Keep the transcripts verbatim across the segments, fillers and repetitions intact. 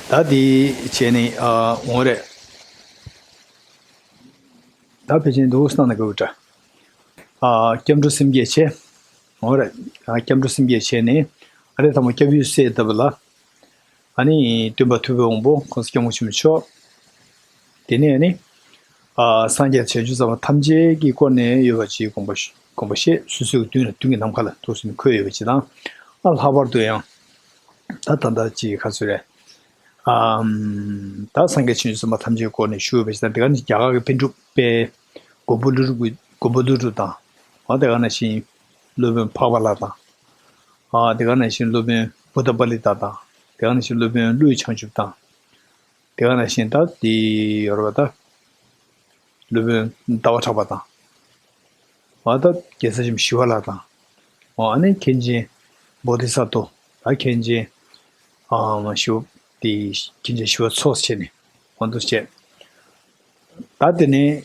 ད་དེ་བྱས་ནས་ཨ་འོང་རེད། ད་ཕལ་ཆེར་འདུག་སྣང་ན་དགའ་བོ་འདྲ། ཨ་སྐྱབས་འགྲོ་སེམས་བསྐྱེད་བྱས། འོང་རེད། ཨ་སྐྱབས་འགྲོ་སེམས་བསྐྱེད་བྱས་ནས་ཨ་རེ་ཐ་མ་སྐྱབས་ཡུལ་གསལ་བཏབ་ལ། ཨ་ནི་སྟོན་པ་ཐུབ་པའི་དབང་པོ་༸གོང་ས་༸སྐྱབས་མགོན་ཆེན་པོ་མཆོག་དེ་ནས་ཨ་ནི་ཨ་སངས་རྒྱས་བྱང་ཆུབ་སེམས་དཔའ་ཐམས་ཅད་ཀྱིས་བསྐོར་ནས་ཡོད་པ་ཅིག་དགོངས་པ་ཞུ་དགོངས་པ་བཞེས། སོ་སོའི་མདུན་ལ་མདུན་གྱི་ནམ་མཁའ་ལ་ཐུགས་སུ་འཁོད་ཡོད་པ་ཅིག་དང་། ཨ་ལྷག་པར་དུ་ཡང་ད་ད་ལྟ་ཅིག་ག་ཚོད་རེད། ཨམ། ད་སངས་རྒྱས་བྱང་ཆུབ་སེམས་དཔའ་ཐམས་ཅད་བསྐོར་ནས་བཞུགས་པ་ཞིག་དང་། དེ་ག་ནི་རྒྱ་གར་གྱི་པཎ་གྲུབ་དཔལ་མགོན་པོ་ཀླུ་སྒྲུབ་ཀྱི་མགོན་པོ་ཀླུ་སྒྲུབ་དང་། འོ་དེ་ག་ནང་བཞིན་སློབ་དཔོན་འཕགས་པ་ལྷ་དང་། ཨ་དེ་ག་ནང་བཞིན་སློབ་དཔོན་བུདྡྷ་པཱ་ལི་ཏ་དང་། དེ་ག་ནང་བཞིན་སློབ་དཔོན་ཀླུ་ཡི་བྱང་ཆུབ་དང་། དེ་ག་ནང་བཞིན་ད་དེ་ཡོད་རེད་པ། ད་སློབ་དཔོན་ཟླ་བ་གྲགས་པ་དང་། འོ་ད་རྒྱལ་སྲས་ཆེན་པོ་ཞི་བ་ལྷ་དང་། འོ་ཨ་ནི་མཁན་ཆེན་བོ་དྷི་ས་ཏྭ། ད་མཁན་ཆེན་ཨ་ཞི་བ་དེ་མཁན་ཆེན་ཞི་བ་འཚོ་བྱས་ནས་འོ་འདུག་བྱས། ད་དེ་ནས་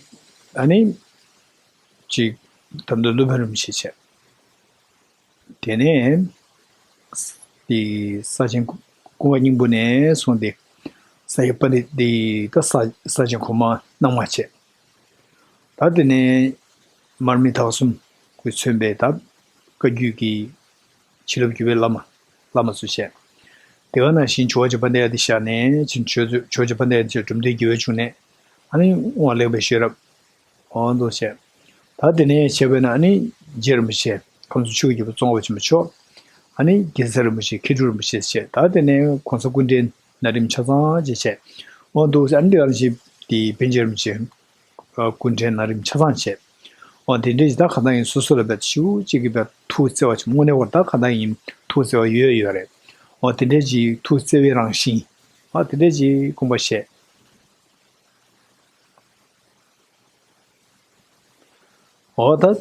ཨ་ནི་ཅིག་ད་འདི་སློབ་དཔོན་རིན་པོ་ཆེ་བྱས། དེ་ནས་དེ་ས་ཆེན་ཀུན་དགའ་སྙིང་པོ་ནས་བཟུང་སྟེ་ས་སྐྱ་པཎྜི་ཏ་དེ་ད་ས་ས་ཆེན་གོང་མ་རྣམ་ལྔ་བྱས། ད་དེ་ནས་མར་མི་དྭགས་གསུམ་གྱིས་མཚོན་པའི་ད་བཀའ་བརྒྱུད་ཀྱི་བྱིན་རླབས་བརྒྱུད་པའི་བླ་མ་བླ་མ་ཚོ་བྱས། དེ་ག་ནང་བཞིན་ཇོ་བོ་རྗེ་དཔལ་ལྡན་ཨ་ཏི་ཤ་ནས་ཕྱིན། ཇོ་བོ་རྗེ་དཔལ་ལྡན་ཨ་ཏི་ཤ་གྲུབ་མཐའི་དགེ་བའི་འབྱུང་གནས། ཨ་ནི་དབང་ལེགས་པའི་ཤེས་རབ། འོ་འདུག་བྱས། ད་དེ་ནས་བྱས་པས་ན་ཨ་ནི་རྗེ་རིན་པོ་ཆེ་ཁམས་གསུམ་ཆོས་ཀྱི་རྒྱལ་པོ་ཙོང་ཁ་པ་ཆེན་པོ་མཆོག་ཨ་ནི་རྒྱལ་མཚན་རིན་པོ་ཆེ་མཁས་གྲུབ་རིན་པོ་ཆེ་བྱས། ད་དེ་ནས་གོང་ས་སྐུ་ཕྲེང་ན་རིམ་ཆ་ཚང་ཅེས་བྱས། འོ་འདུག་བྱས། ཨ་ནི་དེ་ག་ནང་བཞིན་དེ་པཎ་ཆེན་རིན་པོ་ཆེ་སྐུ་ཕྲེང་ན་རིམ་ཆ་ཚང་བྱས། འོ་དེ་འདྲའི་ད་ག་ད་ཡིན་སོ་སོ་ལ་བས་ཞུ་གཅིག་གི་བས་ཐུགས་བརྩེ་བ་ཆེན་པོ་དངོས་གནས་ཁོ་ད་ག་ད་ཡིན་ཐུགས་བརྩེ་བ་ཡོད་ཡོད་རེད། འོ་དེ་འདྲའི་ཅིག་ཐུགས་བརྩེ་བའི་རང་བཞིན། འོ་དེ་འདྲའི་ཅིག་དགོངས་པ་བཞེས། འོ་ད།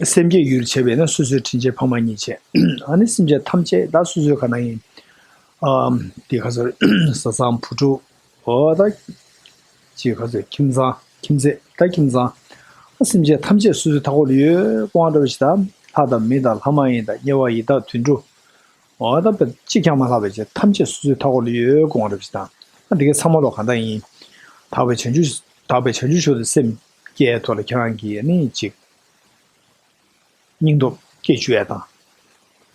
སེམས་བསྐྱེད་ཡུལ་བྱས་པས་ན་སོ་སོའི་དྲིན་ཅན་ཕ་མ་གཉིས་བྱས། ཨ་ནི་སེམས་ཅན་ཐམས་ཅད་ད་སོ་སོའི་ག་ན་ཡིན། ཨ་དེ་ག་ཚོད་བཟའ་ཚང་བུ་ཕྲུག་འོ་ད། ཅིག་ག་ཚོད་ཁྱིམ་ཚང་ཁྱིམ་མཚེས་ད་ཁྱིམ་ཚང་། ཨ་སེམས་ཅན་ཐམས་ཅད་སོ་སོའི་མཐའ་འཁོར་ལ་ཡོད་དགོངས་པ་འདྲ་བ་ཞིག་དང་། ལྷ་དང་མི་དང་ལྷ་མ་ཡིན་དང་དམྱལ་བ་ཡི་དྭགས་དུད་འགྲོ། འོ་ད་དཔེ་གཅིག་ཀྱང་མ་ལྷག་པའི་ཆེད་ཐམས་ཅད་སོ་སོའི་མཐའ་འཁོར་ལ་ཡོད་དགོངས་པ་འདྲ་བ་ཞིག་དང་། ཨ་འདི་གའི་ཚང་མ་ལོ་གང་ལྟར་ཡིན། དག་པའི་བྱང་ཆུབ་དག་པའི་བྱང་ཆུབ་མཆོག་ཏུ་སེམས་བསྐྱེད་ཐོག་ལ་ཁྱེད་རང་གིས་ནི་ཅིག་སྙིང་སྟོབས་སྐྱེ་བཅུག་ཡ་དང་།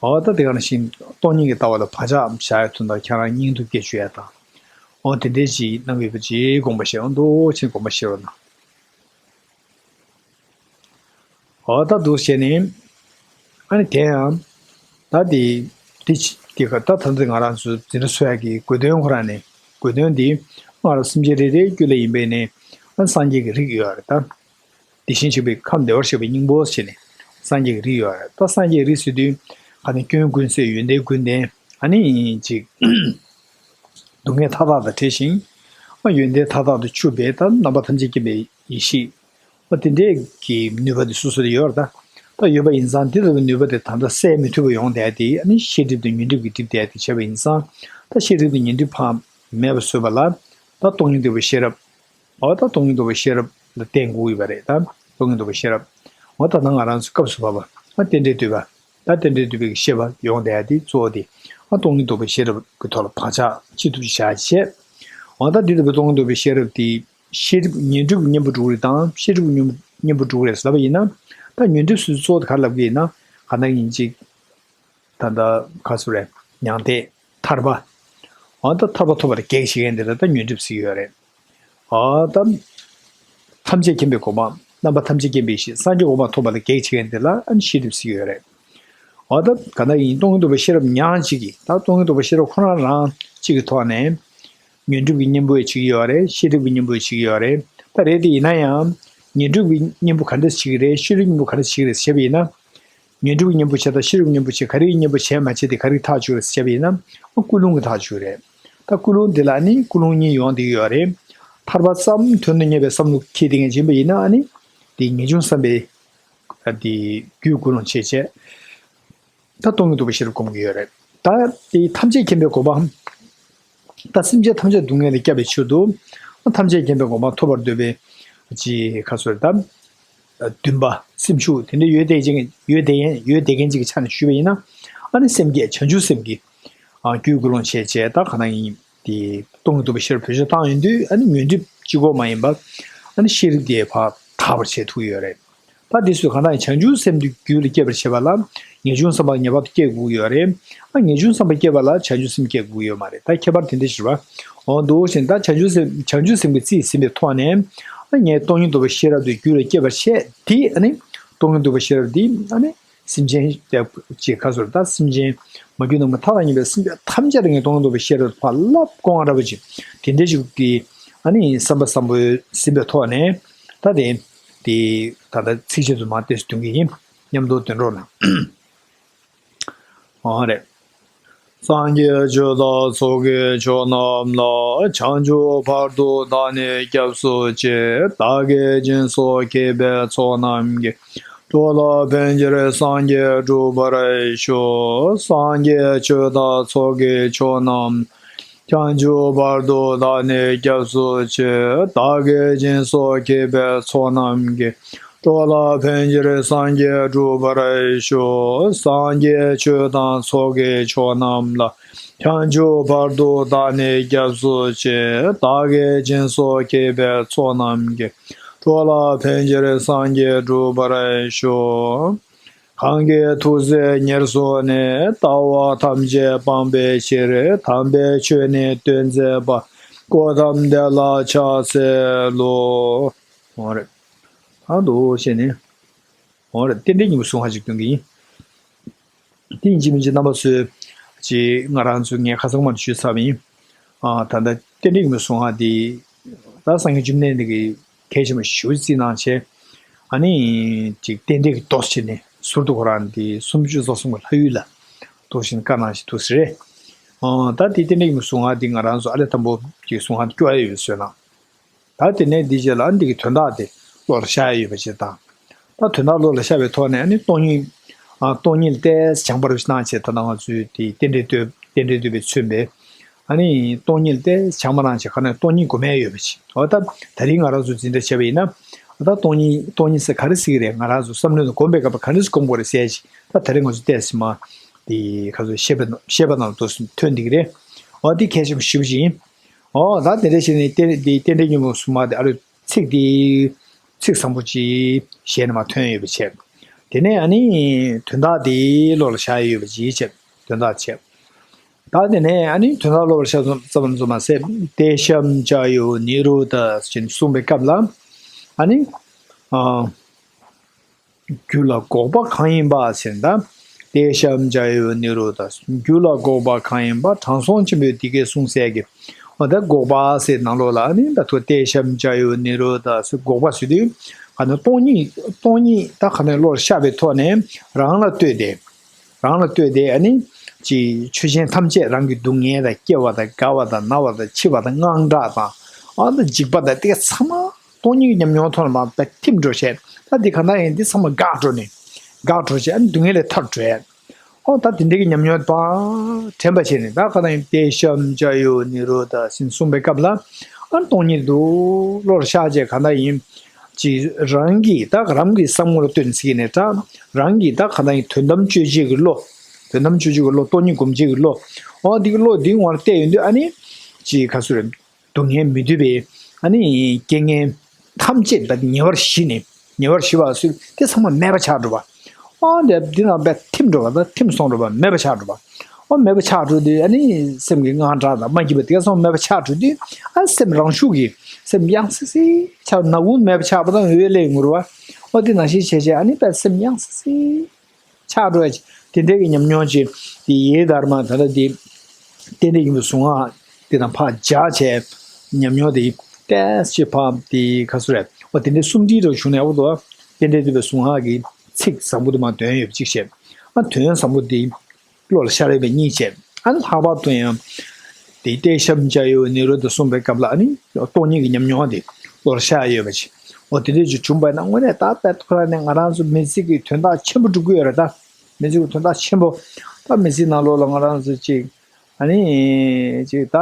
འོ་ད་དེ་ག་ནང་བཞིན་སྟོང་ཉིད་ཀྱི་ལྟ་བ་ལ་བག་ཆགས་བཞག་ཡ་དོན་དག་ཁྱེད་རང་སྙིང་སྟོབས་སྐྱེ་བཅུག་ཡ་དང་། འོ་དེ་འདྲའི་ཅིག་གནང་གི་ཡོད་པ་ཅིག་དགོངས་པ་བཞེས། འོ་འདུག་ཕྱིན་དགོངས་པ་བཞེས་རོགས་གནང་། འོ་ད་འདུག་བྱས་ནས། ཨ་ནི་དེ་ཡང་། ད་དེ་དེ་ཅི་དེ་ག་ད་ད་འདི་ང་རང་ཚོ་འཛིན་གྲྭ་ཚོགས་ཡག་གི་དགོས་དོན་ཁོ་རང་ནས་དགོས་དོན་འདི་སྔར་སེམས་ཅན་རེ་རེའི་རྒྱུད་ལ་ཡིན་པས་ནས་ཨ་སངས་རྒྱས་ཀྱི་རིགས་ཡོད་རེད་ད། དེ་བཞིན་གཤེགས་པའི་ཁམས་བདེ་བར་གཤེགས་པའི་སྙིང་པོ་བྱས་ནས་སངས་རྒྱས་ཀྱི་རིགས་ཡོད་རེད་ད། སངས་རྒྱས་ཀྱི་རིགས་ཟེར་དུས་ག་ནས་སྐྱོན་ཀུན་ཟད་ཡོན་ཏན་ཀུན་ལྡན་ཨ་ནི་ཅིག་སྡུག་བསྔལ་མཐའ་དག་དང་བྲལ་ཞིང་། ཡོན་ཏན་མཐའ་དག་ཏུ་ཕྱུག་པའི་ད་རྣམ་པ་ཐམས་ཅད་མཁྱེན་པའི་ཡེ་ཤེས། དེ་འདྲས་ཀྱི་ནུས་པ་དེ་སོ་སོ་ལ་ཡོད་རེད་ད། ད་ཡོད་པ་ཡིན་ཙང་དེ་ལྟ་བུའི་ནུས་པ་དེ་ད་ལྟ་གསལ་མི་ཐུབ་པ་ཡོང་བསྡད་དེ། ཨ་ནི་ཤེས་སྒྲིབ་དང་ཉོན་སྒྲིབ་ཀྱིས་བསྒྲིབས་བསྡད་དེ་བྱས་པ་ཡིན་ཙང་། ད་ཤེས་སྒྲིབ་དང་ཉོན་སྒྲིབ་ཕར་མེད་པ་བཟོས་པ་ལ། ད་སྟོང་ཉིད་རྟོགས་པའི་ཤེས་རབ། འོ་ད་སྟོང་ཉིད་རྟོགས་པའི་ཤེས་རབ་ལ་བརྟེན་དགོས་ཡོད་པ་རེད་ད། སྟོང་ཉིད་རྟོགས་པའི་ཤེས་རབ། འོ་ད་ནང་ང་རང་ཚོ་སྐབས་སུ་བབ་པ་ཨ་རྟེན་འབྲེལ་བསྟོད་པ། ད་རྟེན་འབྲེལ་བསྟོད་པའི་ཤེས་པ་ཡོང་བསྡད་དེ་གཙོ་བོ་དེ། ཨ་སྟོང་ཉིད་རྟོགས་པའི་ཤེས་རབ་ཀྱི་ཐོག་ལ་བག་ཆགས་ཅི་ཐུབ་ཅི་བཞག་བྱས། འོ་ད་འདི་ལྟ་བུའི་སྟོང་ཉིད་རྟོགས་པའི་ཤེས་རབ་དེ། ཤེས་སྒྲིབ་ཉོན་སྒྲིབ་ཀྱི་གཉེན་པོ་དྲུག་རེད་དང་། ཤེས་སྒྲིབ་ཀྱི་གཉེན་པོ་གཉེན་པོ་དྲུག་རེད་ཟེར་ལབ་པ་ཡིན་ན། ད་ཉོན་སྒྲིབ་སོ་སོའི་གཙོ་བོ་དེ་ག་རེ་ལབ་ཀྱི་ཡིན་ན། ག་ནང་ཡིན་ཅིག་ད་ལྟ་ག་ཚོད་རེད། མྱང་འདས། ཐར་པ། འོ་ད་ཐར་པ་ཐོབ་པ་ལ་གེགས་བྱེད་མཁན་དེ་ལ་ད་ཉོན་སྒྲིབ་ཟེར་གྱི་ཡོད་རེད། འོ་ད་ཐམས་ཅད་མཁྱེན་པའི་གོ་འཕང་། རྣམ་པ་ཐམས་ཅད་མཁྱེན་པའི་ཡེ་ཤེས། སངས་རྒྱས་གོ་འཕང་ཐོབ་པ་ལ་གེགས་བྱེད་མཁན་དེ་ལ་ཨ་ནི་ཤེས་སྒྲིབ་ཟེར་གྱི་ཡོད་རེད། འོ་ད་ག་ན་ཡིན་སྟོང་ཉིད་རྟོགས་པའི་ཤེས་རབ་མྱང་གཅིག་གིས། ད་སྟོང་ཉིད་རྟོགས་པའི་ཤེས་རབ་ཁོ་རང་རང་གཅིག་གི་ཐོག་ནས་ཉོན་སྒྲིབ་ཀྱི་གཉེན་པོ་ཡང་བྱེད་ཀྱི་ཡོད་རེད། ཤེས་སྒྲིབ་ཀྱི་གཉེན་པོ་ཡང་བྱེད་ཀྱི་ཡོད་རེད། ད་རེད་དེ་ཡིན་ན་ཡང་། ཉོན་སྒྲིབ་ཀྱི་གཉེན་པོ་ག་འདྲ་བྱེད་ཀྱི་རེད། ཤེས་སྒྲིབ་གཉེན་པོ་ག་འདྲ་བྱེད་ཀྱི་རེད་ཟེར་བ་ཡིན་ན། ཉོན་སྒྲིབ་ཀྱི་གཉེན་པོ་བྱས་དང་ཤེས་རབ་ཀྱི་གཉེན་པོ་བྱས། ག་རེ་ཡི་གཉེན་པོ་བྱས་མ་བྱས་དེ་ག་རེ་ཐག་གཅོད་རེད་ཟེར་བ་ཡིན་ན། ཨ་ཀུན་སློང་གི་ཐག་གཅོད་རེད། ད་ཀུན་སློང་འདི་ལ་ནི་ཀུན་སློང་གཉིས་ཡོང་བསྡད་ཀྱི་ཡོད་རེད། ཐར་པ་ཙམ་དོན་དུ་གཉེར་བའི་བསམ་བློ་འཁྱེར་བསྡད་མཁན་ཡིན་པ་ཡིན་ན། ཨ་ནི་དེ་ངེས་འབྱུང་བསམ་པའི་ཨ་དེ་རྒྱུད་ཀུན་སློང་བྱས་བྱས། ད་སྟོང་ཉིད་རྟོགས་པའི་ཤེས་རབ་སྒོམ་གྱི་ཡོད་རེད། ད་དེ་ཐམས་ཅད་མཁྱེན་པའི་གོ་འཕང་། ད་སེམས་ཅན་ཐམས་ཅད་སྡུག་བསྔལ་ལས་བསྐྱབ་པའི་ཆེད་དུ། ཐམས་ཅད་མཁྱེན་པའི་གོ་འཕང་ཐོབ་པར་འདོད་པའི་ཅིག་ག་ཚོད་དམ། འདུན་པ་སེམས་ཤུགས་དེ་འདྲ་ཡོད་བསྡད་ཅིག་ཡོད་བསྡད་ཡོད་བསྡད་མཁན་ཅིག་གི་ཆ་ནས་ཞུས་པ་ཡིན་ན། ཨ་ནི་སེམས་བསྐྱེད་བྱང་ཆུབ་སེམས་ཀྱི་རྒྱུད་ཀུན་སློང་བྱས་བྱས། ད་ག་ན་ཡིན། དེ་སྟོང་ཉིད་རྟོགས་པའི་ཤེས་རབ་བེད་སྤྱོད་བཏང་ཡོང་དུས། ཨ་ནི་ཉོན་སྒྲིབ་གཅིག་པོ་མ་ཡིན་པ། ཨ་ནི་ཤེས་རིག་དེ་ཕར་དག་པར་བྱེད་ཐུབ་ཀྱི་ཡོད་རེད། ད་དེ་ཚོས་གང་ལྟར་ཡང་བྱང་ཆུབ་སེམས་དེ་རྒྱུད་ལ་སྐྱེད་པར་བྱེད་པ་ལ། ངེས་འབྱུང་བསམ་པ་ངེས་པར་དུ་སྐྱེ་དགོས་ཀྱི་ཡོད་རེད། ཨ་ངེས་འབྱུང་བསམ་པ་སྐྱེས་པ་ལ་བྱང་ཆུབ་སེམས་སྐྱེ་དགོས་ཀྱི་ཡོད་མ་རེད། ད་ཁྱད་པར་དེ་འདྲ་ཞིག་རེད་པ། འོ་འདུག་བཞིན་ད་བྱང་ཆུབ་སེམས་བྱང་ཆུབ་སེམས་ཀྱི་རྩིས་ཟིན་པའི་ཐོག་ནས། ཨ་ངས་སྟོང་ཉིད་རྟོགས་པའི་ཤེས་རབ་དེ་རྒྱུད་ལ་སྐྱེད་པར་བྱས་ཏེ། ཨ་ནི་སྟོང་ཉིད་རྟོགས་པའི་ཤེས་རབ་དེ་ཨ་ནི་སེམས་ཅན་ཅེས་ཁ་སོར་ད་སེམས་ཅན་མ་གྱུར་ནང་པ་མཐའ་དང་མཉམ་པའི་སེམས་ཅན་ཐམས་ཅད་ལ་ངས་སྟོང་ཉིད་རྟོགས་པའི་ཤེས་རབ་ཕར་བསླབ་དགོས་ང་འདྲ་པོ་ཅིག་དེ་འདྲ་ཞིག་གི་ཨ་ནི་བསམ་པ་བཟང་པོ་ཟིན་པའི་ཐོག་ནས། ད་དེ་དེ་ད་ལྟ་ཚིགས་བཅད་དུ་མ་བལྟས་སུ་འདོན་གྱི་ཡིན། མཉམ་དུ་འདོན་རོགས་གནང་། འོ་རེད། སངས་རྒྱས་ཆོས་དང་ཚོགས་ཀྱི་མཆོག་རྣམས་ལ། བྱང་ཆུབ་བར་དུ་བདག་ནི་སྐྱབས་སུ་མཆི། བདག་གིས་སྦྱིན་སོགས་བགྱིས་པའི་ཚོགས་རྣམས་ཀྱིས། འགྲོ་ལ་ཕན་ཕྱིར་སངས་རྒྱས་འགྲུབ་པར་ཤོག་སངས་རྒྱས་ཆོས་དང་ཚོགས་ཀྱི་མཆོག་རྣམས། བྱང་ཆུབ་བར་དུ་བདག་ནི་སྐྱབས་སུ་མཆི། བདག་གིས་སྦྱིན་སོགས་བགྱིས་པའི་ཚོགས་རྣམས་ཀྱིས། འགྲོ་ལ་ཕན་ཕྱིར་སངས་རྒྱས་འགྲུབ་པར་ཤོག་སངས་རྒྱས་ཆོས་དང་ཚོགས་ཀྱི་མཆོག་རྣམས་ལ། བྱང་ཆུབ་བར་དུ་བདག་ནི་སྐྱབས་སུ་མཆི། བདག་གིས་སྦྱིན་སོགས་བགྱིས་པའི་ཚོགས་རྣམས་ཀྱིས། འགྲོ་ལ་ཕན་ཕྱིར་སངས་རྒྱས་འགྲུབ་པར་ཤོག་གང་གིས་ཐུགས་བརྩེ་ཉེར་བཟུང་ནས། ལྟ་བ་ཐམས་ཅད་སྤང་བའི་ཕྱིར། དམ་པའི་ཆོས་ནི་སྟོན་མཛད་པ། གཽ་ཏམ་དེ་ལ་ཕྱག་འཚལ་ལོ། འོ་རེད། ཨ་འདུག་བྱས་ནས། འོ་རེད། རྟེན་འབྲེལ་སྙིང་པོ་གསུང་ཧ་ཅིག་སྟོན་གྱི་ཡིན། དེ་ཡིན་གཅིག་མིན་གཅིག་རྣམ་པ་ཚོས་ཅིག་ང་རང་ཚོས་ངས་ཁ་སང་མར་ཞུས་ཚར་བ་ཡིན། ཨ་ད་ལྟ་རྟེན་འབྲེལ་སྙིང་པོ་གསུང་ཧ་འདི་ད་སངས་རྒྱས་བཅོམ་ལྡན་འདས་ཀྱིས་གལ་ཆེན་པོ་ཞེ་པོ་བརྩིས་གནང་བྱས། ཨ་ནི་ཅིག་རྟེན་འབྲེལ་གྱི་མདོ་བྱས་ནས་ཟུར་དུ་ཁོ་རང་འདི་སུམ་ཅུ་རྩ་གསུམ་གྱི་ལྷ་ཡུལ་ལ་འདུག་བཞིན་བཀའ་གནང་བཞིན་འདུག་ཟེར་རེད། ཨ་ད་དེ་རྟེན་འབྲེལ་སྙིང་པོ་གསུང་ཧ་འདི་ང་རང་ཚོ་ཨ་ལས་དང་པོ་ཅིག་གསུང་ཧ་སྐྱོ་ཡ་ཡོད་པའི་བཟོས་གནང་། ད་དེ་ནས་འདི་རྗེས་ལ་འདི་གི་དོན་དག་དེ་བློ་ལ་ཤར་ཡ་ཡོད་པ་ཞིག་དང་། ད་དོན་དག་བློ་ལ་ཤར་བའི་ཐོག་ནས་ཨ་ནི་སྟོང་ཉིད། ཨ་སྟོང་ཉིད་ཏོག་ཙམ་སྦྱངས་པ་རུ་གནང་བྱས། ད་ལྟ་ང་ཚོས་དེ་རྟེན་འབྲེལ་བསྟོད། རྟེན་འབྲེལ་བསྟོད་པའི་མཚོན་པས། ཨ་ནི་སྟོང་ཉིད་ཏོག་ཙམ་སྦྱངས་པ་གནང་བྱས། ཁ་ནས་སྟོང་ཉིད་སྒོམ་ཡ་ཡོད་པ་ཞིག་འོ་ད་ད་རིང་ང་རང་ཚོ་འཛིན་གྲྭ་བྱས་པ་ཡིན་ན། ད་སྟོང་ཉིད་སྟོང་ཉིད་ཟེར་ག་རེ་ཟེར་གྱི་རེད། ང་རང་ཚོ་བསམ་བློ་ནང་སྒོམ་པའི་སྐབས་ག་འདྲ་སེ་སྒོམ་དགོས་རེད་ཟེར་ཅིག་ད་ད་རིང་ང་ཚོ་ཏོག་ཙམ་མ་དེ་ཁ་ཚོ་བཤད་པ་བཤད་པ་ནང་ཏོག་ཙམ་ཐོན་འདི་གི་རེད། འོ་དེ་གལ་ཆེན་པོ་ཞེ་པོ་ཅིག་ཡིན། འོ་ད་དེ་འདྲ་བྱས་ནས་རྟེན་འདི་རྟེན་འབྲེལ་སྙིང་པོ་གསུང་ཧ་དེ་ཨ་རུ་ཚིག་འདི་ཚིག་བཟང་པོ་ཅིག་ཞལ་ནས་མར་ཐོན་ཡོད་པའི་ཕྱིར། དེ་ནས་ཨ་ནི་དོན་དག་འདི་བློ་ལ་ཤར་ཡོད་པ་ཅིག་བྱས། དོན་དག་བྱས། ད་དེ་ནས་ཨ་ནི་དོན་དག་བློ་ལ་ཤར་ཙམ་ཙམ་མ་ཟད། ཏེ་ཤམ་ཅཱ་ཡོ་ནི་རོ་དྷ་ཞེས་གསུངས་པའི་སྐབས་ལ། ཨ་ནི་ཨ། རྒྱུད་ལ་འགོག་པ་གང་ཡིན་པ་ཟེར་ན། ཏེ་ཤམ་ཅཱ་ཡོ་ནི་རོ་དྷ། རྒྱུད་ལ་འགོག་པ་གང་ཡིན་པ། དྲང་སྲོང་ཆེན་པོས་འདི་སྐད་གསུངས་གསལ་གྱི། འོ་ད་འགོག་པ་ཟེར་ནང་ལོགས་ལ་ཨ་ནི་ད་ཐོ་ཏེ་ཤམ་ཅཱ་ཡོ་ནི་རོ་དྷ་ཟེར་འགོག་པ་ཟེར་དུས། ག་ནས་སྟོང་ཉིད་སྟོང་ཉིད་ད་ག་ནས་བློར་ཤར་བའི་ཐོག་ནས་རང་ལ་ལྟོས་ཏེ། རང་ལ་ལྟོས་ཏེ་ཨ་ནི་ཅིག་ཆོས་ཅན་ཐམས་ཅད་རང་གི་སྡུག་བསྔལ་དང་། སྐྱེ་བ་དང་། རྒ་བ་དང་། ན་བ་དང་། འཆི་བ་དང་། དངངས་སྐྲག་དང་། ཨ་ནི་འཇིགས་པ་དང་། དེ་ཚང་མ་སྟོང་ཉིད་ཀྱི་ཉམས་མྱོང་ཐོག་ལ་མར་ད་ཐིམ་འགྲོ་བྱས། ད་འདི་གང་ལྟར་ཡང་འདི་ཚང་མ་འགག་འགྲོ་ནས། འགག་འགྲོ་བྱས་ཨ་ནི་སྡུག་བསྔལ་ལས་ཐར་འགྲོ་ཡ། ཨོ་ད་དེ་འདྲ་གི་ཉམས་མྱོང་དང་དྲན་པ་བྱས་ནས། ད་གང་ལྟར་ཡང་ཏེ་ཤམ་ཅཱ་ཡོ་ནི་རོ་དྷ་ཟེར་གསུངས་པའི་སྐབས་ལ། ཨ་ནི་སྟོང་ཉིད་དུ་བློར་ཤར་བྱས་གང་ལྟར་ཡིན། ཅིག་རང་གི་ད་རང་གི་བསམ་ངོར་ལྟོས་ནས་ཟེར་གྱི་ནས་ད། རང་གི་ད་གང་ལྟར་ཡིན་དོན་དམ་དཔྱོད་བྱེད་ཀྱི་བློ། དོན་དམ་དཔྱོད་བྱེད་ཀྱི་བློ། སྟོང་ཉིད་སྒོམ་བྱེད་ཀྱི་བློ། འོ་འདི་གི་བློ་འདིའི་ངོ་ལ་བལྟས་ཡོང་དུས་ཨ་ནི། ཅིག་ག་ཚོད་རེད། སྡུག་བསྔལ་མི་འདོད་པའི་ཨ་ནི་རྐྱེན་ངན་ཐམས་ཅད་ད་ཉེ་བར་ཞི་ནས། ཉེ་བར་ཞི་བ་ཟེར་དེ་ཚང་མ་མེད་པ་ཆགས་འགྲོ་བ། ཨ་འདི་འདི་ནང་པའི་ཐིམ་འགྲོ་བ་དང་ཐིམ་སོང་འགྲོ་བ། མེད་པ་ཆགས་འགྲོ་བ། ཨ་མེད་པ་ཆགས་འགྲོ་དུས་ཨ་ནི་སེམས་ཀྱི་དངངས་སྐྲག་དང་མ་སྐྱིད་པ་དེ་ཚང་མ་མེད་པ་ཆགས་འགྲོ་དུས། ཨ་སེམས་རང་ཤུགས་ཀྱིས་སེམས་གཡང་སིག་སིག་ཆགས། ནག་ཁུང་མེད་པ་ཆགས་པ་དང་འོད་ལས་ངུར་བ། ཨ་དེ་ནང་བཞིན་བྱས་བྱས་ཨ་ནི་པའི་སེམས་གཡང་སིག་སིག་ཆགས་འགྲོ་ཡ། དེ་འདྲའི་གི་ཉམས་མྱོང་ཅིག་དེ་ཡེ་དྷརྨ་ད་ལྟ་དེ་རྟེན་འབྲེལ་སྙིང་པོ་གསུང་ཧ་དེ་དང་ཕར་སྦྱར་བྱས། ཉམས་མྱོང་དེ་ཏོག་ཙམ་ཕར་དེ་ག་ཚོད་རེད། འོ་དེ་འདྲའི་གསུམ་སྒྲིལ་འདྲ་བྱུང་ནས། འོ་དོ་རྟེན་འབྲེལ་བསྟོད་པའི་གསུང་ཧ་གི་ཚིག་བཟང་པོ་དེ་མར་འདོན་ཡོད་པ་ཅིག་བྱས། ཨ་དོན་བཟང་པོ་དེ་བློ་ལ་ཤར་ཡོད་པ་གཉིས་བྱས། ཨ་ལྷག་པར་དུ་ཡང་དེ་ཏེ་ཤམ་ཅཱ་ཡོ་ནི་རོ་དྷ་གསུངས་པའི་སྐབས་ལ་ཨ་ནི་སྟོང་ཉིད་ཀྱི་ཉམས་མྱོང་དེ་བློ་ལ་ཤར་ཡོད་པ་ཅིག་འོ་དེ་འདྲ་ཅིག་བྱུང་བ་ན་དངོས་གནས་ད་དཔེ་ཁོ་རང་ནས་ང་རང་ཚོ་མི་ཚེ་གི་དོན་དག་ཆེན་པོ་སྒྲུབ་ཀྱི་ཡོད་རེད་ད། མི་ཚེ་གི་དོན་དག་ཆེན་པོ། ད་མི་ཚེའི་ནང་ལོགས་ལ་ང་རང་ཚོ་ཅིག་ཨ་ནི་ཅིག་ད་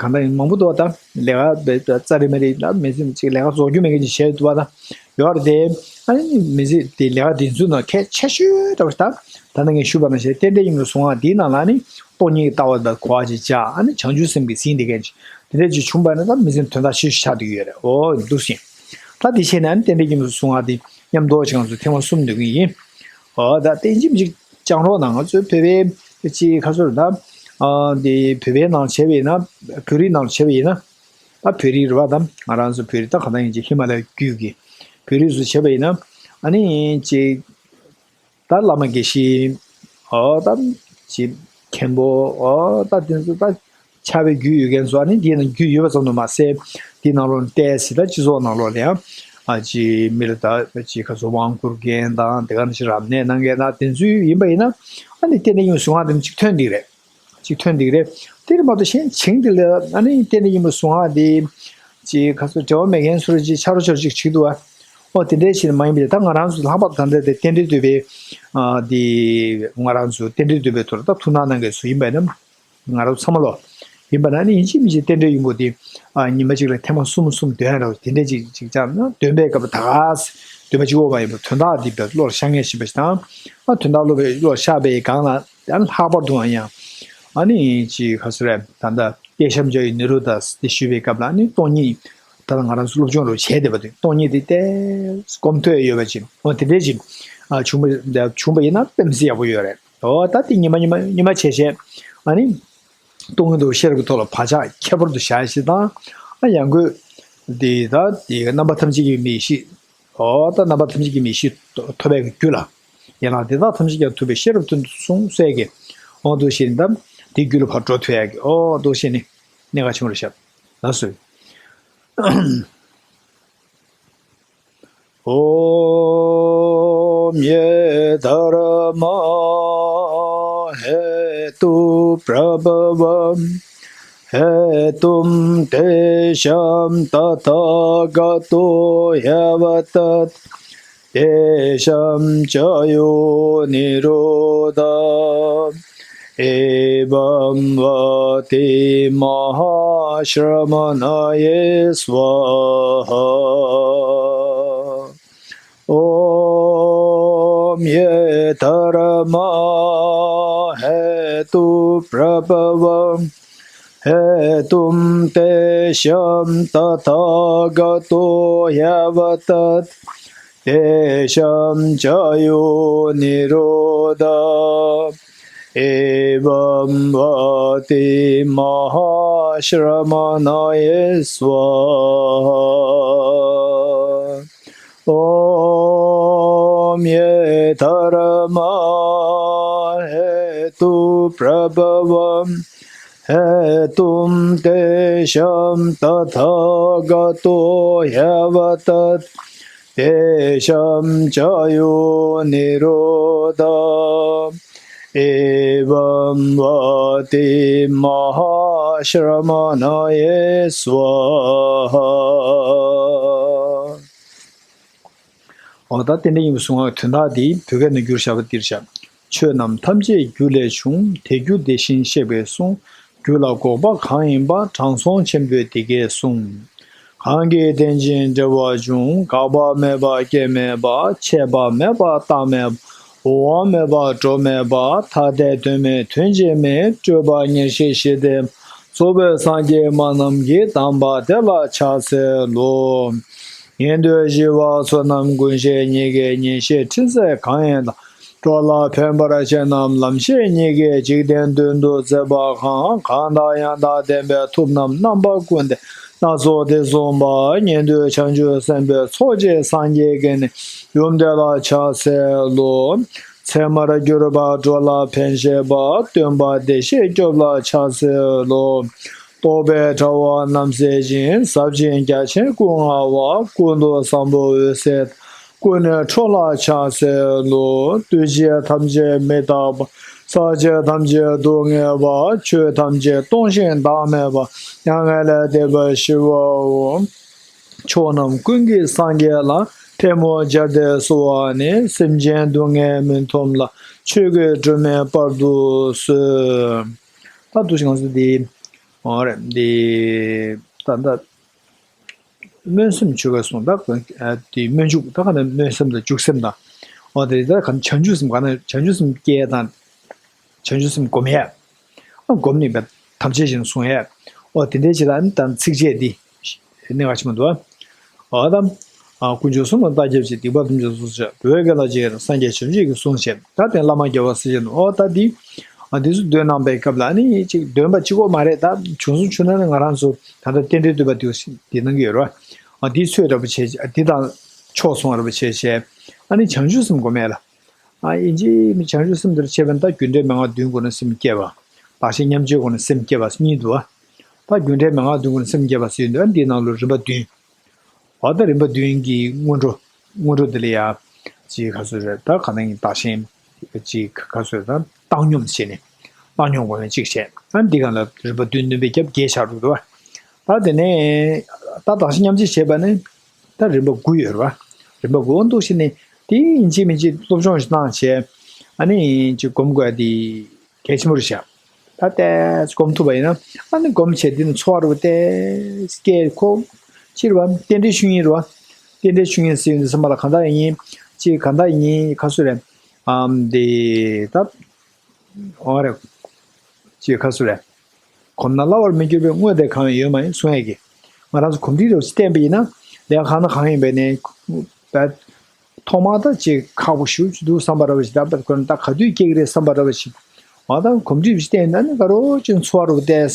གང་ལྟར་ཡིན་མང་པོ་འདུག་ད་ལས་ཀ་བས་ཙ་རི་མ་རི་ད་མི་ཚེ་ཅིག་ལས་ཀ་རྫོགས་རྒྱུ་མེད་མཁན་ཅིག་བྱས་འདུག་བ་ད་ཡོད་རེད་དེ། ཨ་ནི་མི་ཚེ་དེ་ལས་ཀ་དེ་ཚོའི་ནང་གལ་ཆེ་ཤོས་འདྲ་བོ་ཞིག་ད། ད་ནི་ངས་ཞུས་པ་ནང་བཞིན་རྟེན་འབྲེལ་ཡིན་པའི་གཟུངས་སྔགས་འདིའི་ནང་ལ་ནི་སྟོང་ཉིད་ལྟ་བ་དང་གོ་བ་ཅིག་བྱ། ཨ་ནི་བྱང་ཆུབ་སེམས་ཀྱི་ཟིན་དེ་གན་ཅིག་དེ་འདྲ་ཅིག་བྱུང་པ་ནི་ད་མི་ཚེ་དོན་དག་ཆེ་ཤོས་ཆགས་བསྡད་ཀྱི་ཡོད་རེད། འོ་འདུག་སེ། ད་དེ་བྱས་ནས་ཨ་ནི་རྟེན་འབྲེལ་ཡིན་པའི་གཟུངས་སྔགས་འདི་མཉམ་དུ་ཅིག་ང་ཚོས་ཐེངས་མ་གསུམ་འདོན་གྱི་ཡིན། འོ་ད་རྟེན་གཞི་མི་ཅིག་བཅང་རོགས་གནང་། ང་ཚོའི་བོད་པའི་ཅིག་ཁ་སོར་ད་ཨ་འདི་བོད་པའི་ནང་བྱས་པ་ཡིན་ན། བོད་རིགས་ནང་བྱས་པ་ཡིན་ན། ད་བོད་རིགས་རེད་པ། ད་ང་རང་ཚོ་བོད་རིགས་ད་གང་ལྟར་ཡིན་གྱི་ཧི་མ་ལ་ཡའི་རྒྱུད་ཀྱི་བོད་རིགས་ཚོ་བྱས་པ་ཡིན་ན། ཨ་ནི་ཅིག་ད་བླ་མ་དགེ་བཤེས། འོ་ད་ཅིག་མཁན་པོ། འོ་ད་དེ་ཚོ་ད་ཕྱག་དཔེ་རྒྱུད་ཡོད་མཁན་ཚོ། ཨ་ནི་འདིའི་ནང་རྒྱུད་ཡོད་པ་ཙམ་དུ་མ་ཟད། འདིའི་ནང་ལོགས་ནས་བལྟས་ཚེ་ད་སྤྱི་ཚོགས་ནང་ལོགས་ལ་ཡང་ཨ་ཅིག་མི་ལ་ད་ཅིག་ཁ་སོ་དབང་བསྐུར་མཁན་དང་། དེ་ག་ནང་བཞིན་རབ་གནས་གནང་མཁན་དང་དེ་ཚོ་ཡིན་པ་ཡིན་ན། ཨ་ནི་རྟེན་འབྲེལ་ཡིན་པའི་གཟུངས་སྔགས་དེ་ཅིག་ཐོན་འདི་རེད། ཅིག་ཐོན་འདི་རེད། དེ་རེད་མ་གཏོགས་གཞན་བྱིངས་དེ་ལ་ཨ་ནི་རྟེན་འབྲེལ་ཡིན་པའི་གཟུངས་སྔགས་དེ་ཅིག་ཁ་སོ་འབྲེལ་བ་མེད་མཁན་ཚོར་ཅིག་ཆ་རོགས་ཆ་རོགས་ཅིག་བྱེད་འདུག་པ། ཨོ་དེ་འདྲའི་ཞིག་མ་ཡིན་པ་རེད། ད་ང་རང་ཚོ་ལྷག་པར་དུ་ད་ལྟ་དེ་རྟེན་འབྲེལ་འདོད་པའི་ཨ་དེ་ང་རང་ཚོ་རྟེན་འབྲེལ་འདོད་པའི་ཐོག་ལ་ད་ཐུགས་སྣང་གནང་མཁན་ཚོ་ཡིན་པ་ཡིན་ན། ང་རང་ཚང་མ་ལོ། ཡིན་པ་ན་ནི་ཡིན་གཅིག་མིན་གཅིག་རྟེན་འབྲེལ་ཡིན་པོ་དེ་ཨ་ཉི་མ་གཅིག་ལ་ཐེངས་མ་གསུམ་གསུམ་འདོན་རོགས། དེ་འདྲའི་ཅིག་ཅིག་ཅང་ན་འདོན་པའི་སྐབས་ལ་ད་ག་ས་འདོན་པ་གཅིག་པོ་མ་ཡིན་པར་དོན་དག་འདི་བས་བློར་ཤར་མཁན་ཞིག་ཡིན་པ་ཞིག་དང་། ཨ་དོན་དག་བློ་བས་བློར་ཤར་བའི་སྒང་ལ་ཡང་ལྷག་པར་དུའང་ཡང་ཨ་ནི་ཅིག་ག་ཟེར་རེད། ད་ལྟ་ཏེ་ཤམ་ཛ་ཡོ་ནི་རོ་དྷ་ཟེར་ཞུས་པའི་སྐབས་ལ་ཨ་ནི་སྟོང་ཉིད། ད་ལྟ་ང་རང་ཚོ་སློབ་སྦྱོང་རོགས་བྱས་བསྡད་པ་དེ་སྟོང་ཉིད་དེ་ཏེ་གོམས་ཐོས་ཡོད་པ་ཅིག་འོ་དེ་འདྲའི་ཅིག་ཨ་བྱུང་བ་བྱུང་བ་ཡིན་ན་དཔེ་མི་སྲིད་ཡག་པོ་ཡོད་རེད། འོ་ད་དེ་ཉི་མ་ཉི་མ་ཉི་མ་བྱས་བྱས་ཨ་ནི། སྟོང་ཉིད་དུ་ཤེས་རབ་ཀྱི་ཐོག་ལ་བག་ཆགས་ཁྱད་པར་དུ་བཞག་ཞིག་དང་། ཨ་ཡང་སྒོས་འདི་ད་འདི་རྣམ་པ་ཐམས་ཅད་ཀྱི་མིག་ཤེས། འོ་ད་རྣམ་པ་ཐམས་ཅད་ཀྱི་མིག་ཤེས་ཐོབ་པའི་རྒྱུ་ལ། ཡན་ལག་འདི་དག་ཐམས་ཅད་ཀྱང་ཐུབ་པའི་ཤེས་རབ་དོན་དུ་གསུངས་གསལ་གྱི། འོ་འདུག་ཤེས་ནི་ད་འདི་རྒྱུ་ལ་ཕར་འགྲོ་ཐུབ་ཡག་གི། འོ་འདུག་ཤེས་ནི་གནད་འགག་ཆེན་པོ་རེད་ཤག་ལགས་སོ། ॐ ये धर्मा हेतुप्रभवं हेतुं तेषां तथागतो ह्यवदत्। तेषां च यो निरोध एवं वति महाश्रमणये स्वाहा। ॐ ये धर्मा हेतुप्रभवं हेतुं तेषां तथागतो ह्यवदत्। तेषां च यो निरोध एवं वति महाश्रमणये स्वाहा। ॐ ये धर्मा हेतुप्रभवं हेतुं तेषां तथागतो ह्यवदत्। तेषां च यो निरोध एवं वति महाश्रमणये स्वाहा। འོ་ད་རྟེན་འབྲེལ་ཡིན་པའི་གཟུངས་སྔགས་དོན་དག་འདི་བོད་སྐད་ནང་བསྒྱུར་བཞག་པ་འདིར་བཞག་ཆོས་རྣམས་ཐམས་ཅད་རྒྱུ་ལས་བྱུང་། དེ་རྒྱུ་དེ་བཞིན་གཤེགས་པས་གསུངས། རྒྱུ་ལ་འགོག་པ་གང་ཡིན་པ། དྲང་སྲོང་ཆེན་པོས་འདི་སྐད་གསུངས། གང་གིས་རྟེན་ཅིང་འབྲེལ་བར་འབྱུང་། འགག་པ་མེད་པ་སྐྱེ་མེད་པ། ཆད་པ་མེད་པ་རྟག་མེད་པ། འོང་བ་མེད་པ་འགྲོ་མེད་པ། ཐ་དད་དོན་མེད་དོན་གཅིག་མིན། སྤྲོས་པ་ཉེར་ཞི་ཞི་བདེ་རྫོགས་པའི་སངས་རྒྱས་སྨྲ་རྣམས་ཀྱིས། གདམས་པ་དེ་ལ་ཕྱག་འཚལ་ལོ། ཉན་ཐོས་ཞི་བ་བསོད་ནམས་ཀུན་ཤེས་ཉིད་ཀྱིས། ཉེར་ཞིའི་ཁྲིད་ཚད་གང་ཡིན་དང་། འགྲོ་ལ་ཕན་པར་བྱེད་རྣམས་ལམ་ཤེས་ཉིད་ཀྱིས། འཇིག་རྟེན་མདུན་དུ་མཛད་པ་གང་། གང་དག་ཡང་དག་ལྡན་པའི་ཐུབ་རྣམས་རྣམ་པ་ཀུན་ལྡན་སྣ་ཚོགས་དུས་གསུམ་པ། ཉན་ཐོས་བྱང་ཆུབ་སེམས་དཔའི་ཚོགས་ཀྱིས་སངས་རྒྱས་ཀྱི་ནི་ཡུམ་དེ་ལ་ཕྱག་འཚལ་ལོ། ཚད་མར་གྱུར་པ་འགྲོ་ལ་ཕན་བྱེད་པ། སྟོན་པ་བདེ་གཤེགས་སྐྱོབ་ལ་ཕྱག་འཚལ་ལོ། རྟོག་པའི་དྲ་བ་རྣམ་སེལ་ཞིང་། ཟབ་ཅིང་རྒྱ་ཆེན་སྐུ་མངའ་བ། ཀུན་ཏུ་བཟང་པོ་འོད་གསལ། ཀུན་ནས་འཕྲོ་ལ་ཕྱག་འཚལ་ལོ། འདུ་བྱེད་ཐམས་ཅད་མི་རྟག་པ། ཟག་བཅས་ཐམས་ཅད་སྡུག་བསྔལ་བ། ཆོས་ཐམས་ཅད་སྟོང་ཞིང་བདག་མེད་པ། མྱ་ངན་ལས་འདས་པ་ཞི་བའོ། ཕྱོགས་རྣམས་ཀུན་གྱི་སངས་རྒྱས་ལ། ཐལ་མོ་སྦྱར་ཏེ་གསོལ་བ་ནི། སེམས་ཅན་སྡུག་བསྔལ་མི་མཐོང་ལ། ཆོས་ཀྱི་སྒྲོན་མེ་སྤར་དུ་གསོལ། ད་འདུག་སེ་ང་ཚོ་འདི། འོ་རེད་འདི། ད་ལྟ། སྨོན་སེམས་ཆོ་ག་གསུངས། ད་དེ་སྨོན་འཇུག་ད་ག་ན་སྨོན་སེམས་དང་འཇུག་སེམས་དང་། འོ་དེ་ད་ག་ན་བྱང་ཆུབ་སེམས་ག་ན་བྱང་ཆུབ་སེམས་སྐྱེ་དང་། བྱང་ཆུབ་སེམས་སྒོམ་ཡས། སྒོམ་ནས་པའི་དམ་བཅའ་བཞིན་བསྲུང་ཡས། འོ་དེ་འདྲའི་ཆེད་ལ་ཨ་ནི་ད་ཚིགས་བཅད་འདི་གནད་འགག་ཆེན་པོ་འདུག་ཨ་དམ། དཀོན་མཆོག་གསུམ་ལ་བདག་སྐྱབས་མཆི། སྡིག་པ་ཐམས་ཅད་སོ་སོར་བཤགས། འགྲོ་བའི་དགེ་ལ་རྗེས་དང་། སངས་རྒྱས་བྱང་ཆུབ་ཀྱི་གསུང་བྱས། ད་དེ་བླ་མ་རྒྱལ་བ་སྲས་བཅས་རྣམས། འོ་ད་འདི། ཨ་འདི་ཚོ་འདོན་གནང་པའི་སྐབས་ལ་ཨ་ནི་ཅིག་འདོན་པ་གཅིག་པོ་མ་རེད། ད་བྱང་སེམས་ཆུང་ན་ནི་ང་རང་ཚོ་ད་ལྟ་རྟེན་འབྲེལ་བསྟོད་པ་འདི་འདི་གནང་གི་ཡོད་རེད་བ། ཨ་འདིའི་ཚོད་འདྲ་པོ་བྱས་བྱས། ཨ་འདི་དང་ཕྱོགས་མཚུངས་འདྲ་པོ་བྱས་བྱས། ཨ་ནི་བྱང་ཆུབ་སེམས་སྒོམ་ཡས་ལ། ཨ་ཡིན་གཅིག་མིན་བྱང་ཆུབ་སེམས་འདིར་བྱས་པ་ན་ད་རྒྱུ་འབྲས་མན་ངག་བདུན་སྒོ་ནས་སེམས་བསྐྱེད་པ། བདག་གཞན་མཉམ་བརྗེའི་སྒོ་ནས་སེམས་བསྐྱེད་པ་གཉིས་འདུག་བ། ད་རྒྱུ་འབྲས་མན་ངག་བདུན་སྒོ་ནས་སེམས་བསྐྱེད་པ་ཟེར་ཡོད་འདུག་ཨ་འདིའི་ནང་ལ་རིམ་པ་བདུན། འོ་ད་རིམ་པ་བདུན་གྱི་སྔོན་འགྲོ། སྔོན་འགྲོ་འདི་ལ་ཡ། ཅིག་ག་ཚོད་རེད། ད་ག་ནང་གི་བདག་གཞན། ཅིག་ག་ཚོད་ད་བཏང་སྙོམས་བྱས་ནས། བཏང་སྙོམས་སྒོ་ནས་གཅིག་བྱས། ཨ་འདི་ག་ལ་རིམ་པ་བདུན་འདོན་པའི་སྐབས་བརྒྱད་ཆགས་འགྲོ་འདུག་བ། ད་དེ་ནས། ད་བདག་གཞན་མཉམ་བརྗེ་བྱས་པ་ནི། ད་རིམ་པ་དགུ་ཡོད་རེད་བ། རིམ་པ་དགུ་འདུག་བྱས་ནས་དེ་ཡིན་གཅིག་མིན་གཅིག་སློབ་སྦྱོང་ཞིག་བཏང་བྱས། ཨ་ནི་ཅིག་སྒོམ་དགོས་ཡ་དེ་གལ་ཆེན་པོ་རེད་ཤག་ད་ལྟའི་སྒོམ་ཐུབ་པ་ཡིན་ན། ཨ་ནི་སྒོམ་བྱས་དེ་ནི་ཚོར་བ་རུ་བལྟས་སྐད་ཁོ། ཕྱིར་བ་རྟེན་འབྲེལ་ཤུགས་ཡིན་རུ་བ། རྟེན་འབྲེལ་ཤུགས་ཡིན་ཟེར་ཡོང་དུས་ཙམ་པ་ལ་གང་ལྟར་ཡིན། ཅིག་གང་ལྟར་ཡིན་ཁ་སུ་རེད། ཨམ་དེ་ད། འོ་རེད། ཅིག་ཁ་སུ་རེད། གོམས་ན་སླ་བར་མི་འགྱུར་བའི། དངོས་དེ་གང་ཡང་ཡོད་མ་ཡིན་གསུང་ཡས་ཀྱི། ང་རང་ཚོ་གོམས་འདྲིས་རེ་བ་ཞིག་བསྟན་པ་ཡིན་ན། ལས་གང་ན་གང་ཡིན་པས་ནས། ཐོག་མར་ད་ཅིག་ཁག་པོ་ཞེ་པོ་ཅིག་འདུག་བསམ་པ་འདྲ་བ་ཞིག་ད་ཁོ་ན་ད་ག་དུས་སྐྱེ་གི་རེད་བསམ་པ་འདྲ་བ་ཞིག་འོ་ད་གོམས་འདྲིས་ཅིག་བསྟན་ན་ནི་ག་རོ་ཅིག་ཚོར་བ་རུ་བལྟས་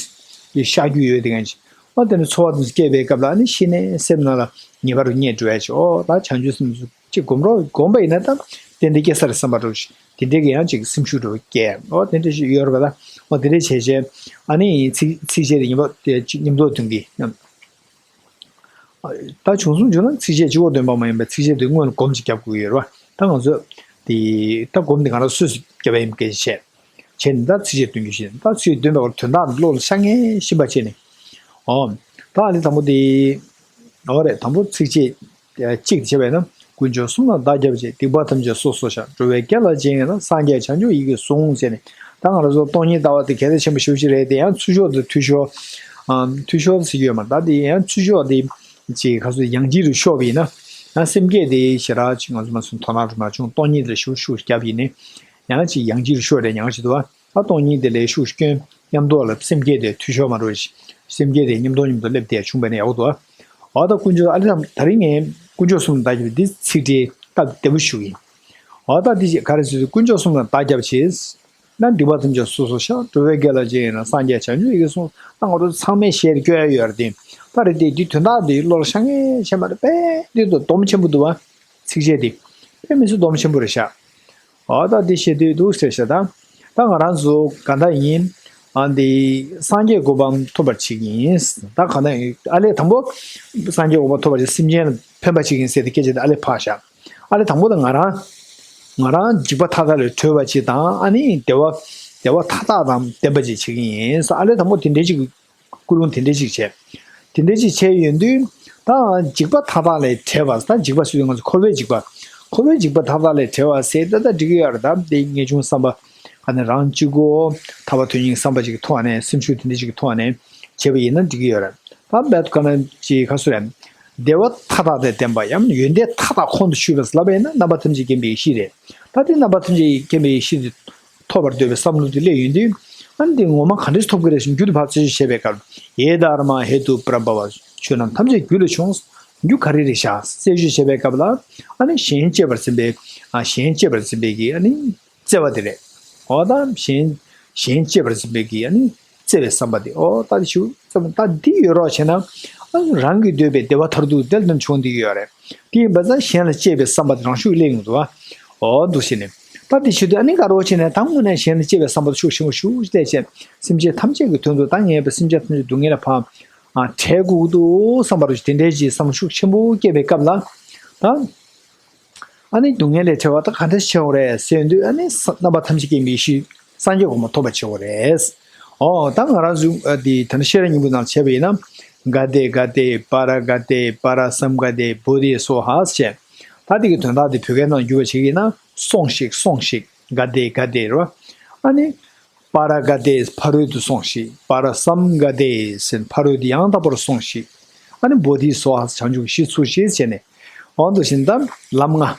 ཀྱི་ཤར་རྒྱུ་ཡོད་དེ་གན་ཞིག་འོ་དེ་ནི་ཚོར་བ་དེ་ཚོ་སྐྱེས་པའི་སྐབས་ལ་ནི་ཤི་ནས་སེམས་ནང་ལ་ངེས་པར་རྙེད་འགྲོ་ཡ་ཞིག་འོ་ད་བྱང་ཆུབ་སེམས་ཅིག་སྒོམ་རོགས་སྒོམ་པ་ཡིན་ན་ད་ཏན་ཏན་སྐྱེ་ས་རེད་བསམ་པ་འདྲ་བ་ཞིག་དེ་འདྲའི་གི་ཡང་ཅིག་སེམས་ཤུགས་འདྲ་བ་སྐྱེ་འོ་དེ་འདྲ་ཞིག་ཡོད་རེད་པ། ད་འོ་དེ་འདྲ་བྱས་བྱས་ཨ་ནི་ཚིག་ཚིགས་བཅད་དེ་ཉིན་པ་དེ་ཅིག་མཉམ་དུ་འདོན་གི། ད་བྱུང་སོང་བྱུང་ན་ཚིགས་བཅད་གཅིག་པོ་འདོན་པ་མ་ཡིན་པར་ཚིགས་བཅད་དེ་སྔོན་ལ་སྒོམ་ཅིག་རྒྱབ་དགོས་ཀྱི་ཡོད་རེད་བ། ད་ང་ཚོས་དེ་ད་སྒོམ་དེ་ང་རང་སོ་སོས་རྒྱབ་པ་ཡིན་སྐད་ཆ་བྱས། བྱས་ནས་ད་ཚིགས་བཅད་འདོན་རྒྱུ་ཞིག་ད་ཚིགས་འདོན་པའི་སྐོར་དོན་དག་བློ་ལ་ཤར་ངེས་ཤིན་པ་བྱས་ནས། ཨོ། ད་ཨ་ནི་དང་པོ་དེ། ཨོ་རེད། དང་པོ་ཚིགས་བཅད་གཅིག་དེ་བྱས་པས་ན། དཀོན་མཆོག་གསུམ་ལ་བདག་སྐྱབས་མཆི། སྡིག་པ་ཐམས་ཅད་སོ་སོར་བཤགས། འགྲོ་བའི་དགེ་ལ་རྗེས་དང་། སངས་རྒྱས་བྱང་ཆུབ་ཡིད་ཀྱིས་བཟུང་། ཟེར་ནས། ད་ང་རང་ཚོ་སྟོང་ཉིད་ལྟ་བ་དེ་གལ་ཆེན་པོ་ཞེ་པོ་ཅིག་རེད་དེ། ཡང་ཚུར་ཕྱོགས་དེ་འཐུས་ཤོར། ཨམ། འཐུས་ཤོར་ཟེར་གྱི་ཡོད་མ་རེད། ད་དེ་ཡང་ཚུར་ཕྱོགས་དེ། ཅིག་ག་ཚོད་ཡང་ལྗིད་རུ་ཤོར་བ་ཡིན་ན། ཡང་སེམས་བསྐྱེད་དེ་ཞེ་དྲག་ཅིག་ང་ཚོ་མ་སོང་དོ་སྣང་རུ་མ་བྱུང་། སྟོང་ཉིད་དེ་ལ་ཤུགས་ཤུགས་བརྒྱབ་ཡིན་ནས། ཡང་ཅིག་ཡང་ལྗིད་རུ་ཤོར་རེད་ཉག་ཅིག་འདུག་བ། ད་སྟོང་ཉིད་དེ་ལ་ཤུགས་སྐྱོན་མཉམ་དུ་ལ་སེམས་བསྐྱེད་དེ་འཐུས་ཤོར་མ་འགྲོ་ཞིག་སེམས་བསྐྱེད་དེ་མཉམ་དུ་མཉམ་དུ་སླེབས་དེ་བྱུང་བས་ན་ཡག་པོ་འདུག་བ། འོ་ད་དཀོན་མཆོག་ཨ་ལེ་ལམ་ད་རིང་ངས་དཀོན་མཆོག་གསུམ་ལ་བདག་སྐྱབས་འདི་ཚིག་འགྲེལ་སྟབས་བདེ་པོ་ཞུ་གི་ཡིན། འོ་ད་འདི་ཞིག་ག་རེ་ཟེར་དུས་དཀོན་མཆོག་གསུམ་ལ་བདག་སྐྱབས་མཆི། ན་སྡིག་པ་ཐམས་ཅད་སོ་སོར་བཤགས། འགྲོ་བའི་དགེ་ལ་རྗེས་དང་། སངས་རྒྱས་བྱང་ཆུབ་ཡིད་ཀྱིས་བཟུང་། ད་ང་རང་ཚོ་ཚང་མས་ཤེས་སྐྱོ་ཡ་ཡོད་རེད་དེ། ད་རེད་དེ་འདི་དོན་དག་འདི་བློ་ལ་ཤར་ངེས་ཤེས་མ་རེད་པས། འདི་དོ་སྡོམ་ཆེན་པོ་འདུག་བ། ཚིགས་བཅད་འདི། དཔེ་མི་སྲིད་སྡོམ་ཆེན་པོ་རེད་ཤག་འོ་ད་འདི་བཤད་དུས་འདུག་ཟེར་ཤག་ད། ད་ང་རང་ཚོ་ག་འདྲ་ཡིན། ཨ་འདི་སངས་རྒྱས་གོ་འཕང་ཐོབ་པར་བྱེད་ཀྱི་ཡིན། ད་ག་འདྲ་ཡིན། ཨ་ལས་དང་པོ། སངས་རྒྱས་གོ་འཕང་ཐོབ་པར་བྱེད། སེམས་ཅན་ལ་ཕན་པ་བྱེད་ཀྱི་ཡིན་ཟེར་ཏེ་སྐད་ཆ་དེ་ཨ་ལས་ཕར་བཞག་ཨ་ལས་དང་པོ་དེ་ང་རང་། ང་རང་འཇིགས་པ་མཐའ་དག་ལས་གྲོལ་བ་ཅིག་དང་། ཨ་ནི་བདེ་བ། བདེ་བ་མཐའ་དག་དང་ལྡན་པ་ཅིག་བྱེད་ཀྱི་ཡིན། ཨ་ལས་དང་པོ་དེ་འདྲའི་ཅིག་ཀུན་སློང་དེ་འདྲ་ཅིག་བྱས། དེ་འདྲ་ཅིག་བྱས་ཡོང་དུས། ད་འཇིགས་པ་མཐའ་དག་ལས་བྲལ་བ། ད་འཇིགས་པ་ཟེར་དུས་ང་ཚོ་འཁོར་བའི་འཇིགས་པ། འཁོར་བའི་འཇིགས་པ་མཐའ་དག་ལས་བྲལ་བ་ཟེར་ད་ད་འགྲིག་གི་ཡོད་རེད། ད་དེ་ངེས་འབྱུང་བསམ་པ། ཨ་ནི་རང་གཅིག་པོ། ཐར་པ་དོན་གཉེར་བསམ་པ་ཅིག་གི་ཐོག་ནས། སེམས་ཤུགས་དེ་འདྲ་ཅིག་གི་ཐོག་ནས་བྱས་པ་ཡིན་ན་འགྲིག་གི་ཡོད་རེད། ད་རྦད་དེ་ག་ནང་ཅིག་ག་ཚོད་རེད། བདེ་བ་མཐའ་དག་དང་ལྡན་པ། ཡང་ན་ཡོན་ཏན་མཐའ་དག་ཁོང་དུ་ཆུད་པ་ཟེར་ལབ་པ་ཡིན་ན་རྣམ་པ་ཐམས་ཅད་མཁྱེན་པའི་ཡེ་ཤེས་རེད། ད་དེ་རྣམ་པ་ཐམས་ཅད་མཁྱེན་པའི་ཡེ་ཤེས་དེ་ཐོབ་པར་འདོད་པའི་བསམ་བློ་དེ་སླེབས་ཡོང་དུས། ཨ་ནི་དེ་ངོ་མ་ག་འདྲས་ཐོབ་ཀྱི་རེད་ཟེར་རྒྱུ་དེ་ཕར་རྩད་གཅོད་བྱས་པའི་སྐབས། ཡེ་དྷརྨཱ་ཧེ་ཏུ་པྲ་བྷ་བ། ཆོས་རྣམས་ཐམས་ཅད་རྒྱུ་ལས་བྱུང་། རྒྱུ་ག་རེ་རེད་བཞག་རྩད་གཅོད་བྱས་པའི་སྐབས་ལ། ཨ་ནི་གཞན་གཅེས་པར་འཛིན་པའི། ཨ་གཞན་གཅེས་པར་འཛིན་པའི་གི་ཨ་ནི་བརྩེ་བ་དེ་རེད། འོ་ད་གཞན་གཞན་གཅེས་པར་འཛིན་པའི་གི་ཨ་ནི་བརྩེ་བའི་བསམ་པ་དེ། འོ་ད་དེ་ཞུ་བསམ་ད་འདི་ཡོད་རོགས་བྱས་ན། ཨ་ནི་རང་གིས་འདོད་པའི་བདེ་བ་མཐར་ཐུག་དེ་ལ་བྱུང་བསྡད་ཀྱི་ཡོད་རེད། དེ་ཡིན་པ་ཙང་གཞན་ལ་གཅེས་པའི་བསམ་པ་དེ་རང་ཤུགས་སླེབས་ཡོང་འདུག་བ། འོ་འདུག་བྱས་ནས། ད་དེ་བྱེད་དུས་ཨ་ནི་ག་རོགས་བྱས་ནས་ད་དངོས་གནས་གཞན་ལ་གཅེས་པའི་བསམ་པ་དེ་ཤུགས་ཆེན་པོ་ཞུགས་བྱས་བྱས། སེམས་ཅན་ཐམས་ཅད་ཀྱི་དོན་དུ་ད་ངས་སེམས་ཅན་ཐམས་ཅད་སྡུག་བསྔལ་ལས་ཕར། ཨ་བྲལ་དགོས་འདུག་བསམ་པ་རུ་དེ་འདྲའི་ཅིག་བསམ་བློ་ཤུགས་ཆེན་པོ་སྐྱེས་པའི་སྐབས་ལ། ད། ཨ་ནི་སྡུག་བསྔལ་ལས་བྲལ་བ་ད་ག་འདྲ་ཆེ་བ་རེད་ཟེར་དུས། ཨ་ནི་ས་རྣམ་པ་ཐམས་ཅད་མཁྱེན་པའི་ཡེ་ཤེས་སངས་རྒྱས་གོ་འཕང་ཐོབ་པ་ཆེ་བ་རེད། ཨོ་ད་ང་རང་ཚོ་ཨ་དེ་ད་ནི་ཤེས་རབ་སྙིང་པོའི་ནང་བྱས་པ་ཡིན་ན། ག་ཏེ་ག་ཏེ་པཱ་ར་ག་ཏེ་པཱ་ར་སཾ་ག་ཏེ་བོ་དྷི་སྭཱ་ཧཱ་ཞེས། ད་དེ་གི་དོན་དག་དེ་བོད་སྐད་ནང་བསྒྱུར་བ་བྱེད་ཀྱི་ཡིན་ན། སོང་ཞིག་སོང་ཞིག་ག་ཏེ་ག་ཏེ་རེད་བ། ཨ་ནི། པཱ་ར་ག་ཏེ་ཕ་རོལ་ཏུ་སོང་ཞིག་པཱ་ར་སཾ་ག་ཏེ་ཟེར་ཕ་རོལ་ཏུ་ཡང་དག་པར་སོང་ཞིག་ཨ་ནི་བོ་དྷི་སྭཱ་ཧཱ་བྱང་ཆུབ་ཀྱི་གཞི་ཚུགས་ཤིག་བྱས་ནས། འོ་འདུག་བཞིན་དུ་ལམ་ལྔ།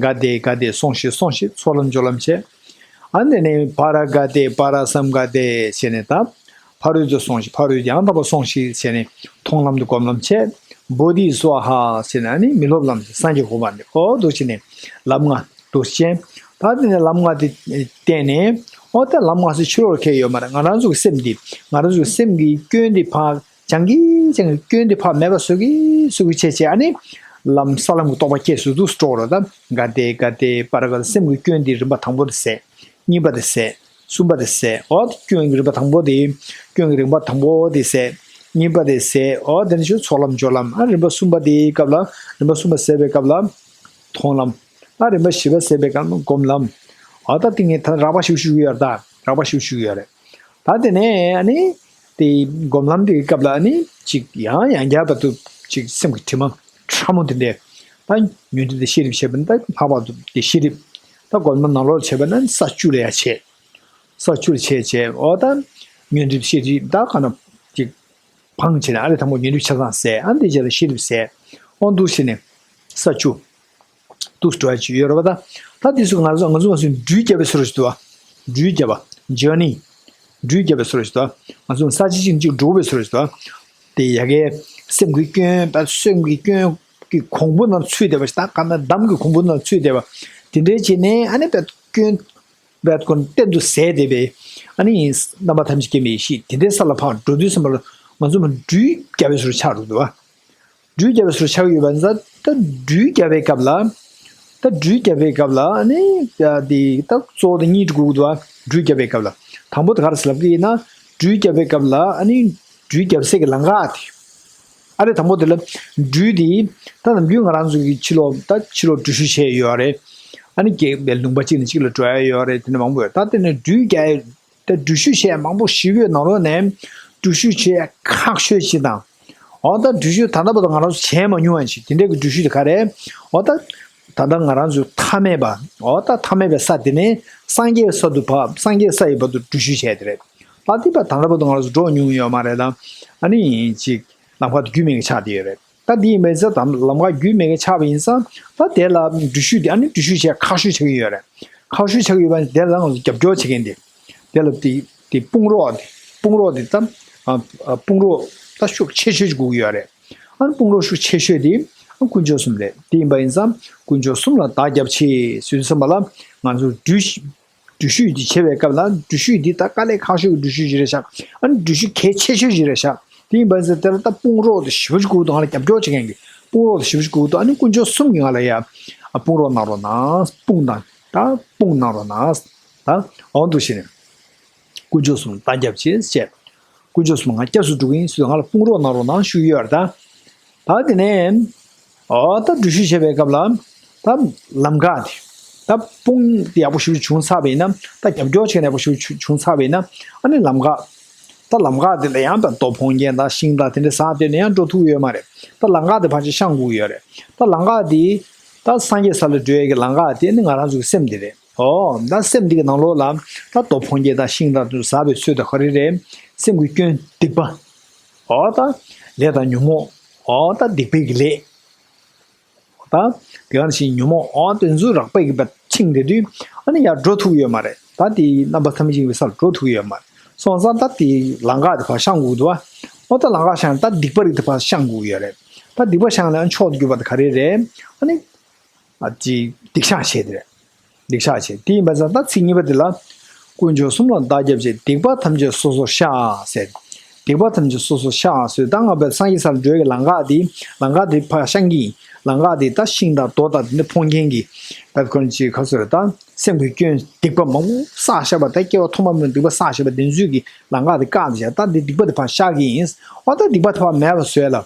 ག་ཏེ་ག་ཏེ་སོང་ཞིག་སོང་ཞིག་ཚོགས་ལམ་སྦྱོར་ལམ་བྱས། ཨ་ནི་ནི་པ་ར་ག་ཏེ་པ་ར་སཾ་ག་ཏེ་བྱས་ནས་ད། ཕ་རོལ་ཏུ་སོང་ཞིག་ཕ་རོལ་ཡང་དག་པར་སོང་ཞིག་བྱས་ནས་མཐོང་ལམ་དུ་སྒོམ་ལམ་བྱས། བོ་དྷི་སྭཱ་ཧཱ་ཟེར་ནས་ཨ་ནི་མི་སློབ་ལམ་དུ་སངས་རྒྱས་གོ་འཕང་འདི་འོ་འདུག་བྱས་ནས་ལམ་ལྔ་འདུག་བྱས། ད་དེ་ནས་ལམ་ལྔ་དེ་བསྟན་ནས་འོ་ད་ལམ་ལྔ་སུ་ཕྱི་རོལ་ཁེལ་ཡོད་མ་རེད། ང་རང་ཚོ་གི་སེམས་འདི་ང་རང་ཚོ་གི་སེམས་ཀྱི་སྐྱོན་འདི་ཕར་སྦྱང་གི་སྦྱང་གི་སྐྱོན་འདི་ཕར་མེད་པ་བཟོ་གི་བཟོ་གི་བྱས་བྱས་ཨ་ནི་ལམ་ས་ལམ་གྱི་རྟོགས་པ་སྐྱེས་སུ་འདུག་སྤྲོ་རོ། ད་ག་ཏེ་ག་ཏེ་པ་ར་ག་ཏེ་སེམས་ཀྱི་སྐྱོན་འདི་རིམ་པ་དང་པོ་དེ་ཟད། གཉིས་པ་དེ་ཟད། གསུམ་པ་དེ་ཟད། འོ་དེ་སྐྱོན་གྱི་རིམ་པ་དང་པོ་དེ། སྐྱོན་གྱི་རིམ་པ་དང་པོ་དེ་ཟད། གཉིས་པ་དེ་ཟད། འོ་དེ་ནས་ཞུ་ཚོགས་ལམ་སྦྱོར་ལམ། ཨ་རིམ་པ་གསུམ་པ་དེའི་སྐབས་ལ་རིམ་པ་གསུམ་པ་ཟད་པའི་སྐབས་ལ་མཐོང་ལམ། ཨ་རིམ་པ་བཞི་པ་ཟད་པའི་སྐབས་ལ་སྒོམ་ལམ། འོ་ད་དེ་ངས་ད་རགས་པ་ཞུ་ཞུ་གི་ཡོད་རེད། ད་རགས་པ་ཞུ་ཞུ་གི་ཡོད་རེད། ད་དེ་ནས་ཨ་ནི་དེ་སྒོམ་ལམ་དེའི་སྐབས་ལ་ཨ་ནི་ཅིག་ཡང་ཡང་བསྐྱར་བར་དུ་ཅིག་སེམས་ཀྱི་དྲི་མ་ཕྲ་མོ་དེ་འདྲས་ད་ཉོན་སྒྲིབ་དེ་ཤེས་རིག་བྱེད་པ་ནི་ད་ལྷག་པར་དུ་དེ་ཤེས་རིག་ད་སྒོམ་ལམ་ནང་ལོགས་བྱེད་པ་ན་ས་བཅུ་ལ་ཡང་བྱེད། ས་བཅུ་ལ་བྱས་བྱས་འོ་ད་ཉོན་སྒྲིབ་ཤེས་རིག་ད་ག་ན་ཅིག་བང་བྱས་ནས་ཨ་རེ་དང་པོ་ཉོན་སྒྲིབ་ཆ་ཚང་ཟད། ཨ་འདི་རྗེས་ལ་ཤེས་རིག་ཟད། འོ་འདུག་བྱས་ནས་ས་བཅུ་འདུག་འགྲོ་ཡ་ཅིག་ཡོད་རེད་པ། ད་ད་དེ་ཚོ་ང་ཚོ་ང་ཚོ་ང་ཚོ་འགྲུལ་བརྒྱབ་པའི་བཟོ་འདྲ་ཞིག་འདུག་བ། འགྲུལ་བརྒྱབ་པ་ཇར་ནི། འགྲུལ་བརྒྱབ་པའི་བཟོ་འདྲ་ཞིག་འདུག་ང་ཚོ་ས་ཆ་གཅིག་ནས་གཅིག་འགྲོ་བའི་བཟོ་འདྲ་ཞིག་འདུག་དེ་ཡ་གའི་སེམས་ཀྱི་སྐྱོན་པ་སེམས་ཀྱི་སྐྱོན་གྱི་གོང་བུ་ནང་ཚུད་བསྡད་པ་ཞིག་ད་ག་ན་འདམ་གྱི་གོང་བུ་ནང་ཚུད་བསྡད་པ་དེ་འདྲའི་བྱས་ནས་ཨ་ནི་པད་སྐྱོན་བད་ཀོན་གཏན་དུ་ཟད་བསྡད་པའི་ཨ་ནི་རྣམ་པ་ཐམས་ཅད་མཁྱེན་པའི་ཡེ་ཤེས་དེ་འདྲའི་ས་ལ་ཕར་འགྲོ་དུས་ཙམ་པ་ལ་ང་ཚོ་མ་འགྲུལ་བརྒྱབ་པའི་བཟོ་འདྲ་ཆགས་འགྲོ་འདུག་བ། འགྲུལ་བརྒྱབ་པའི་བཟོ་འདྲ་ཆགས་ཡོད་པ་ཡིན་ཙང་ད་འགྲུལ་བརྒྱབ་པའི་སྐབས་ལ་ད་འགྲུལ་བརྒྱབ་པའི་སྐབས་ལ་ཨ་ནི་དེ་ད་གཙོ་བོ་དེ་གཉིས་དགོས་འདུག་བ། འགྲུལ་བརྒྱབ་པའི་སྐབས་ལ་དང་པོ་དེ་ག་རེ་ཟེར་ལབ་ཀྱི་ཡིན་ན་འགྲུལ་བརྒྱབ་པའི་སྐབས་ལ་ཨ་ནི་འགྲུལ་བརྒྱབ་སའི་གི་ལམ་ཁ་དེ། ཨ་རེ་དང་པོ་དེ་ལ་འགྲུལ་དེ་ད་ནམ་རྒྱུན་ང་རང་ཚོ་གི་ཕྱི་ལོགས་ད་ཕྱི་ལོགས་འགྲུལ་བཞུད་བྱས་ཡོད་རེད། ཨ་ནི་རྒྱལ་བའི་ལུང་པ་གཅིག་ནས་གཅིག་ལ་འགྲོ་ཡ་ཡོད་རེད། དེ་འདྲ་མང་པོ་ཡོད། ད་དེ་ནས་འགྲུལ་རྒྱག་ད་འགྲུལ་བཞུད་བྱས་མང་པོ་ཞིག་ཡོད་ནང་ལོགས་ནས་འགྲུལ་བཞུད་བྱས་ཁག་ཤོས་ཅིག་དང་། འོ་ད་འགྲུལ་བཞུད་ད་ལྟ་བར་དུ་ང་རང་ཚོ་བྱས་མ་མྱོང་བ་ཞིག་དེ་འདྲའི་གི་འགྲུལ་བཞུད་དེ་ག་རེད། འོ་ད་ད་ལྟ་ང་རང་ཚོའི་མཐའ་མེད་པ་འོ་ད་མཐའ་མེད་པའི་ས་དེ་ནས་སངས་རྒྱས་ས་དུ་བབས་སངས་རྒྱས་ས་ཡི་བར་དུ་འགྲུལ་བཞུད་བྱས་དེ་རེད། ད་དེ་བར་ད་ལྟ་བར་དུ་ང་རང་ཚོ་འགྲོ་མྱོང་ཡོད་མ་རེད་དང་། ཨ་ནི་ཅིག་ལམ་ཁ་དེ་རྒྱུས་མེད་ཀྱི་ཆགས་བསྡད་ཡོད་རེད། ད་འདི་ཡིན་པའི་ཚེ་ད་ལམ་ཁ་རྒྱུས་མེད་ཀྱི་ཆགས་པ་ཡིན་ཙང་ད་དེ་ལ་འགྲུལ་བཞུད་དེ་ཨ་ནི་འགྲུལ་བཞུད་བྱས་ཁག་ཤོས་ཆགས་ཀྱི་ཡོད་རེད། ཁག་ཤོས་ཆགས་ཀྱི་ཡོད་པ་ཡིན་ཙང་དེ་ལ་ང་ཚོ་རྒྱབ་སྐྱོར་བྱེད་མཁན་དེ་དེ་ལ་དེ་དེ་དཔུང་རོགས་དེ་དཔུང་རོགས་དེ་ད་ཨ་ཨ་དཔུང་རོགས་ད་ཤུགས་ཆེ་ཤོས་ཅིག་དགོས་ཀྱི་ཡོད་རེད། ཨ་ནི་དཔུང་རོགས་ཤུགས་ཆེ་ཤོས་དེ་ཨ་དཀོན་མཆོག་གསུམ་རེད། དེ་ཡིན་པ་ཡིན་ཙང་དཀོན་མཆོག་གསུམ་ལ་བདག་རྒྱབ་ཆེ་ཟེར་དུས་ཙམ་པ་ལ་ང་ཚོ་འགྲུལ་བཞུད་འགྲུལ་བཞུད་འདི་བྱེད་པའི་སྐབས་ལ་འགྲུལ་བཞུད་འདི་ད་དཀའ་ལས་ཁག་ཤོས་ཀྱི་འགྲུལ་བཞུད་ཅིག་རེད་ཤག་ཨ་ནི་འགྲུལ་བཞུད་གལ་ཆེ་ཤོས་ཅིག་རེད་ཤག་དེ་ཡིན་པ་ཟེར་དེ་ལ་ད་དཔུང་རོགས་དེ་ཞེ་པོ་ཅིག་དགོས་འདུག་ང་ལ་རྒྱབ་སྐྱོར་བྱེད་མཁན་གྱི་དཔུང་རོགས་དེ་ཞེ་པོ་ཅིག་དགོས་འདུག་ཨ་ནི་དཀོན་མཆོག་གསུམ་གྱིས་ང་ལ་ཡ་ཨ་དཔུང་རོགས་གནང་རོགས་གནང་། དཔུང་གནང་ད་དཔུང་གནང་རོགས་གནང་། ད་འོ་འདུག་བྱས་ནས་དཀོན་མཆོག་གསུམ་ལ་བདག་རྒྱབ་བྱེད་ཅེས། དཀོན་མཆོག་གསུམ་ང་སྐྱབས་སུ་འགྲོ་གི་ཡིན་ཟེར་ང་ལ་དཔུང་རོགས་གནང་རོགས་གནང་ཞུ་གི་ཡོད་རེད་ད། ད་དེ་ནས་ཨོ་ད་འགྲུལ་བཞུད་བྱེད་པའི་སྐབས་ལ་ད་ལམ་ཁ་དེ་ད་དཔུང་དེ་ཡག་པོ་ཞེ་པོ་བྱུང་ཚར་བ་ཡིན་ན་ད་རྒྱབ་སྐྱོར་བྱེད་མཁན་ཡག་པོ་ཞེ་པོ་བྱུང་ཚར་བ་ཡིན་ན་ཨ་ནི་ལམ་ཁ་ད་ལམ་ཁ་དེ་ལ་ཡང་ད་རྡོ་འཕོང་རྒྱན་དང་ཤིང་དང་དེ་འདྲ་ཟགས་བསྡད་ན་ཡང་འགྲོ་ཐུབ་ཀྱི་ཡོད་མ་རེད། ད་ལམ་ཁ་དེ་ཕལ་ཆེར་བཤང་དགོས་ཀྱི་ཡོད་རེད། ད་ལམ་ཁ་དེ་ད་སངས་རྒྱས་ས་ལ་འགྲོ་ཡས་ཀྱི་ལམ་ཁ་དེ་ནི་ང་རང་ཚོ་གི་སེམས་དེ་རེད། ཨོ། ད་སེམས་འདི་གི་ནང་ལོགས་ལ་ད་རྡོ་འཕོང་རྒྱན་དང་ཤིང་དང་དུ་ཟགས་པའི་ཚུལ་དང་ག་རེ་རེད། སེམས་ཀྱི་སྐྱོན་སྡིག་པ། ཨོ་ད་ལས་དང་ཉོན་མོངས། ཨོ་ད་སྡིག་པའི་གི་ལས། ད་དེ་ག་ནང་བཞིན་ཉོན་མོངས་ཨོ་དེ་ཚོ་རགས་པའི་གི་བ་འཆིང་བསྡད་དུས་ཨ་ནི་ཡར་འགྲོ་ཐུབ་ཀྱི་ཡོད་མ་རེད། ད་དེ་རྣམ་པ་ཐམས་ཅད་ཡིན་པའི་སར་འགྲོ་ཐུབ་ཀྱི་ཡོད་མ་རེད། སོང་ཙང་ད་དེ་ལམ་ཁ་དེ་ཕར་བཤང་དགོས་འདུག་བ། ཨོ་ད་ལམ་ཁ་བཤང་ད་སྡིག་པ་རིགས་དེ་ཕར་བཤང་དགོས་ཀྱི་ཡོད་རེད། ད་སྡིག་པ་བཤང་ལ་མཆོག་ཏུ་གྱུར་པ་དེ་ག་རེ་རེད། ཨ་ནི། ཨ་ཅི་སྡིག་བཤགས་བྱས་ཏེ་རེད། སྡིག་བཤགས་བྱས་དེ་ཡིན་པ་ཙང་ད་ཚིག་གཉིས་པ་དེ་ལ། དཀོན་མཆོག་གསུམ་ལ་བདག་རྒྱབ་བྱས་སྡིག་པ་ཐམས་ཅད་སོ་སོར་བཤགས་ཟེར། སྡིག་པ་ཐམས་ཅད་སོ་སོར་བཤགས་ཟེར་ད་ང་བས་སངས་རྒྱས་སར་འགྲོ་གི་ལམ་ཁ་དེ་ལམ་ཁ་དེ་ཕར་བཤང་གི་ལམ་ཁ་དེ་ད་ཤིང་དང་རྡོ་དང་དེ་འདྲ་འཕོང་མཁན་གྱི་ད་ཁོན་ཅི་ཁ་སོ་རེད་ད་སེམས་ཀྱི་སྐྱོན་སྡིག་པ་མང་པོ་བསགས་བཞག་པ་ད་སྐྱེ་བ་ཐོག་མ་མེད་སྡིག་པ་བསགས་བཞག་པ་དེ་ཚོའི་གི་ལམ་ཁ་དེ་བཀག་བྱས་ད་དེ་སྡིག་པ་དེ་ཕར་བཤགས་གི་ཡིན། འོ་ད་སྡིག་པ་དེ་ཕར་མེད་པ་བཟོས་ལ།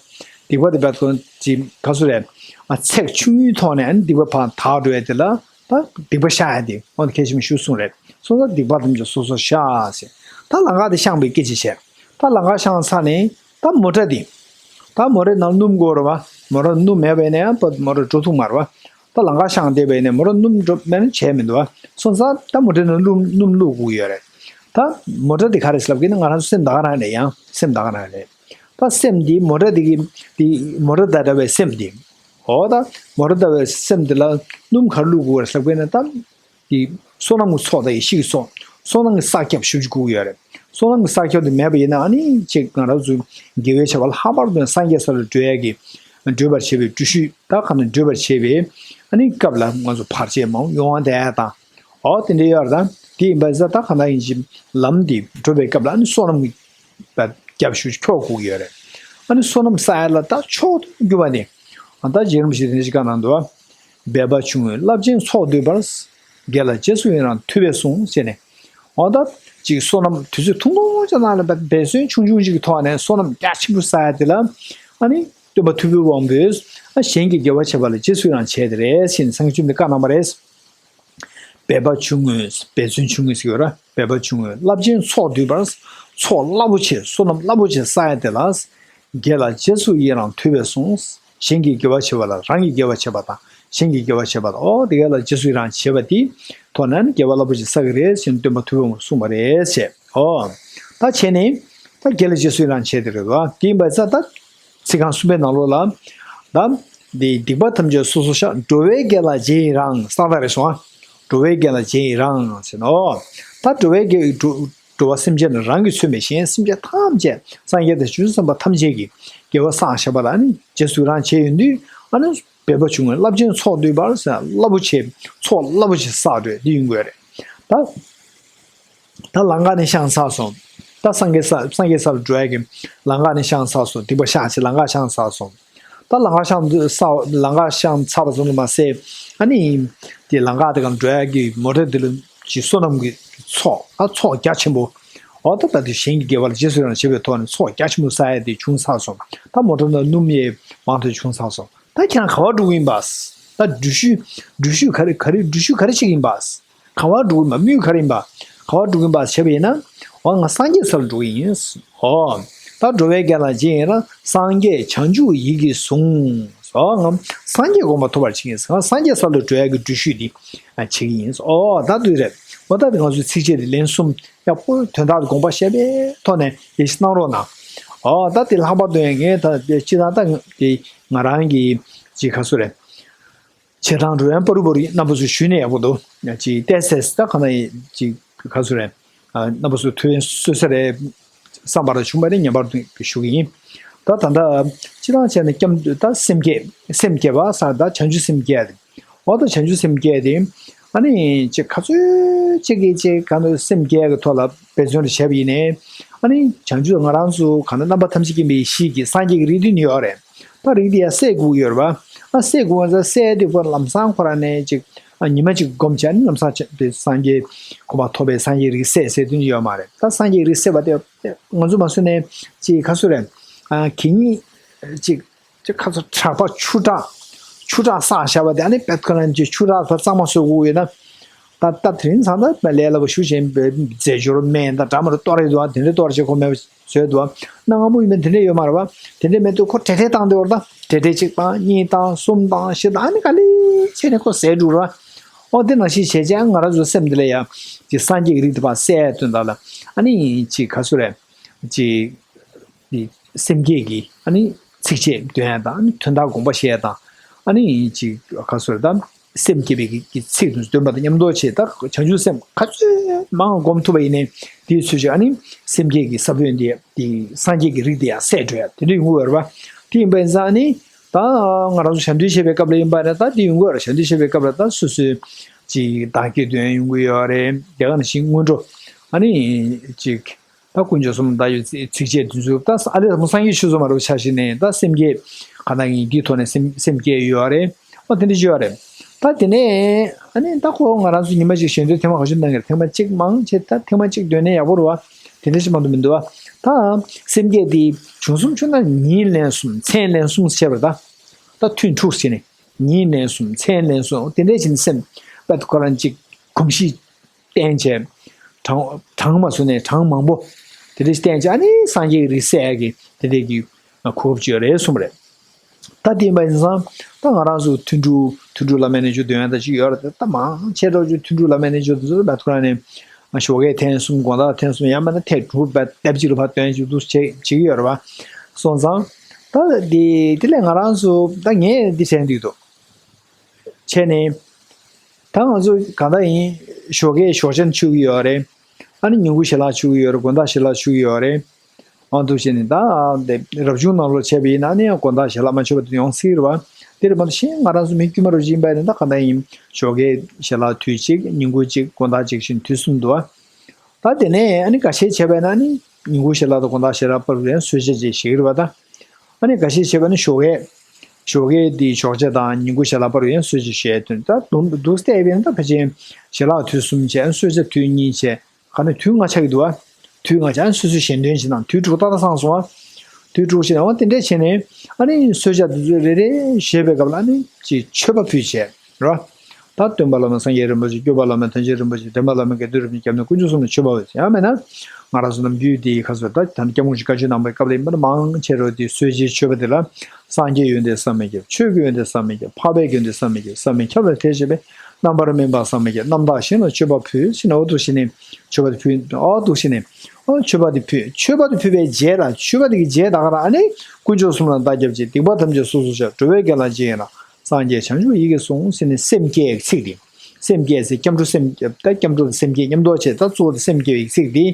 སྡིག་པ་དེ་བས་ཀོན་ཅི་ག་སུ་རེད། ཨ་ཚེགས་ཆུང་ངུའི་ཐོག་ནས་ཨ་ནི་སྡིག་པ་ཕར་དག་འགྲོ་ཡ་དེ་ལ་ད་སྡིག་པ་བཤགས་ཡ་དེ་འོ་ན་གལ་ཆེན་པོ་ཞིག་གསུངས་རེད། སོང་ཙང་སྡིག་པ་ཐམས་ཅད་སོ་སོར་བཤགས་ཟེར། ད་ལམ་ཁ་དེ་བཤངས་པའི་སྐད་ཆ་བཤད། ད་ལམ་ཁ་བཤངས་ཚར་ནས་ད་མོ་ཊ་དེ། ད་མོ་ཊའི་ནང་སྣུམ་དགོས་རེད་བ། མོ་ཊ་སྣུམ་མེད་པ་ཡིན་ན་ཡང་མོ་ཊ་འགྲོ་ཐུབ་མ་རེད་བ། ད་ལམ་ཁ་བཤངས་བསྡད་པ་ཡིན་ན་མོ་ཊ་སྣུམ་འགྲོ་མེད་ན་བྱས་མི་འདུག་བ། སོང་ཙང་ད་མོ་ཊའི་ནང་སྣུམ་སྣུམ་བླུགས་དགོས་ཡོད་རེད། ད་མོ་ཊ་དེ་ག་རེ་ཟེར་ལབ་ཀྱི་ན་ང་རང་ཚོ་སེམས་ད་ག་རང་རེད། ཡང་སེམས་ད་ག་རང་རེད། ད་སེམས་འདི་མོ་ཊ་འདི་གི་འདི་མོ་ཊ་དང་འདྲ་བའི་སེམས་འདི། འོ་ད་མོ་ཊ་འདྲ་བའི་སེམས་འདི་ལ་སྣུམ་ག་རེ་བླུགས་དགོས་རེད་ཟེར་བ་ན་ད། འདི་བསོད་ནམས་ཀྱི་ཚོགས་དང་ཡེ་ཤེས་ཀྱི་ཚོགས། བསོད་ནམས་ཀྱི་བསགས་ཁྱབ་ཞེ་པོ་ཅིག་དགོས་ཀྱི་ཡོད་རེད། བསོད་ནམས་ཀྱི་བསགས་ཁྱབ་དེ་མེད་པ་ཡིན་ན་ཨ་ནི་ཅིག་ང་རང་ཚོ་དགེ་བའི་བྱ་བ་ལྷག་པར་དུ་སངས་རྒྱས་ས་ལ་བགྲོད་ཡས་ཀྱི་བགྲོད་པར་བྱེད་པའི་འགྲུལ་བཞུད་ད་ག་ནས་བགྲོད་པར་བྱེད་པའི་ཨ་ནི་སྐབས་ལ་ང་ཚོ་བར་ཆད་མང་ཡོང་བ་དེ་དང་། འོ་དེ་འདྲ་ཡོད་རེད་ད། དེ་ཡིན་པ་ཡིན་ཙང་ད་ག་ན་ཡིན་ཅིག་ལམ་འདི་བགྲོད་པའི་སྐབས་ལ་ཨ་ནི་བསོད་ནམས་ཀྱི་རྒྱབ་ཤུགས་ཁྱོག་དགོས་ཀྱི་ཡོད་རེད། ཨ་ནི་བསོད་ནམས་བསགས་ཡ་ལ་ད་མཆོག་ཏུ་གྱུར་པ་ནི། ཨ་ད་རྗེ་རིན་པོ་ཆེ་དེ་འདྲ་ཞིག་བཀའ་གནང་འདུག་བ། འབད་པ་ཆུང་ངུས་རླབས་ཆེན་ཚོགས་བསྡུས་པར། དགེ་ལ་རྗེས་སུ་ཡི་རང་ཐུབ་པས་གསུངས་ཟེར་ནས། འོ་ད་ཅིག་བསོད་ནམས་དུས་ཚོད་ཐུང་ཐུང་ཅིག་ནང་ལ་འབད་བརྩོན་ཆུང་ཆུང་ཅིག་གི་ཐོག་ནས་བསོད་ནམས་རྒྱ་ཆེན་པོ་བསགས་ཡ་དེ་ལ། ཨ་ནི་སྟོན་པ་ཐུབ་པའི་དབང་པོས་ཨ་གཞན་གྱི་དགེ་བ་བྱེད་པ་ལ་རྗེས་སུ་ཡི་རང་བྱས་ཏེ་རེད་ཟེར་ནས་སངས་རྒྱས་བཅོམ་ལྡན་བཀའ་གནང་བ་རེད། འབད་པ་ཆུང་ངུས། འབད་བརྩོན་ཆུང་ངུས་ཟེར་གྱི་ཡོད་ར། འབད་པ་ཆུང་ངུས་རླབས་ཆེན་ཚོགས་བསྡུས་པར། ཚོགས་རླབས་པོ་ཆེ་བསོད་ནམས་རླབས་པོ་ཆེ་བསགས་ཡ་དེ་ལ། དགེ་ལ་རྗེས་སུ་ཡི་རང་ཐུབ་པས་གསུངས། གཞན་གྱི་དགེ་བ་བྱེད་པ་ལ་རང་གི་དགེ་བ་བྱེད་པ་དང་གཞན་གྱི་དགེ་བ་བྱེད་པ་དང་། འོ་དེ་ག་ལ་རྗེས་སུ་ཡི་རང་བྱེད་པ་དེ་ཐོག་ནས་ནི་དགེ་བ་རླབས་པོ་ཆེ་བསགས་ཀྱི་རེད་ཟེར་ནས་སྟོན་པ་ཐུབ་པས་གསུངས་པ་རེད་ཟེར། འོ། ད་བྱས་ནས་ད་དགེ་ལ་རྗེས་སུ་ཡི་རང་བྱས་ཏེ་རེད་བ། དེ་ཡིན་པ་ཙང་ད། ཚིག་རྐང་གསུམ་པའི་ནང་ལོགས་ལ། ད། འདི་སྡིག་པ་ཐམས་ཅད་སོ་སོར་བཤགས། འགྲོ་བའི་དགེ་ལ་རྗེས་ཡི་རང་། ས་ད་རེ་སོང་ཨ། འགྲོ་བའི་དགེ་ལ་རྗེས་ཡི་རང་ཟེར་ནོ། ད་འགྲོ་བའི་དགེ་འགྲོ་འགྲོ་བ་སེམས་ཅན་རང་གིས་མཚོན་པའི་གཞན་སེམས་ཅན་ཐམས་ཅད་སངས་རྒྱས་དང་བྱང་ཆུབ་སེམས་དཔའ་ཐམས་ཅད་ཀྱི་དགེ་བ་བསགས་བཞག་པ་ལ་ནི་རྗེས་སུ་རང་བྱས་ཡོང་དུས་ཨ་ནི་འབད་པ་ཆུང་ངུས་རླབས་ཆེན་ཚོགས་བསྡུས་པར་ཟེར་རླབས་པོ་ཆེ་ཚོགས་རླབས་པོ་ཆེ་བསགས་འགྲོ་འདི་ཡོང་དགོས་རེད། ད། ད་ལམ་ཁ་ནས་བཤངས་ཚར་སོང་། ད་སངས་རྒྱས་ས་སངས་རྒྱས་སར་འགྲོ་ཡ་གི་ལམ་ཁ་ནས་བཤངས་ཚར་སོང་། སྡིག་པ་བཤགས་བྱས་ལམ་ཁ་བཤངས་ཚར་སོང་། ད་ལམ་ཁ་བཤངས་ཚར་ལམ་ཁ་བཤངས་ཚར་བ་ཙམ་དུ་མ་ཟད། ཨ་ནི། དེ་ལམ་ཁ་དེ་གར་འགྲོ་ཡ་གི་མོ་ཊ་དེ་ལ་ཅིག་བསོད་ནམས་ཀྱི་ཚོགས་ཨ་ཚོགས་རྒྱ་ཆེན་པོ། འོ་ད་ད་དེ་གཞན་གྱི་དགེ་བ་ལ་རྗེས་སུ་ཡི་རང་བྱེད་པའི་ཐོག་ནས་ཚོགས་རྒྱ་ཆེན་པོ་བསགས་ཡ་དེ་བྱུང་ཚར་སོང་། ད་མོ་ཊ་ནང་སྣུམ་ཡས་མང་དུ་བྱུང་ཚར་སོང་། ད་ཁྱེད་རང་ག་པར་འགྲོ་གི་ཡིན་པ། ད་འགྲུལ་བཞུད་འགྲུལ་བཞུད་ག་རེ་ག་རེ་འགྲུལ་བཞུད་ག་རེ་བྱེད་ཀྱི་ཡིན་པ། ག་པར་འགྲོ་གི་ཡིན་པ་དམིགས་ཡུལ་ག་རེ་ཡིན་པ། ག་པར་འགྲོ་གི་ཡིན་པ་བྱས་པ་ཡིན་ན། འོ་ང་སངས་རྒྱས་སར་འགྲོ་གི་ཡིན། འོ། ད་འགྲོ་བའི་དགེ་ལ་རྗེས་ཡི་རང་། སངས་རྒྱས་བྱང་ཆུབ་ཡིད་ཀྱིས་བཟུང་། འོ་ང་སངས་རྒྱས་གོ་འཕང་ཐོབ་པར་བྱེད་ཀྱི་ཡིན། ང་སངས་རྒྱས་སར་ལ་འགྲོ་ཡ་གི་འགྲུལ་བཞུད་འདི་བྱེད་ཀྱི་ཡིན། འོ་ད་འདུག་རེད། འོ་ད་ང་ཚོའི་ཚིགས་བཅད་འདི་ལན་གསུམ་ཡག་པོ་དོན་དག་དགོངས་པ་བཞེས་པའི་ཐོག་ནས་ཡིད་ཆེས་གནང་རོགས་གནང་། འོ་ད་དེ་ལྷག་པར་དུ་ཡང་ངས་ད་དེ་སྤྱི་བཏང་ད་དེ་ང་རང་གི་ཅིག་ག་ཚོད་རེད། བྱེ་ཐང་རོལ་དབྱངས་པ་རུ་པ་རུ་རྣམ་པ་ཚོ་ཞུས་ནས་ཡག་པོ་འདུག་ཅིག་ཏེ་སེ་སི་ད་ག་ན་ཡིན་ཅིག་ག་ཚོད་རེད། རྣམ་པ་ཚོ་ཐུགས་ཕན་གསོས་ས་རེད་བསམ་པ་ར་བྱུང་བ་རེད། ངེས་པར་དུ་ཞུ་གི་ཡིན། ད་ད་ལྟ་སྤྱི་བཏང་བྱས་ན་སྐྱབས་ད་སེམས་བསྐྱེད་སེམས་བསྐྱེད་པ་ས་ད་བྱང་ཆུབ་སེམས་བསྐྱེད་དེ། འོ་ད་བྱང་ཆུབ་སེམས་བསྐྱེད་དེ། ཨ་ནི་ཅིག་ག་ཚོད་ཅིག་གིས་ཅིག་ག་ཚོད་སེམས་བསྐྱེད་ཀྱི་ཐོག་ལ་འབད་བརྩོན་རེ་བྱས་པ་ཡིན་ནའི། ཨ་ནི་བྱང་ཆུབ་ང་རང་ཚོ་ག་ན་རྣམ་པ་ཐམས་ཅད་མཁྱེན་པའི་ཡེ་ཤེས་ཀྱི་སངས་རྒྱས་ཀྱི་རིགས་དེ་ནི་ཡོད་རེད། ད་རིགས་དེ་ཡང་སད་དགོས་ཡོད་རེད་པ། ཨ་སད་དགོས་པ་ཚ་སད་དེ་ཁོ་ལམ་སང་ཁོ་རང་ནས་ཅིག་ཨ་ཉི་མ་ཅིག་སྒོམ་བྱས་ནས་ལམ་སང་ཆ་དེ་སངས་རྒྱས་གོ་འཕང་ཐོབ་པའི་སངས་རྒྱས་རིགས་སད་ཟེར་དོན་ཡོད་མ་རེད། ད་སངས་རྒྱས་རིགས་སད་པ་དེ་ང་ཚོ་མ་སུ་ནས་ཅིག་ག་ཚོད་རེད། ཨ་གད་སྙིགས་ཅིག་ཅིག་ཁ་ཚ་དྲག་པ་ཆུ་དྲག་ཆུ་དྲག་བསགས་བཞག་པ་དེ་ཨ་ནི་པད་ཁོ་རང་ཅིག་ཆུ་དྲག་ཐོག་གཙང་མ་བཟོ་དགོས་ཡོད་ན། ད་ལྟ་དེ་རིང་ཚང་ད་ལས་སླ་པོ་ཞུ་བཞིན་པའི་རྫས་སྦྱོར་སྨན་དང་འདྲ་མ་རུ་གཏོར་ཡོད་དོ། དེ་འདྲ་གཏོར་བྱེད་ཁོ་མེད་པ་བཟོས་འདུག་གནའ་སྔ་མོ་ཡིན་པ་དེ་འདྲ་ཡོད་མ་རེད་པ། དེ་འདྲ་མེད་དུས་ཁོ་བྲེ་བྲེ་བཏང་དེ་བར་ད་བྲེ་བྲེ་གཅིག་བཏང་གཉིས་བཏང་གསུམ་བཏང་བཞི་བཏང་ཨ་ནི་ག་ལེ་བྱས་ནས་ཁོ་ཟད་འགྲོ་ར། ཨོ་དེ་ནང་བཞིན་བྱས་ཙང་ང་རང་ཚོ་སེམས་འདི་ལ་ཡ་ཅིག་སངས་རྒྱས་ཀྱི་རིགས་དེ་ཕར་གསལ་དོན་དག་ལ་ཨ་ནི་ཅིག་ག་ཚོད་རེད་ཅིག་དེ་སེམས་བསྐྱེད་ཀྱི་ཨ་ནི་ཚིགས་བཅད་འདོན་ཡ་དང་ཨ་ནི་དོན་དག་དགོངས་པ་བཞེས་ཡ་དང་ཨ་ནི་ཅིག་ག་ཚོད་རེད་ད། སེམས་བསྐྱེད་པའི་གི་གི་ཚིག་དང་འདོན་པ་དང་མཉམ་དུ་བྱས། ད་བྱང་ཆུབ་སེམས་ག་ཚོད་མང་སྒོམ་ཐུབ་པ་ཡིན་ནའི་དེའི་ཚུལ་བཞིན་ཨ་ནི་སེམས་བསྐྱེད་ཀྱི་ས་བོན་དེ་དེ་སངས་རྒྱས་ཀྱི་རིགས་དེ་ཡང་སད་འགྲོ་ཡ་དེ་འདྲ་ཡོང་གི་ཡོད་རེད་པ། དེ་ཡིན་པ་ཡིན་ཙང་ཨ་ནི་ད་ང་རང་ཚོ་ཞལ་འདོན་བྱེད་པའི་སྐབས་ལ་ཡིན་པ་ནི་ད་དེ་ཡོང་གི་ཡོད་རེད། ཞལ་འདོན་བྱེད་པའི་སྐབས་ལ་ད་སོ་སོའི་ཅིག་བདག་བསྐྱེད་འདོན་ཡ་ཡོང་གི་ཡོད་རེད། དེ་ག་ནང་བཞིན་སྔོན་འགྲོ་ཨ་ནི་ཅིག་ད་དཀོན་མཆོག་གསུམ་ད་ཡོད་ཚིགས་བཅད་དེ་ཚོ་ད་ཨ་ལས་མོ་སངས་རྒྱས་ཆོས་ཚོགས་མ་རུ་ཆ་ཞིག་ནས་ད་སེམས་བསྐྱེད་ག་ན་ཡིན་དེའི་ཐོག་ནས་སེམས་སེམས་བསྐྱེད་ཡོད་རེད། ཨོ་དེ་འདྲ་ཅིག་ཡོད་རེད། ད་དེ་ནས་ཨ་ནི་ད་ཁོ་ང་རང་ཚོ་ཉི་མ་གཅིག་ཞལ་འདོན་ཐེངས་མ་ག་ཚོད་གནང་གི་རེད། ཐེངས་མ་གཅིག་མང་ཆེ་ད་ཐེངས་མ་གཅིག་འདོན་ནས་ཡག་པོ་རེད་བ། དེ་འདྲ་ཞིག་མ་གཏོགས་མི་འདུག་བ། ད་སེམས་བསྐྱེད་དེ་བྱུང་སོང་བྱུང་ན་ཉིན་ལན་གསུམ་མཚན་ལན་གསུམ་བྱས་པ་རེད་ད། ད་ཐུན་དྲུག་བྱས་ནས་ཉིན་ལན་གསུམ་མཚན་ལན་གསུམ་དེ་འདྲ་བྱས་ནས་སེམས་པད་ཁོ་རང་གཅིག་གོམས་གཤིས་བསྟན་བྱས། གྲངས་གྲངས་མ་བཟོ་ནས་གྲངས་མང་པོ་དེ་འདྲ་ཞིག་བསྟན་བྱས་ཨ་ནི་སངས་རྒྱས་ཀྱི་རིགས་སད་ཀྱི་དེ་འདྲ་གི་གོ་སྐབས་ཅིག་ཡོད་རེད་གསུངས་པ་རེད། ད་དེ་ཡིན་པ་ཡིན་ཙང་ད་ང་རང་ཚོ་ཐུན་དྲུག་ཐུན་དྲུག་བླ་མའི་རྣལ་འབྱོར་འདོན་ཡ་ད་ཅིག་ཡོད་རེད། ད་མང་ཆེ་འགྲོ་ཅིག་ཐུན་དྲུག་བླ་མའི་རྣལ་འབྱོར་དེ་ཚོ་ད་ཁོ་རང་ནས་ཞོགས་ཀས་ཐེངས་གསུམ་དགོང་དག་ཐེངས་གསུམ་ཡང་མིན་ན་ཐེངས་དྲུག་བལ་ལྟེབ་ཅིག་ལ་ཕར་འདོན་ཅིག་འདུག་བྱེད་བྱེད་ཀྱི་ཡོད་རེད་བ། སོང་ཙང་། ད་དེ་དེ་ལས་ང་རང་ཚོ་ད་ངས་འདི་དྲན་འདུག་དོ། བྱས་ནས། ད་ང་ཚོ་གང་ལྟར་ཡིན། ཞོགས་ཀས་ཞོགས་ཇ་མཆོད་ཀྱི་ཡོད་རེད། ཨ་ནི་ཉིན་གུང་ཞལ་ལག་མཆོད་ཀྱི་ཡོད་རེད། དགོང་དག་ཞལ་ལག་མཆོད་ཀྱི་ཡོད་རེད། ཨང་འདུག་བྱས་ནས་ད་དེ་རབ་བྱུང་ནང་ལོགས་བྱས་པ་ཡིན་ན་ནི་དགོང་དག་ཞལ་ལག་མ་མཆོད་པ་དེ་ཡོང་སྲིད་རེད་བ། དེ་རེད་མ་གཏོགས་གཞན་ང་རང་ཚོ་མི་དཀྱུས་མ་རུ་ཡིན་པ་ཡིན་ན་ད་གང་ལྟར་ཡིན། ཞོགས་ཀས་ཞལ་ལག་དུས་གཅིག་ཉིན་གུང་གཅིག་དགོང་དག་གཅིག་བཞིན་དུས་གསུམ་འདུག་བ། ད་དེ་ནས་ཨ་ནི་འགའ་ཤས་བྱས་པ་ཡིན་ན་ནི་ཉིན་གུང་ཞལ་ལག་དང་དགོང་དག་ཞལ་ལག་བར་དུ་ཡང་གསོལ་ཇ་ཅིག་བཞེས་ཀྱི་རེད་བ་ད། ཨ་ནི་འགའ་ཤས་བྱས་པ་ནི་ཞོགས་ཀས། ཞོགས་ཀས་དེ་ཞོགས་ཇ་དང་ཉིན་གུང་ཞལ་ལག་བར་དུ་ཡང་གསོལ་ཇ་བཞེས་དོན་ད་དུང་འདུག་བལྟས་པས་ན་ད་ཕལ་ཆེར་ཞལ་ལག་དུས་གསུམ་བྱས་གསོལ་ཇ་དུས་གཉིས་བྱས། ག་ནས་དུས་ལྔ་ཆགས་ཀྱི་འདུག་བ། དུས་ལྔ་ཆ་ཨ་ནི་སོ་སོའི་ཞལ་འདོན་བྱེད་སྟངས་དུས་དྲུག་ཏག་ཏག་སངས་སོང་བ། དུས་དྲུག་བྱས་ནས་འོ་དེ་འདྲས་བྱས་ནས་ཨ་ནི་གསོལ་ཇ་དེ་ཚོ་རེ་རེ་བཞེས་པའི་སྐབས་ལ་ཨ་ནི་ཅིག་མཆོད་པ་ཕུལ་བྱས་རོ། ད་སྟོན་པ་བླ་མ་སངས་རྒྱས་རིན་པོ་ཆེ། སྐྱོབ་པ་བླ་མ་དོན་བྱེད་རིན་པོ་ཆེ། འདྲེན་པ་བླ་མ་དགེ་འདུན་རིན་པོ་ཆེ། སྐྱབས་གནས་དཀོན་མཆོག་གསུམ་ལ་མཆོད་པ་འབུལ་བྱས། ཡང་མིན་ན་ང་རང་ཚོ་ནམ་རྒྱུན་དེའི་ཁ་སོ་ད་ད་ནི་སྐྱབས་མགོན་ཆེན་པོ་བཀའ་ཆོས་གནང་བའི་སྐབས་ལ་ཡིན་པ་ན་མང་ཆེ་རོ་དེ་གསོལ་ཇའི་མཆོད་པ་དེ་ལ། སངས་རྒྱས་ཡོན་ཏན་བསམ་མི་ཁྱབ། ཆོས་ཀྱི་ཡོན་ཏན་བསམ་མི་ཁྱབ། འཕགས་པའི་ཡོན་ཏན་བསམ་མི་ཁྱབ། བསམ་མི་ཁྱབ་ལ་དད་བྱེད་པའི། རྣམ་པར་སྨིན་པ་བསམ་མི་ཁྱབ། རྣམ་དག་གཞན་ལ་མཆོད་པ་ཕུལ། ཟེར་ནས་འོ་འདུག་བྱས་ནས་མཆོད་པ་དེ་ཕུལ། འོ་འདུག་བྱས་ནས་འོ་མཆོད་པ་དེ་ཕུལ། མཆོད་པ་དེ་ཕུལ་བའི་རྗེས་ལ་མཆོད་པ་དེ་གི་རྗེས་ད་ག་རང་ཨ་ནི་དཀོན་མཆོག་གསུམ་ལ་བདག་སྐྱབས་མཆི། སྡིག་པ་ཐམས་ཅད་སོ་སོར་བཤགས། འགྲོ་བའི་དགེ་ལ་རྗེས་ཡི་རང་། སངས་རྒྱས་བྱང་ཆུབ་ཡི་གེ་གསུངས། ཟེར་ནས་སེམས་བསྐྱེད་ཀྱི་ཚིག་དེ། སེམས་བསྐྱེད་ཟེར་སྐྱབས་འགྲོ་སེམས་ད་སྐྱབས་འགྲོ་དང་སེམས་བསྐྱེད་མཉམ་དུ་བྱས་ད་གཙོ་བོ་དེ་སེམས་བསྐྱེད་པའི་ཚིག་དེ།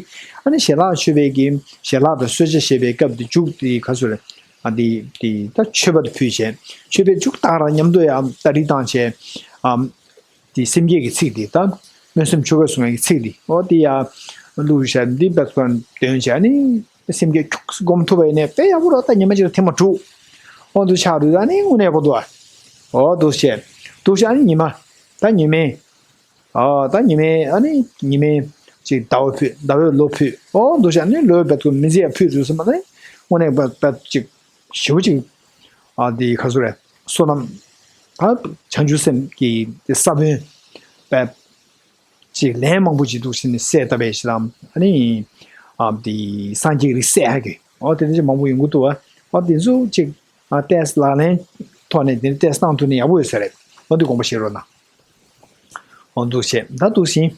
ཨ་ནི་ཞལ་ལག་མཆོད་པའི་གི་ཞལ་ལག་དང་གསོལ་ཇ་བཞེས་པའི་སྐབས་དེ་མཇུག་དེ་ག་ཚོད་རེད། ཨ་དེ་དེ་ད་མཆོད་པ་དེ་ཕུལ་བྱས། མཆོད་པའི་མཇུག་ད་ག་རང་མཉམ་དུ་ཡང་ཏ་རིག་བཏང་བྱས། ཨམ། དེ་སེམས་བསྐྱེད་ཀྱི་ཚིག་དེ་ད། སྨོན་སེམས་ཆོ་གས་བཟུང་བའི་ཚིག་དེ་འོ་དེ་ཡང་། བླུགས་བྱས་འདི་བད་ཀོན་འདོན་བྱས་ནི། སེམས་བསྐྱེད་ཁྱུག་སེ་སྒོམ་ཐུབ་པ་ཡིན་ནའི་དཔེ་ཡག་པོ་རོ། ད་ཉི་མ་གཅིག་ལ་ཐེངས་མ་དྲུག་འོ་འདུག་ཆགས་འདུག་ད་ནི་དངོས་གནས་ཡག་པོ་འདུག་ཨ། འོ་འདུག་བྱས། འདུག་བྱས་ཨ་ནི་ཉི་མ། ད་ཉི་མའི། ཨ་ད་ཉི་མའི་ཨ་ནི་ཉི་མའི་ཅིག་ཟླ་བ་ཕུད། ཟླ་བའི་ལོ་ཕུད། ཨོ་འདུག་བྱས་ནི་ལོའི་བད་ཀོན་མི་ཚེ་ཡ་ཕུད་འགྲོ་སོང་བ་ནི། དངོས་གནས་བད་བད་ཅིག་ཞེ་པོ་ཅིག་ཨ་དེ་ག་ཚོད་རེད། བསོད་ནམས། ད་བྱང་ཆུབ་སེམས་ཀྱི་དེ་ས་བོན་བད་ཅིག་ལན་མང་པོ་ཅིག་འདུག་ཟེར་ནས་གསལ་བཏབ་པའི་ཞིག་དང་ཨ་ནི། ཨ་དེ་སངས་རྒྱས་རིགས་སད་ཧ་གི་ཨོ་དེ་འདྲ་ཅིག་མང་པོ་ཡོང་གི་འདུག་བ། ཨོ་དེ་ཚོ་ཅིག་ཨ་ཏེས་ལག་ལེན་ཐོག་ནས་དེ་ནི་ཏེས་བཏང་ཐུབ་ན་ཡག་པོ་ཡོད་ས་རེད། ཨོ་འདི་དགོངས་པ་བཞེས་རོགས་གནང་། འོ་འདུག་བྱས་ད་འདུག་ཟིན།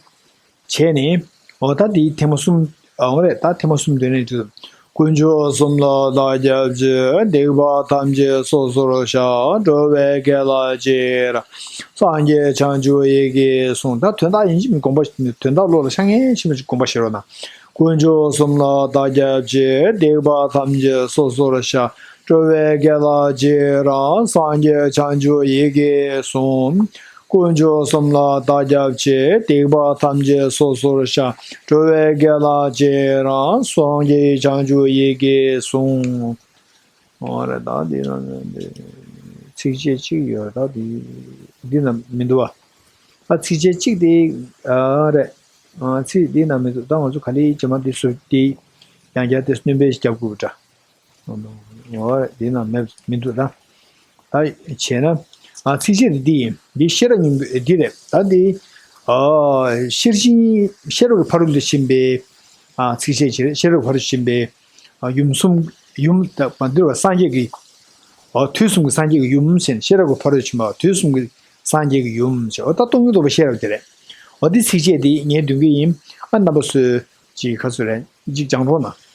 བྱས་ནས། འོ་ད་འདིའི་ཐེངས་མ་གསུམ། འོ་རེད་ད་ཐེངས་མ་གསུམ་འདོན་ནས་འདུག་དཀོན་མཆོག་གསུམ་ལ་བདག་སྐྱབས་མཆི། སྡིག་པ་ཐམས་ཅད་སོ་སོར་བཤགས། འགྲོ་བའི་དགེ་ལ་རྗེས་རང་། སངས་རྒྱས་བྱང་ཆུབ་ཡི་གེ་གསུངས། ད་དོན་དག་ཡིན་གཅིག་མིན་དགོངས་པ་དོན་དག་བློ་ལ་ཤར་མཁན་ཆེན་པོ་ཅིག་དགོངས་པ་བཞེས་རོགས་གནང་། དཀོན་མཆོག་གསུམ་ལ་བདག་སྐྱབས་མཆི། སྡིག་པ་ཐམས་ཅད་སོ་སོར་བཤགས། འགྲོ་བའི་དགེ་ལ་རྗེས་རང་། སངས་རྒྱས་བྱང་ཆུབ་ཡི་གེ་གསུམ། དཀོན་མཆོག་གསུམ་ལ་བདག་སྐྱབས་མཆི། སྡིག་པ་ཐམས་ཅད་སོ་སོར་བཤགས། འགྲོ་བའི་དགེ་ལ་རྗེས་རང་། སངས་རྒྱས་བྱང་ཆུབ་ཡི་གེ་གསུམ། འོ་རེད་ད་འདི་ན་ཚིགས་བཅད་གཅིག་ཡོད་རེད་ད་འདི་འདི་ན་མི་འདུག་བ། ཨ་ཚིགས་བཅད་གཅིག་དེ་ཨ་རེད། ཨ་ཚིག་འདི་ན་མི་འདུག་ད་ང་ཚོ་ག་ལེ་རྗེས་མ་འདི་སུ་འདི་ཡང་བསྐྱར་དེ་སྣོན་པ་ཞིག་རྒྱབ་དགོས་འདྲ། འོ་འདི་ན་མེད་མི་འདུག་ད། ད་བྱས་ན། ཨ་ཚིགས་བཅད་འདི་འདི་ཡིན། འདི་ཤེས་རབ་སྙིང་པོ་འདི་རེད་ད་འདི། ཨ་ཤེར་ཕྱིན་ཤེས་རབ་ཀྱི་ཕ་རོལ་ཏུ་ཕྱིན་པའི། ཨ་ཚིགས་བཅད་ཅིག་རེད། ཤེས་རབ་ཀྱི་ཕ་རོལ་ཏུ་ཕྱིན་པའི། ཨ་ཡུམ་གསུམ་ཡུམ་ད་མ་འདིར་བ་སངས་རྒྱས་ཀྱི། ཨ་དུས་གསུམ་གྱི་སངས་རྒྱས་ཀྱི་ཡུམ་ཟེར་ནས་ཤེས་རབ་ཀྱི་ཕ་རོལ་ཏུ་ཕྱིན་པ་དུས་གསུམ་གྱི་སངས་རྒྱས་ཀྱི་ཡུམ་ཟེར། འོ་ད་སྟོང་ཉིད་རྟོགས་པའི་ཤེས་རབ་དེ་རེད། འོ་འདི་ཚིགས་བཅད་འདི་ངས་འདོན་གྱི་ཡིན། ཨ་རྣམ་པ་ཚོས་ཅིག་ག་ཚོད་རེད་ཅིག་སྦྱང་རོགས་གནང་།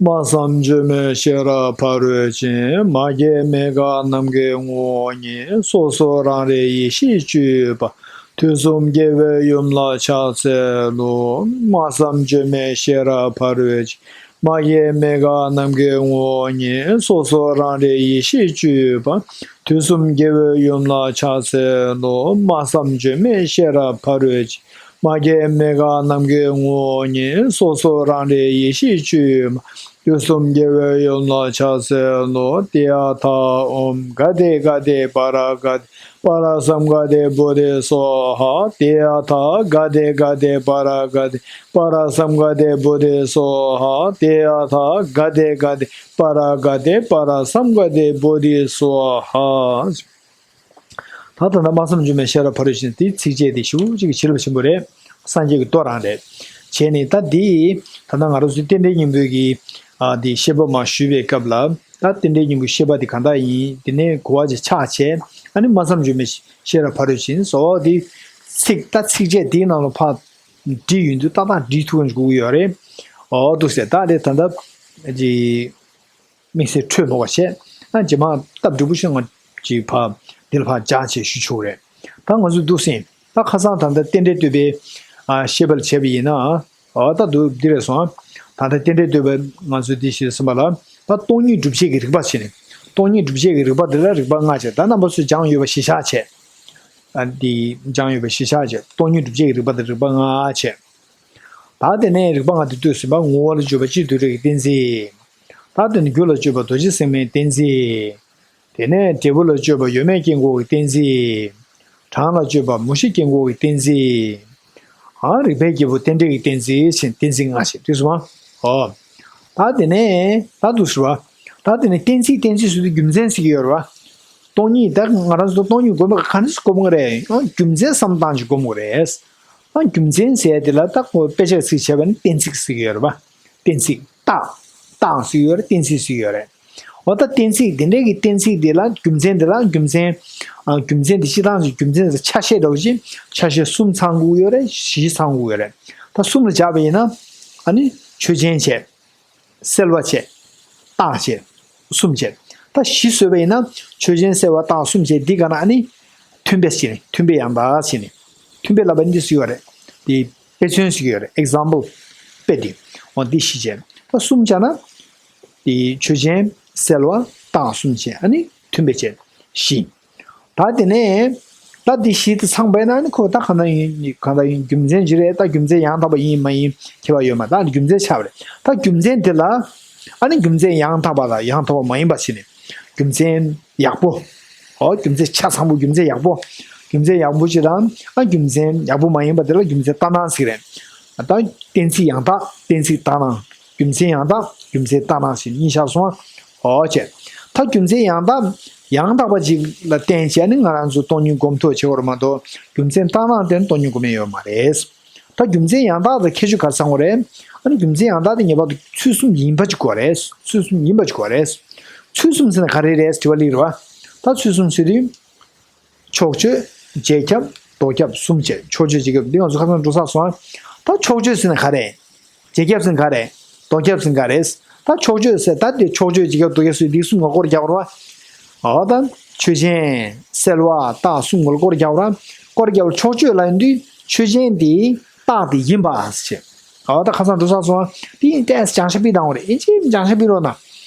སྨྲ་བསམ་བརྗོད་མེད་ཤེས་རབ་ཕ་རོལ་ཕྱིན། མ་སྐྱེས་མི་འགག་ནམ་མཁའི་ངོ་བོ་ཉིད། སོ་སོ་རང་རིག་ཡེ་ཤེས་སྤྱོད་པ། དུས་གསུམ་རྒྱལ་བའི་ཡུམ་ལ་ཕྱག་འཚལ་ལོ། སྨྲ་བསམ་བརྗོད་མེད་ཤེས་རབ་ཕ་རོལ་ཕྱིན། མ་སྐྱེས་མི་འགག་ནམ་མཁའི་ངོ་བོ་ཉིད། སོ་སོ་རང་རིག་ཡེ་ཤེས་སྤྱོད་པ། དུས་གསུམ་རྒྱལ་བའི་ཡུམ་ལ་ཕྱག་འཚལ་ལོ། སྨྲ་བསམ་བརྗོད་མེད་ཤེས་རབ་ཕ་རོལ་ཕྱིན། མ་སྐྱེས་མི་འགག་ནམ་མཁའི་ངོ་བོ་ཉིད། སོ་སོ་རང་རིག་ཡེ་ཤེས་སྤྱོད་པ། དུས་གསུམ་རྒྱལ་བའི་ཡུམ་ལ་ཕྱག་འཚལ་ལོ། ཏདྱ་ཐཱ། ཨོཾ་ག་ཏེ་ག་ཏེ་པཱ་ར་ག་ཏེ་པཱ་ར་སཾ་ག་ཏེ་བོ་དྷི་སྭཱ་ཧཱ། ཏདྱ་ཐཱ། ག་ཏེ་ག་ཏེ་པཱ་ར་ག་ཏེ་པཱ་ར་སཾ་ག་ཏེ་བོ་དྷི་སྭཱ་ཧཱ། ཏདྱ་ཐཱ། ག་ཏེ་ག་ཏེ་པཱ་ར་ག་ཏེ་པཱ་ར་སཾ་ག་ཏེ་བོ་དྷི་སྭཱ་ཧཱ། ད་ལྟ་ན་སྨྲ་བསམ་བརྗོད་མེད་ཤེས་རབ་ཕ་རོལ་ཕྱིན་དེའི་ཚིགས་བཅད་དེ་ཞེ་པོ་ཅིག་གི་བྱིན་རླབས་ཆེན་པོ་རེད། སངས་རྒྱས་ཀྱི་མདོ་རང་རེད། བྱས་ནས་ད་འདི་ད་ལྟ་ང་རང་ཚོའི་རྟེན་འབྲེལ་སྙིང་པོའི་གི་ཨ་འདི་བཤད་པ་མར་ཞུས་པའི་སྐབས་ལ་ད་རྟེན་འབྲེལ་སྙིང་པོའི་བཤད་པ་དེ་གང་དག་ཡིན། དེ་ནས་གོ་བ་ཅིག་ཆགས་བྱས་ཨ་ནི་སྨྲ་བསམ་བརྗོད་མེད་ཤེས་རབ་ཕ་རོལ་ཕྱིན་སོགས་འདི་ཚིག་ད་ཚིགས་བཅད་འདིའི་ནང་ལ་ཕར་བྲིས་ཡོང་དུས་ཏག་ཏག་བྲིས་ཐུབ་ཀྱི་ཡོད་རེད། ཨོ་འདུག་སེ་ད་དེ་ད་ལྟ་ཅི་དམིགས་བསལ་འཕྲོས་མོ་བ་བྱས། ཨ་རྗེས་མ་སྟབས་སྒྲིག་པོ་ཞིག་ང་ཅིག་ཕ་འདི་ལ་ཕར་སྦྱར་བྱས་ཞུ་ཆོག་རེད། ད་ང་ཚོ་འདུག་སེ་ད་ཁ་སང་ད་ལྟ་རྟེན་འབྲེལ་བསྟོད་པའི་ཨ་བཤད་པ་ལ་བྱས་པ་ཡིན་ན། ཨོ་ད་འདུག་འདི་རེད་སོང་། ད་ལྟ་རྟེན་འབྲེལ་བསྟོད་པའི་ང་ཚོ་འདི་ཞེས་ཟིན་པ་ལ་ད་སྟོང་ཉིད་སྒྲུབ་བྱེད་ཀྱི་རིགས་པ་བྱས་ནས། སྟོང་ཉིད་སྒྲུབ་བྱེད་ཀྱི་རིགས་པ་འདི་ལ་རིགས་པ་ལྔ་བྱས། ད་རྣམ་པ་ཚོས་སྦྱངས་ཡོད་པ་གཞི་བཞག་བྱས། ཨ་འདི་སྦྱངས་ཡོད་པ་གཞི་བཞག་བྱས། སྟོང་ཉིད་སྒྲུབ་བྱེད་ཀྱི་རིགས་པ་དེ་རིགས་པ་ལྔ་བྱས། ད་དེ་ནས་རིགས་པ་ལྔ་དེ་ལྟོས་ཟིན་པ། ངོ་བོ་ལ་དཔྱོད་པ་སྤྱི་དོན་རིག་གི་གཏན་ཚིགས། ད་དེ་ནས་རྒྱུ་ལ་དཔྱོད་པ་རྡོ་རྗེ་སེམས་དཔའི་གཏན་ཚིགས། དེ་ནས་འབྲས་བུ་ལ་དཔྱོད་པ་ཡོད་མེད་སྐྱེ་འགོག་གི་གཏན་ཚིགས། གྲངས་ལ་དཔྱོད་པ་མུ་བཞི་སྐྱེ་འགོག་གི་གཏན་ཚིགས། ཨ་རིགས་པའི་རྒྱལ་པོ་རྟེན་འབྲེལ་གྱི་གཏན་ཚིགས་ཞེས་གཏན་ཚིགས་ལྔ་ཞེས་འདུག་སེ་བ། ཨོ། ད་དེ་ནས་ད་འདུག་ཟེར་བ། ད་དེ་ནས་གཏན་ཚིགས་གཏན་ཚིགས་ཟེར་དུས་རྒྱུ་མཚན་ཟེར་གྱི་ཡོད་རེད་བ། སྟོང་ཉིད་ད་ང་རང་ཚོ་སྟོང་ཉིད་སྒོམ་པ་ག་འདྲ་སེ་སྒོམ་དགོས་རེད། ཨ་རྒྱུ་མཚན་བསམ་བློ་བཏང་ཅིག་སྒོམ་དགོས་རེད། ཨ་རྒྱུ་མཚན་ཟེར་ཡ་དེ་ལ་ད་ཁོ་དཔེ་ཆ་ཚིག་བྱས་པ་ནི་གཏན་ཚིགས་ཟེར་གྱི་ཡོད་རེད་བ། གཏན་ཚིགས་རྟགས། རྟགས་ཟེར་གྱི་ཡོད་རེད། གཏན་ཚིགས་ཟེར་གྱི་ཡོད་རེད། འོ་ད་གཏན་ཚིགས་དེ་འདྲའི་གི་གཏན་ཚིགས་དེ་ལ་རྒྱུ་མཚན་དེ་ལ་རྒྱུ་མཚན། ཨ་རྒྱུ་མཚན་དེ་སྤྱིར་བཏང་གི་རྒྱུ་མཚན་དེ་ཆ་ཤས་འདྲ་བོ་ཅིག་ཆ་ཤས་གསུམ་ཚང་དགོས་ཡོད་རེད། བཞི་ཚང་དགོས་ཡོད་རེད། ད་གསུམ་ལ་སྦྱར་བ་ཡིན་ན། ཨ་ནི་ཆོས་ཅན་བྱས། སེལ་བ་བྱས། རྟགས་བྱས། གསུམ་བྱས། ད་བཞི་བཟོས་པ་ཡིན་ན་ཆོས་ཅན་སེལ་བ་རྟགས་གསུམ་བྱས། འདི་ག་ན་ཨ་ནི་མཐུན་དཔེ་ཞིག་ནི་མཐུན་དཔེ་ཡང་དག་ཞིག་ནི་མཐུན་དཔེ་ལབ་པ་འདི་ཞིག་ཡོད་རེད། དེ་དཔེ་མཚོན་ཞིག་ཡོད་རེད། ཨེག་ཛམ་པལ་དཔེ་དེ། འོ་འདི་བཞི་བྱས། ད་གསུམ་བྱས་ན། དེ་ཆོས་ཅན་སེལ་བ་རྟགས་གསུམ་བྱས། ཨ་ནི་མཐུན་དཔེ་བྱས། བཞི། ད་དེ་ནས་ད་འདི་བཞི་དེ་ཚང་པ་ཡིན་ན་ཨ་ནི་ཁོ་ད་གང་ལྟར་ཡིན་གང་ལྟར་ཡིན་རྒྱུ་མཚན་ཅིག་རེད། ད་རྒྱུ་མཚན་ཡང་དག་པ་ཡིན་མ་ཡིན་ཁྱད་པར་ཡོད་མ་རེད། ད་རྒྱུ་མཚན་ཆགས་པ་རེད། ད་རྒྱུ་མཚན་དེ་ལ་ཨ་ནི་རྒྱུ་མཚན་ཡང་དག་པ་དང་ཡང་དག་པ་མ་ཡིན་པ་ཟེར་ནས་རྒྱུ་མཚན་ཡག་པོ། ཨོ་རྒྱུ་མཚན་ཆ་ཚང་པོ་རྒྱུ་མཚན་ཡག་པོ། རྒྱུ་མཚན་ཡག་པོ་ཅིག་དང་ཨ་རྒྱུ་མཚན་ཡག་པོ་མ་ཡིན་པ་དེ་ལ་རྒྱུ་མཚན་ལྟར་སྣང་ཟེར་གྱི་རེད། ད་གཏན་ཚིགས་ཡང་དག་གཏན་ཚིགས་ལྟར་སྣང་། རྒྱུ་མཚན་ཡང་དག་རྒྱུ་མཚན་ལྟར་སྣང་ཞེས་གཉིས་ཆགས་སོང་ཨ། ཨོ་བྱས། ད་རྒྱུ་མཚན་ཡང་དག་ཡང་དག་པ་ཅིག་ལ་བརྟེན་བྱས་ནས་ང་རང་ཚོ་སྟོང་ཉིད་སྒོམ་ཐུབ་བྱེད་དགོས་རེད་མ་གཏོགས་རྒྱུ་མཚན་ལྟར་སྣང་དེ་ནི་སྟོང་ཉིད་སྒོམ་ཡས་ཡོད་མ་རེད། ད་རྒྱུ་མཚན་ཡང་དག་དེ་ཁྱད་ཆོས་ག་རེ་ཚང་དགོས་རེད། ཨ་ནི་རྒྱུ་མཚན་ཡང་དག་དེ་ངེས་པར་དུ་ཚུལ་གསུམ་ཡིན་པ་ཅིག་དགོས་རེད། ཚུལ་གསུམ་ཡིན་པ་ཅིག་དགོས་རེད། ཚུལ་གསུམ་ཟེར་ན་ག་རེ་རེད་དྲི་བ་སླེབས་རེད་བ། ད་ཚུལ་གསུམ་ཟེར་དུས། ཕྱོགས་ཆོས། རྗེས་ཁྱབ། ལྡོག་ཁྱབ་གསུམ་བྱས། ཕྱོགས་ཆོས་རྗེས་ཁྱབ་འདི་ང་ཚོ་ཁ་སང་འགྲོ་ཚར་སོང་ཨ། ད་ཕྱོགས་ཆོས་ཟེར་ན་ག་རེ། རྗེས་ཁྱབ་ཟེར་ན་ག་རེ། ལྡོག་ཁྱབ་ཟེར་ན་ག་རེ། ད་ཕྱོགས་ཆོས་ཟེར་ད་དེ་ཕྱོགས་ཆོས་རྗེས་ཁྱབ་ལྡོག་ཁྱབ་ཟེར་འདི་གསུམ་ལ་སྐོར་རྒྱག་རོགས། ཨོ་ད་ཆོས་ཅན། སེལ་བ། རྟགས་གསུམ་ལ་སྐོར་རྒྱག་རོགས། སྐོར་རྒྱག་རོགས་ཕྱོགས་ཆོས་ལ་ཡིན་དུས་ཆོས་ཅན་དེ་རྟགས་དེ་ཡིན་པ་ཟེར། ཨོ་ད་ཁ་སང་འགྲོ་ཚར་སོང་ཨ། དེ་ཡིན་ཏེ་སྦྱང་བཤད་པི་དང་བ་རེད། ཨིན་ཅི་སྦྱང་བཤད་པི་རོགས་ན།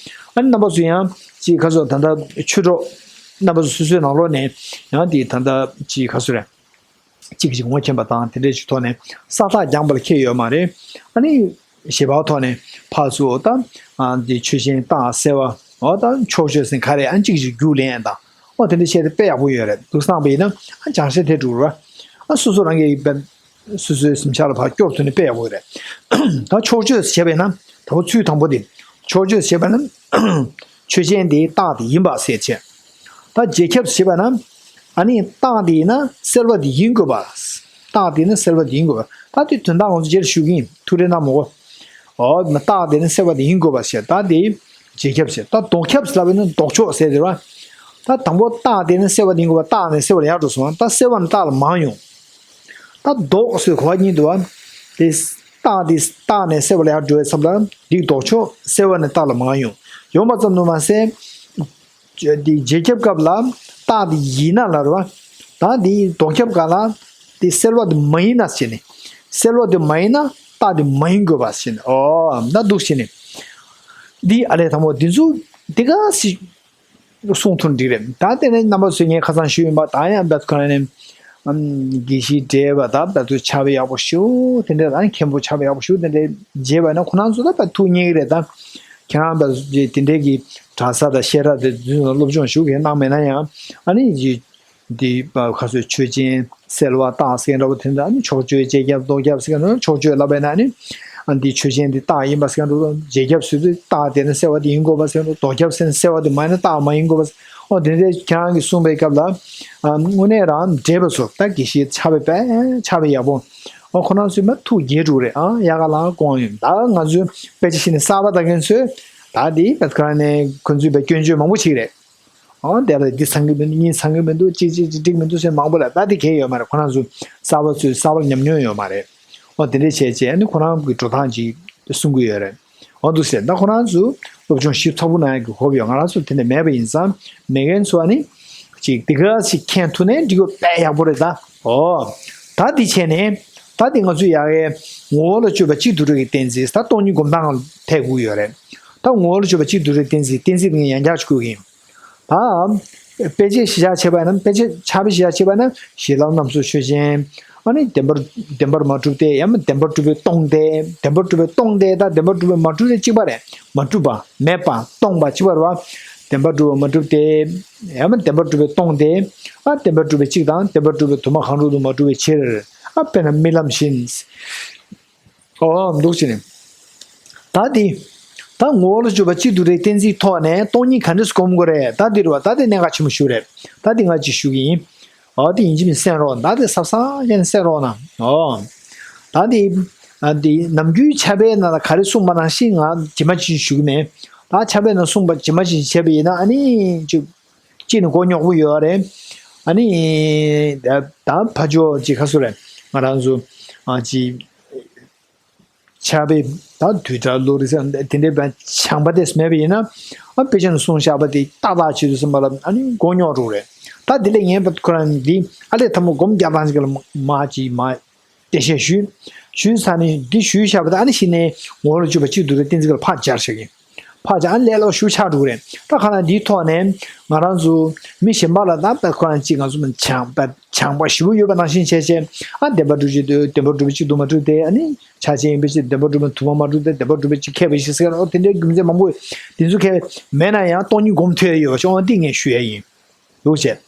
ཨ་ནི་རྣམ་པ་ཚོ་ཡང་ཅིག་ཁ་སོ་ད་ལྟ་ཆོས་གྲོགས་རྣམ་པ་ཚོ་སོ་སོའི་ནང་ལོགས་ནས་ཡང་དེ་ད་ལྟ་ཅིག་ཁ་སོ་རེད། གཅིག་གིས་ངོ་མཁྱེན་པ་དང་དེ་འདྲས་ཅིག་ཐོག་ནས་ས་རྟགས་སྦྱངས་པ་ལ་ཁྱད་ཡོད་མ་རེད། ཨ་ནི་བྱེད་པ་ཐོག་ནས་ཕར་ཚུར་ད་ཨ་འདི་ཆོས་ཅན་རྟགས་སེལ་བ་འོ་ད་ཕྱོགས་ཆོས་ཟེར་ག་རེ་ཨ་གཅིག་གིས་རྒྱུགས་ལེན་དང་འོ་དེ་འདྲས་བཤད་དེ་དཔེ་ཡག་པོ་ཡོད་རེད་འདུག་བསམ་པ་ཡིན་ན་ཨ་སྦྱང་བཤད་དེ་འགྲུབ་ར། ཨ་སོ་སོ་རང་གིས་སོ་སོའི་སེམས་ཤར་ལ་ཕར་སྐྱོར་ཐུབ་ནས་དཔེ་ཡག་པོ་རེད། ད་ཕྱོགས་ཆོས་བྱས་པས་ན་དང་པོ་ཚུལ་དང་པོ་དེ། ཕྱོགས་ཆོས་བྱས་པས་ན་ཆོས་ཅན་དེའི་རྟགས་དེ་ཡིན་པ་ཟེར་བྱས། ད་རྗེས་ཁྱབ་བྱས་པས་ན་ཨ་ནི་རྟགས་དེ་ཡིན་ན་སེལ་བ་དེ་ཡིན་དགོས་པ། རྟགས་དེ་ཡིན་ན་སེལ་བ་དེ་ཡིན་དགོས་པ། ད་དེ་དོན་དག་ང་ཚོ་རྗེས་ལ་ཞུ་གི་ཡིན་ཐུགས་རེ་གནང་མོ་གོ། ཨོ་རྟགས་དེ་ནི་སེལ་བ་དེ་ཡིན་དགོས་པ་ཟེར་ད་དེ་རྗེས་ཁྱབ་ཟེར། ད་ལྡོག་ཁྱབ་ལབ་པས་ན་ལྡོག་ཕྱོགས་ཟེར་དེ་ར། ད་དང་པོ་རྟགས་དེ་ནི་སེལ་བ་དེ་ཡིན་དགོས་པ་རྟགས་ནི་སེལ་བ་ལ་ཡར་འགྲོ་སོང་ད་སེལ་བ་ནི་རྟགས་ལ་མར་ཡོང་། ད་ལྡོག་ཟེར་གོ་བ་གཉིས་འདུག་བ། དེ་རྟགས་དེ་རྟགས་ནས་སེལ་བ་ལ་ཡར་འགྲོ་བའི་ཚབ་ལ་འདི་ལྡོག་ཕྱོགས་སེལ་བ་ནི་རྟགས་ལ་མར་ཡོང་། ཡོང་བ་ཙམ་དུ་མ་ཟད། འདི་རྗེས་ཁྱབ་སྐབས་ལ་རྟགས་འདི་ཡིན་ན་ལ་རེད་བ། ད་འདི་ལྡོག་ཁྱབ་སྐབས་ལ་འདི་སེལ་བ་འདི་མ་ཡིན་ན་ཟེར་ནས། སེལ་བ་འདི་མ་ཡིན་ན་རྟགས་འདི་མ་ཡིན་དགོས་པ་ཟེར་ནས། ཨོ་ད་འདུག་ཟེར་ནས། འདི་ཨ་ལས་དང་པོ་འདི་ཚོ་འདི་ག་སི་གསུང་ཐུབ་འགྲིག་རེད། ད་དེ་ནས་རྣམ་པ་ཚོས་ངས་ཁ་སང་ཞུས་ཡིན་པ་ད་ཡང་བད་ཁོ་ན་ནས་དགེ་བཤེས་བགྲེས་པ་ད་བད་ཚོ་ཆགས་པ་ཡག་པོ་ཞུ་དེ་འདྲ་ད་མཁན་པོ་ཆགས་པ་ཡག་པོ་ཞུ་དེ་འདྲ་བྱས་པ་ན་ཁོ་རང་ཚོ་ད་བད་ཐུགས་མཉེས་ཀྱི་རེད་ད། ཁྱེད་རང་བད་དེ་འདྲའི་གི་གྲྭ་ས་དང་བཤད་གྲྭ་དེ་རྫུན་ལ་སློབ་སྦྱོང་ཞུ་གི་གནང་མེད་ན་ཡང་ཨ་ནི་ཡི་འདི་ཁ་སོའི་ཆོས་ཅན་སེལ་བ་རྟགས་ཟེར་འདྲ་པོ་དེ་འདྲ་ཨ་ནི་ཕྱོགས་ཆོས་རྗེས་ཁྱབ་ལྡོག་ཁྱབ་ཟེར་ག་ནི་ཕྱོགས་ཆོས་ལབ་པས་ན་ཨ་ནི་ཨ་འདི་ཆོས་ཅན་འདི་རྟགས་ཡིན་པ་ཟེར་ག་འདྲ་རྗེས་ཁྱབ་ཟེར་དུས་རྟགས་དེ་ནི་སེལ་བ་དེ་ཡིན་དགོས་པ་ཟེར་ག་འདྲ་ལྡོག་ཁྱབ་ཟེར་ནི་སེལ་བ་དེ་མ་ཡིན་ན་རྟགས་མ་ཡིན་དགོས་པ་ཟེར་ཨོ་དེ་འདྲའི་ཁྱེད་རང་གིས་གསུངས་པའི་སྐབས་ལ་ཨ་དངོས་གནས་རང་བགྲེས་པ་ཚོ་ད་དགེ་བཤེས་ཆགས་པའི་དཔེ་ཆགས་པའི་ཡག་པོ། ཨོ་ཁོ་རང་ཚོས་མ་ཐུགས་དགྱེས་འགྲོ་རེད་ཨ་ཡག་ག་ལ་དགོངས་ཡོད་ད་ང་ཚོའི་དཔེ་ཆ་ཤེས་ནས་གསར་པ་ལྟ་མཁན་ཚོས་ད་དེ་ད་ག་ནས་ཁོ་ཚོའི་དཔེ་སྐྱོན་བརྗོད་མང་པོ་བྱེད་ཀྱི་རེད། ཨོ་དེ་ལ་འདི་ཚང་གི་མི་འདུག་གཉིས་ཚང་གི་མི་འདུག་གཅིག་གཅིག་གཅིག་འགྲིག་མི་འདུག་ཟེར་མང་པོ་ལ་ད་དེ་གལ་ཡོད་མ་རེད། ཁོ་རང་ཚོ་གསར་པ་ཚོས་གསར་པར་ཉམས་མྱོང་ཡོད་མ་རེད། ཨོ་དེ་འདྲས་བྱས་བྱས་ཨ་ནི་ཁོ་རང་གི་འགྲོ་སྟངས་ཅིག་ གསུང་གི་ཡོད་རེད། འོ་འདུག་ཟེར། ད་ཁོ་རང་ཚོ་སློབ་སྦྱོང་ཞིབ་ཚགས་པོ་གནང་ཡག་གི་གོ་སྐབས་ཡོད། ང་རང་ཚོ་དེ་འདྲ་མེད་པ་ཡིན་ཙང་། མེད་མཁན་ཚོ་ཨ་ནི་ཅིག་དེ་ག་ཞིག་མཁྱེན་ཐུབ་ནས་འགྲིག་གི་དཔེ་ཡག་པོ་རེད་ད། འོ། ད་འདི་བྱས་ནས། ད་འདི་ང་ཚོས་ཡ་གའི་ངོ་བོ་ལ་དཔྱོད་པ་གཅིག་ཏུ་གྲུབ་པའི་གཏན་ཚིགས། ད་སྟོང་ཉིད་སྒོམ་སྟངས་ལ་ཐད་དགོས་ཡོད་རེད། ད་ངོ་བོ་ལ་དཔྱོད་པ་གཅིག་ཏུ་གྲུབ་པའི་གཏན་ཚིགས། གཏན་ཚིགས་དེ་ངས་ཡང་བསྐྱར་ཞིག་བཀོད་ཀྱི་ཡིན། ད། དཔེ་བྱད་གཞི་བཞག་བྱས་པ་ཡིན་ན། དཔེ་བྱད་ཕྱག་དཔེ་གཞི་བཞག་བྱས་པ་ཡིན་ན། ཞི་ལྷག་རྣམ་གསུམ་ཆོས་ཅན། ཨ་ནི་བདེན་པར་བདེན་པར་མ་གྲུབ་སྟེ། ཡང་ན་བདེན་པར་གྲུབ་པས་སྟོང་སྟེ། བདེན་པར་གྲུབ་པས་སྟོང་སྟེ་དང་བདེན་པར་གྲུབ་པས་མ་གྲུབ་སྟེ་གཅིག་པ་རེད། མ་གྲུབ་པ། མེད་པ། སྟོང་པ་གཅིག་པ་རེད་པ། བདེན་པར་གྲུབ་པས་མ་གྲུབ་སྟེ། ཡང་ན་བདེན་པར་གྲུབ་པས་སྟོང་སྟེ། ཨ། བདེན་པར་གྲུབ་པས་གཅིག་དང་། བདེན་པར་གྲུབ་པས་དུ་མ་གང་རུང་དུ་མ་གྲུབ་པའི་ཕྱིར། ཨ། དཔེར་ན་རྨི་ལམ་བཞིན། ཨོ། འདུག་བྱས་ནས། ད་འདི། ད་ངོ་བོ་ལ་དཔྱོད་པ་གཅིག་ཏུ་གྲུབ་པའི་གཏན་ཚིགས་ཐོག་ནས་སྟོང་ཉིད་ག་འདྲས་སྒོམ་དགོས་རེད། ད་འདི་རེད་པ། ད་འདི་གནད་འགག་ཆེན་པོ་ཞིག་རེད། ད་འདི་ང་ཅིག་ཞུ་གི་ཡིན། ཨོ། འདི་ཡིན་གཅིག་མིན་གསན་རོགས། ད་འདི་ཟབ་ཟབ་བྱས་ནས་གསན་རོགས་གནང་། ཨོ། ད་འདི། ཨ། འདི་ནམ་རྒྱུན་ཕྱག་དཔེའི་ནང་ལ་ག་རེ་གསུངས་པ་ནང་བཞིན་ང་ཇི་མ་ཇི་བཞིན་ཞུ་གི་མེད། ད་ཕྱག་དཔེའི་ནང་གསུངས་པ་ཇི་མ་ཇི་བཞིན་བྱས་པ་ཡིན་ན། ཨ་ནི་ཅིག་གཅིག་ནི་མགོ་རྙོག་པོ་ཡོད་རེད། ཨ་ནི། ད་ད་ཕར་ཕྱོགས་ཅིག་ག་ཚོད་རེད། ང་རང་ཚོ། ཨ། ཅིག་ཕྱག་དཔེ་ད་བསྡུས་གྲྭ་བློ་རིག་ཟེར་དེ་འདྲའི་བྱང་པ་དེ་མེད་པ་ཡིན་ན། ཨ། དཔེ་ཆ་ནས་གསུངས་བཞག་པ་དེ་ཏག་ཏག་བྱེད་དུས་ཙམ་པ་ལ་ཨ་ནི་མགོ་རྙོག་འགྲོ་གི་རེད། ད་དེ་ལས་ངས་ཁོ་རང་འདི་ཨ་ལས་ཐལ་མོ་སྒོམ་རྒྱག་སྟངས་ཅིག་ལ་མ་ཅིག་མ་འགྲེལ་བཤད་ཞུས། ཞུས་ཚར་ནས་འདི་ཞུས་བཞག་པ་དེ་ཨ་ནི་གཞི་ནས་ངོ་བོ་ལ་དཔྱོད་པ་གཅིག་ཏུ་གྲུབ་པའི་གཏན་ཚིགས་ལ་ཕར་སྦྱར་བཞག་གི་ཡིན། ཕར་སྦྱར། ཨ། ལས་སླ་པོ་ཞེ་པོ་ཆགས་འགྲོ་གི་རེད། ད་གང་ལྟར་འདིའི་ཐོག་ནས་ང་རང་ཚོ་མི་གཞན་པ་ལ་ད་ལྟ་ཁོ་རང་ཅིག་ང་ཚོ་མི་བྱང་པ་བྱང་པ་ཞེ་པོ་ཡོད་པ་ནང་བཞིན་བྱས་བྱས། ཨ། བདེན་པར་གྲུབ་ཅིག་ཏུ། བདེན་པར་གྲུབ་པས་གཅིག་ཏུ་མ་གྲུབ་སྟེ། ཨ་ནི་ཕྱག་ཆེན་ཡིན་པའི་ཕྱིར། བདེན་པར་གྲུབ་པས་དུ་མ་མ་གྲུབ་སྟེ། བདེན་པར་གྲུབ་པས་གཅིག་ཁེགས་པའི་ཕྱིར་ཟེར་རོ། དེ་འདྲའི་རྒྱུ་མཚན་མང་པོ་དེ་ཚོ་ཁེགས་པས་མེད་ན་ཡང་སྟོང་ཉིད་སྒོམ་ཐུབ་ཡ་ཡོད་པ་ཅིག་འོ་འདི་ངས་ཞུ་ཡ་ཡིན། འདུག་བྱས།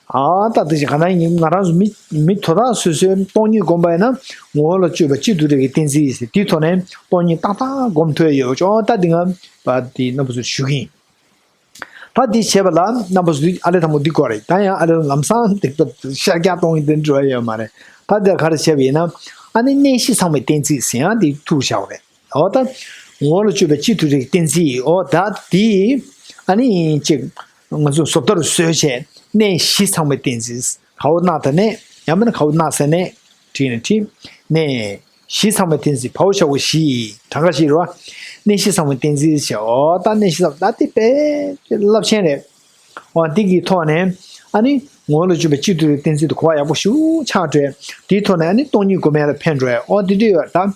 ཨ། ད་དེ་བཞིན་གང་ལྟར་ཡིན། ང་རང་ཚོ་མི་མི་དོ་བདག་སོ་སོའི་སྟོང་ཉིད་སྒོམ་པ་ཡིན་ན། ངོ་བོ་ལ་དཔྱོད་པ་གཅིག་ཏུ་གྲུབ་པའི་གཏན་ཚིགས་ཟེར། དེའི་ཐོག་ནས་སྟོང་ཉིད་ཏག་ཏག་སྒོམ་ཐུབ་ཡ་ཡོད་པ་ཅིག་འོ་ད་འདི་ང་ད་འདི་རྣམ་པ་ཚོར་ཞུ་གི་ཡིན། ད་འདི་བྱས་པ་ལ་རྣམ་པ་ཚོ་ཨ་ལས་ཐལ་མོ་འདི་དགོས་རེད། ད་ཡང་ཨ་ལས་ལམ་སང་འདི་ཤར་རྒྱག་གཏོང་ཡིན་དེ་འགྲོ་ཡ་ཡོད་མ་རེད། ད་འདིར་ག་རེ་བྱས་པ་ཡིན་ན། ཨ་ནི་གནས་གཞི་ཚང་བའི་གཏན་ཚིགས་ཟེར་ཡང་འདི་ཐུག་བཞག་པ་རེད། འོ་ད། ངོ་བོ་ལ་དཔྱོད་པ་གཅིག་ཏུ་གྲུབ་པའི་གཏན་ཚིགས། འོ་ད་འདི། ཨ་ནི་ཅིག་ང་ཚོ་བཟོ་ལྟར་བཟོས་བྱས། གནས་གཞི་ཚང་བའི་གཏན་ཚིགས། ག་བོ་གནག་ད་གནས། ཡང་མིན་ན་ག་བོ་གནག་ས་གནས། བྲིས་ན་བྲིས། གནས་གཞི་ཚང་བའི་གཏན་ཚིགས། བའོ་ཞབས་ཀྱུ་གཞི། གྲངས་ཀ་བཞི་རེད་པ། གནས་གཞི་ཚང་བའི་གཏན་ཚིགས་བྱས། འོ་ད་གནས་གཞི་ཚང་ད་འདི་དཔེ་རླབས་ཆེན་རེད། འོ་འདི་གི་ཐོག་ནས་ཨ་ནི་ངོ་བོ་ལ་དཔྱོད་པ་གཅིག་ཏུ་གྲུབ་པའི་གཏན་ཚིགས་དེ་གོ་བ་ཡག་པོ་ཞེ་པོ་ཆགས་འགྲོ་ཡ། དེའི་ཐོག་ནས་ཨ་ནི་སྟོང་ཉིད་སྒོམ་ཡ་ལ་ཕན་འགྲོ་ཡ། འོ་འདི་འདྲ་ཡོད་ད།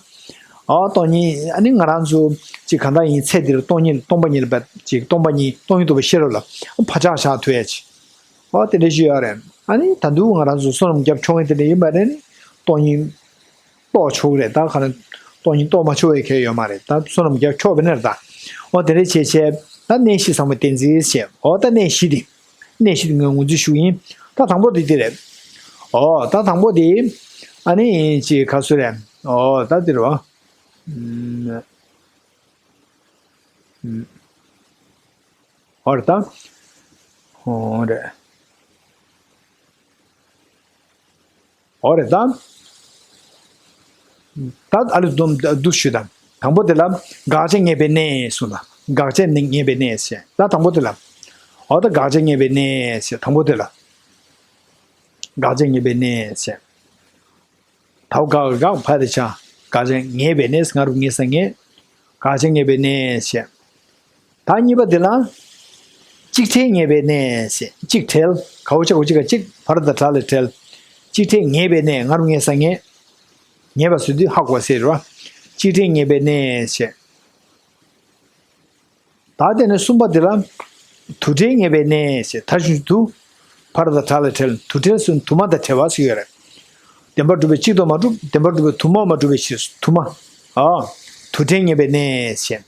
འོ་སྟོང་ཉིད་ཨ་ནི་ང་རང་ཚོ་ཅིག་གང་ལྟར་ཡིན་ཚེ་འདིར་སྟོང་ཉིད་སྟོང་པ་ཉིད་ལ་ཅིག་སྟོང་པ་ཉིད་སྟོང་ཉིད་རྟོགས་པའི་ཤེས་རབ་ལ་བག་ཆགས་བཞག་ཐུབ་ཡ་ཅིག་འོ་དེ་འདྲ་ཞིག་ཡོད་རེད། ཨ་ནི་ད་དུང་ང་རང་ཚོ་བསོད་ནམས་རྒྱབ་ཆོག་མཁན་དེ་འདྲ་ཡིན་པ་རེད། ནི་སྟོང་ཉིད་རྟོགས་ཆོག་གི་རེད། ད་ག་ནས་སྟོང་ཉིད་རྟོགས་མ་ཆོག་པའི་གལ་ཡོད་མ་རེད། ད་བསོད་ནམས་རྒྱབ་ཆོག་པ་ཡིན་ན་རེད་ད། འོ་དེ་འདྲ་བྱས་བྱས་ད་གནས་གཞི་ཚང་བའི་གཏན་ཚིགས་བྱས། འོ་ད་གནས་གཞི་འདི། གནས་གཞི་འདི་ངས་ངོས་འཛིན་ཞུ་གི་ཡིན། ད་དང་པོ་འདི་འདི་རེད། འོ་ད་དང་པོ་འདི། ཨ་ནི་ཅིག་ག་ཚོད་རེད། འོ་ད་འདི་རེད་པ། ཨུམ། ཨུམ། འོ་རེད་ད། འོ་རེད། འོ་རེད་ད། ད་ཨ་ལས་སྡོམ་འདུ་ཞུ་དང་། དང་པོ་དེ་ལ་དགག་བྱ་ངེས་པའི་གནས་གསུངས་དང་། དགག་བྱ་ནི་ངེས་པའི་གནས་ཞེས། ད་དང་པོ་དེ་ལ། འོ་ད་དགག་བྱ་ངེས་པའི་གནས་ཞེས། དང་པོ་དེ་ལ། དགག་བྱ་ངེས་པའི་གནས་ཞེས། དའོ་དགག་དགག་ཕ་དེ་བྱ། དགག་བྱ་ངེས་པའི་གནས། ང་རུ་ངེས་ས་ངེས། དགག་བྱ་ངེས་པའི་གནས་ཞེས། ད་གཉིས་པ་དེ་ལ། གཅིག་བྲལ་ངེས་པའི་གནས་ཞེས། གཅིག་བྲལ། གའོ་ཆ་གའོ་གཅིག་ག་གཅིག་བར་དང་བྲལ་ལ་བྲལ། གཅིག་བྲལ་ངེས་པའི་གནས། ང་རུ་ངེས་ས་ངེས། ངེས་པ་ཟེར་དུས་ཧ་གོ་ཟེར་རེད་པ། གཅིག་བྲལ་ངེས་པའི་གནས་ཞེས། ད་དེ་ནས་གསུམ་པ་དེ་ལ། དུ་བྲལ་ངེས་པའི་གནས་ཞེས། ད་ཞུ་དུ། བར་དང་བྲལ་ལ་བྲལ། དུ་བྲལ་ཟེར་དུ་མ་དང་བྲལ་བ་ཟེར་ཡོད་རེད། བདེན་པར་གྲུབ་པས་གཅིག་ཏུ་མ་གྲུབ། བདེན་པར་གྲུབ་པས་དུ་མ་མ་གྲུབ་པའི་ཕྱིར་དུ་མ། ཨ། དུ་བྲལ་ངེས་པའི་གནས་ཞེས།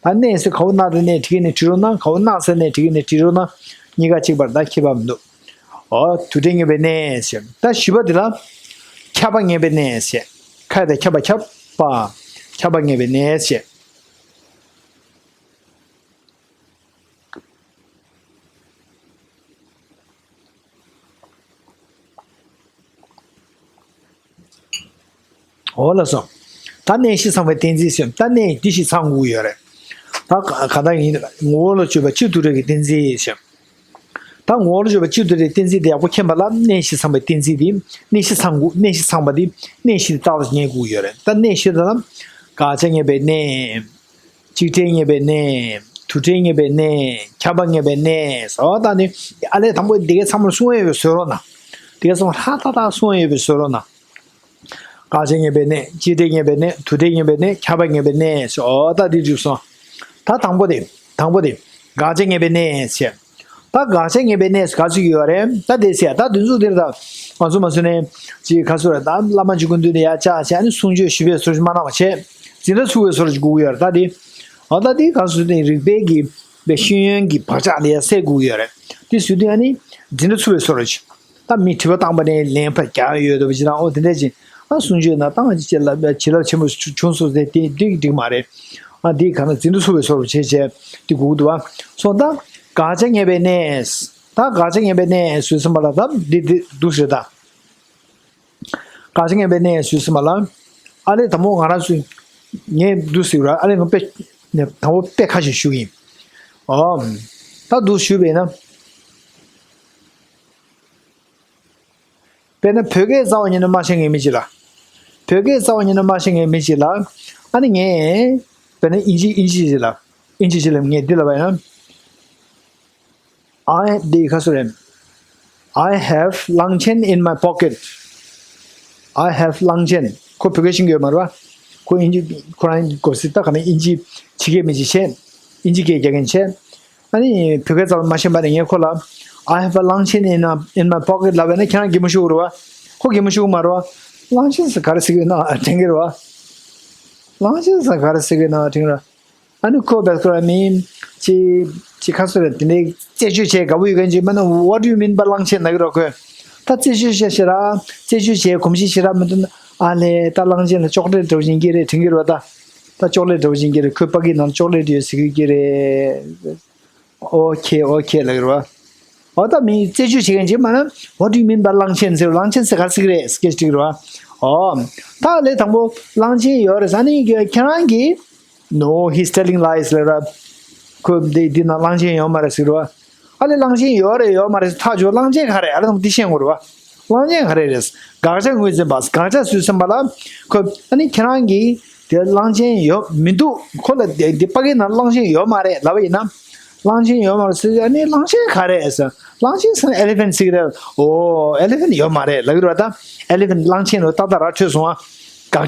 ད་གནས་ཟེར་གའོ་གནག་ད་གནས་བྲིས་ནས་བྲིས་རོགས་གནང་། གའོ་གནག་ས་གནས་བྲིས་ནས་བྲིས་རོགས་གནང་། གཉིས་ཀ་གཅིག་པར་ད་ཁྱད་པར་མི་འདུག་འོ་དུ་བྲལ་ངེས་པའི་གནས་ཞེས། ད་བཞི་པ་དེ་ལ། ཁྱབ་པ་ངེས་པའི་གནས་ཞེས། ཁ་དང་ཁྱབ་པ་ཁྱབ་པ། ཁྱབ་པ་ངེས་པའི་གནས་ཞེས། འོ་ལགས་སོ། ད་གནས་གཞི་ཚང་བའི་གཏན་ཚིགས་ཟེར། ད་གནས་འདི་ཞིག་ཚང་དགོས་ཡོད་རེད། ད་ག་ག་ད་ཡིན། ངོ་བོ་ལ་དཔྱོད་པ་གཅིག་ཏུ་གྲུབ་པའི་གཏན་ཚིགས་ཟེར། ད་ངོ་བོ་ལ་དཔྱོད་པ་གཅིག་ཏུ་གྲུབ་པའི་གཏན་ཚིགས་དེ་ཡག་པོ་མཁྱེན་པ་ལ་གནས་གཞི་ཚང་བའི་གཏན་ཚིགས་དེ། གནས་གཞི་ཚང་དགོས། གནས་གཞི་ཚང་བ་དེ། གནས་གཞི་དེ་རྟག་ཏུ་ངེས་དགོས་ཡོད་རེད། ད་གནས་གཞི་དེ་ལ། དགག་བྱ་ངེས་པའི་གནས། གཅིག་སྒྲས་ངེས་པའི་གནས། དུ་སྒྲས་ངེས་པའི་གནས། ཁྱབ་པ་ངེས་པའི་གནས། ཟེར་བ་དང་ནི་ཨ་ལས་དང་པོ་འདི་གའི་ཚང་མར་གསུང་ཡོད་པའི་བཟོ་རོགས་གནང་། འདི་གའི་ཚང་མར་ཧྲ་ཏག་ཏག་གསུང་ཡོད་པའི་བཟོ་རོགས་གནང་། དགག་བྱ་ངེས་པའི་གནས། གཅིག་སྒྲས་ངེས་པའི་གནས། དུ་སྒྲས་ངེས་པའི་གནས། ཁྱབ་པ་ངེས་པའི་གནས། ཨོ་ད་འདི་འགྲིག་སོང་། ད་དང་པོ་དེ། དང་པོ་དེ། དགག་བྱ་ངེས་པའི་གནས་ཟེར། ད་དགག་བྱ་ངེས་པའི་གནས་ག་ཚོད་ཡོད་རེད། ད་དེ་ཟེར་ད་དུས་ཚོད་དེར་ད་ང་ཚོ་མ་སུ་ནས་ཅིག་ག་ཚོད་རེད། ད་བླ་མ་གཅིག་གི་མདུན་དུ་ཡར་བཅར་བྱས་ནས་གསུང་ཆོས་ཞུས་པའི་སོར་མ་གནང་བ་བྱས། འཛིན་གྲྭ་ཚུགས་པའི་སོར་ཅིག་དགོས་ཀྱི་ཡོད་རེད། ད་དེ་ཨ་ད་དེ་ག་ཚོད་དེ་རིགས་པའི་གི་པའི་ཤེས་ཡོན་གྱི་བག་ཆགས་ལ་ཡར་སད་དགོས་ཀྱི་ཡོད་རེད། དེ་ཟེར་དུས་ཨ་ནི་འཛིན་གྲྭ་ཚུགས་པའི་སོར་ཅིག་ད་མི་དྲི་བ་བཏང་པ་ནས་ལན་ཕར་རྒྱག་ཡོད་དོ་བྱེད་དང་ཨོ་དེ་འདྲ་ཅིག་ཨ་གསུང་ཆོས་ན་བཏང་བྱེད་ལ་བྱེད་ལ་ཆེན་པོ་བྱུང་སོང་ཟེར་དེ་འགྲིག་འགྲིག་མ་རེད། ཨ་འདི་ག་ན་འཛིན་གྲྭ་ཚུགས་པའི་སོར་བྱེད་བྱས་དེ་དགོས་འདུག་བ། སོང་ད་དགག་བྱ་ངེས་པའི་གནས། ད་དགག་བྱ་ངེས་པའི་གནས་ཟེར་ཙམ་པ་ལ་ད་འདི་འདི་འདུག་ཟེར་ད། དགག་བྱ་ངེས་པའི་གནས་ཟེར་ཙམ་པ་ལ། ཨ་ལས་དང་པོ་ང་རང་ཚོས་ངས་འདུག་ཟེར་ར་ཨ་ལས་ང་དཔེ་དང་པོ་དཔེ་ཁ་ཤས་ཞུ་གི་ཡིན། ཨོ། ད་འདུག་ཞུས་པས་ན། དཔེར་ན་བོད་སྐད་རྩ་བ་ཉིད་ནས་མ་ཤེས་མཁན་མི་གཅིག་ལ། བོད་སྐད་རྩ་བ་ཉིད་ནས་མ་ཤེས་མཁན་མི་གཅིག་ལ། ཨ་ནི་ངས། དཔེར་ན་ཨིན་ཇི་ཨིན་ཇི་ཅིག་ལ། ཨིན་ཇི་ཅིག་ལ་ངས་འདི་ལབ་པ་ཡིན་ན། I འདི་ག་སུ་རེད། I have གླང་ཆེན་in my pocket. I have གླང་ཆེན། ཁོ་བོད་སྐད་ཤེས་ཀྱི་ཡོད་མ་རེད་བ། ཁོ་ཨིན་ཇི་ཁོ་རང་གོ་སྲིད་ད་ག་ནས་ཨིན་ཇི་ཕྱི་སྐད་མི་ཅིག་བཤད། ཨིན་ཇི་སྐད་རྒྱག་མཁན་བྱས། ཨ་ནི་བོད་སྐད་རྩ་བ་མ་ཤེས་པ་ནས་ངས་ཁོ་ལ། I have a གླང་ཆེན་in a in my pocket ལབ་པ་ཡིན་ན་ཁྱེད་རང་གད་མོ་ཤོར་གི་རེད་བ། ཁོ་གད་མོ་ཤོར་གི་མ་རེད་བ། གླང་ཆེན་ཟེར་ག་རེ་ཟེར་གི་ཡོད་ན་དྲན་གི་རེད་བ། གླང་ཆེན་ཟེར་ག་རེ་ཟེར་གི་ཡོད་ན་དྲན་གི་རེད། ཨ་ནི་ཁོ་བེད་ཁོ་ར་མིན། ཅི། ཅི་ཁ་སོ་རེད་དེ་ནས་རྩད་གཅོད་བྱས་དགའ་པོ་ཡོད་མཁན་ཅིག་མིན་ན། What do you mean by གླང་ཆེན་ལབ་ཀྱི་རོགས་ཁོས། ད་རྩད་གཅོད་བྱས་ཤེས་ར། རྩད་གཅོད་བྱས་གོམས་གཤིས་ཤེས་ར་མི་འདུག་ན། ཨ་ལས་ད་གླང་ཆེན་ལ་ཅོག་ལེ་འདྲ་བོ་ཅིག་ཡིན་གྱི་རེད་དྲན་གྱི་རེད་ད། ད་ཅོག་ལེ་འདྲ་བོ་ཅིག་ཡིན་གྱི་རེད། ཁོའི་ཕ་གིའི་ནང་ལ་ཅོག་ལེ་ཡོད་ཟེར་གྱི་རེད། ཨོ་ཁེ་ཨོ་ཁེ་ལབ་ཀྱི་རེད་བ། ཨོ་ད་མི་རྩད་གཅོད་བྱེད་མཁན་ཅིག་མིན་ན། What do you mean by གླང་ཆེན་ཟེར། གླང་ཆེན་ཟེར་ག་རེ་ཟེར་གྱི་རེད་སྐད་ཅིག་རེད་བ། ཨོ། ད་ལས་དང་པོ་གླང་ཆེན་ཡོད་རེད་ཟེར་ནས་ཁྱེད་རང་གིས། No, he's telling lies ལབ་ར། ཁོས་འདི་འདི་ན་གླང་ཆེན་ཡོད་མ་རེད་ཟེར་བ། ཨ་ལས་གླང་ཆེན་ཡོད་རེད་ཡོད་མ་རེད་ཐག་ཆོད། གླང་ཆེན་ག་རེ་ཨ་ལས་ད་འདི་ཤེས་དགོས་རེད་བ། གླང་ཆེན་ག་རེ་རེད། དགག་བྱ་ངོས་འཛིན་པ། དགག་བྱ་ཟེར་ཙམ་པ་ལ། ཁོས་ཨ་ནི་ཁྱེད་རང་གིས་དེ་གླང་ཆེན་ཡོད་མི་འདུག་ཁོ་ལ་འདི་འདི་ཕ་གི་ན་གླང་ཆེན་ཡོད་མ་རེད་ལབ་པ་ཡིན་ན། གླང་ཆེན་ཡོད་མ་རེད་ཟེར། ཨ་ནི་གླང་ཆེན་ག་རེ་ཟེར། གླང་ཆེན་ཟེར་ན་elephant ཟེར་གི་རེད། ཨོ་elephant ཡོད་མ་རེད་ལབ་ཀྱི་རེད་བ་ད། elephant གླང་ཆེན་ལ་ཏག་ཏག་ར་འཕྲོད་སོང་ཨ། དགག་བྱ།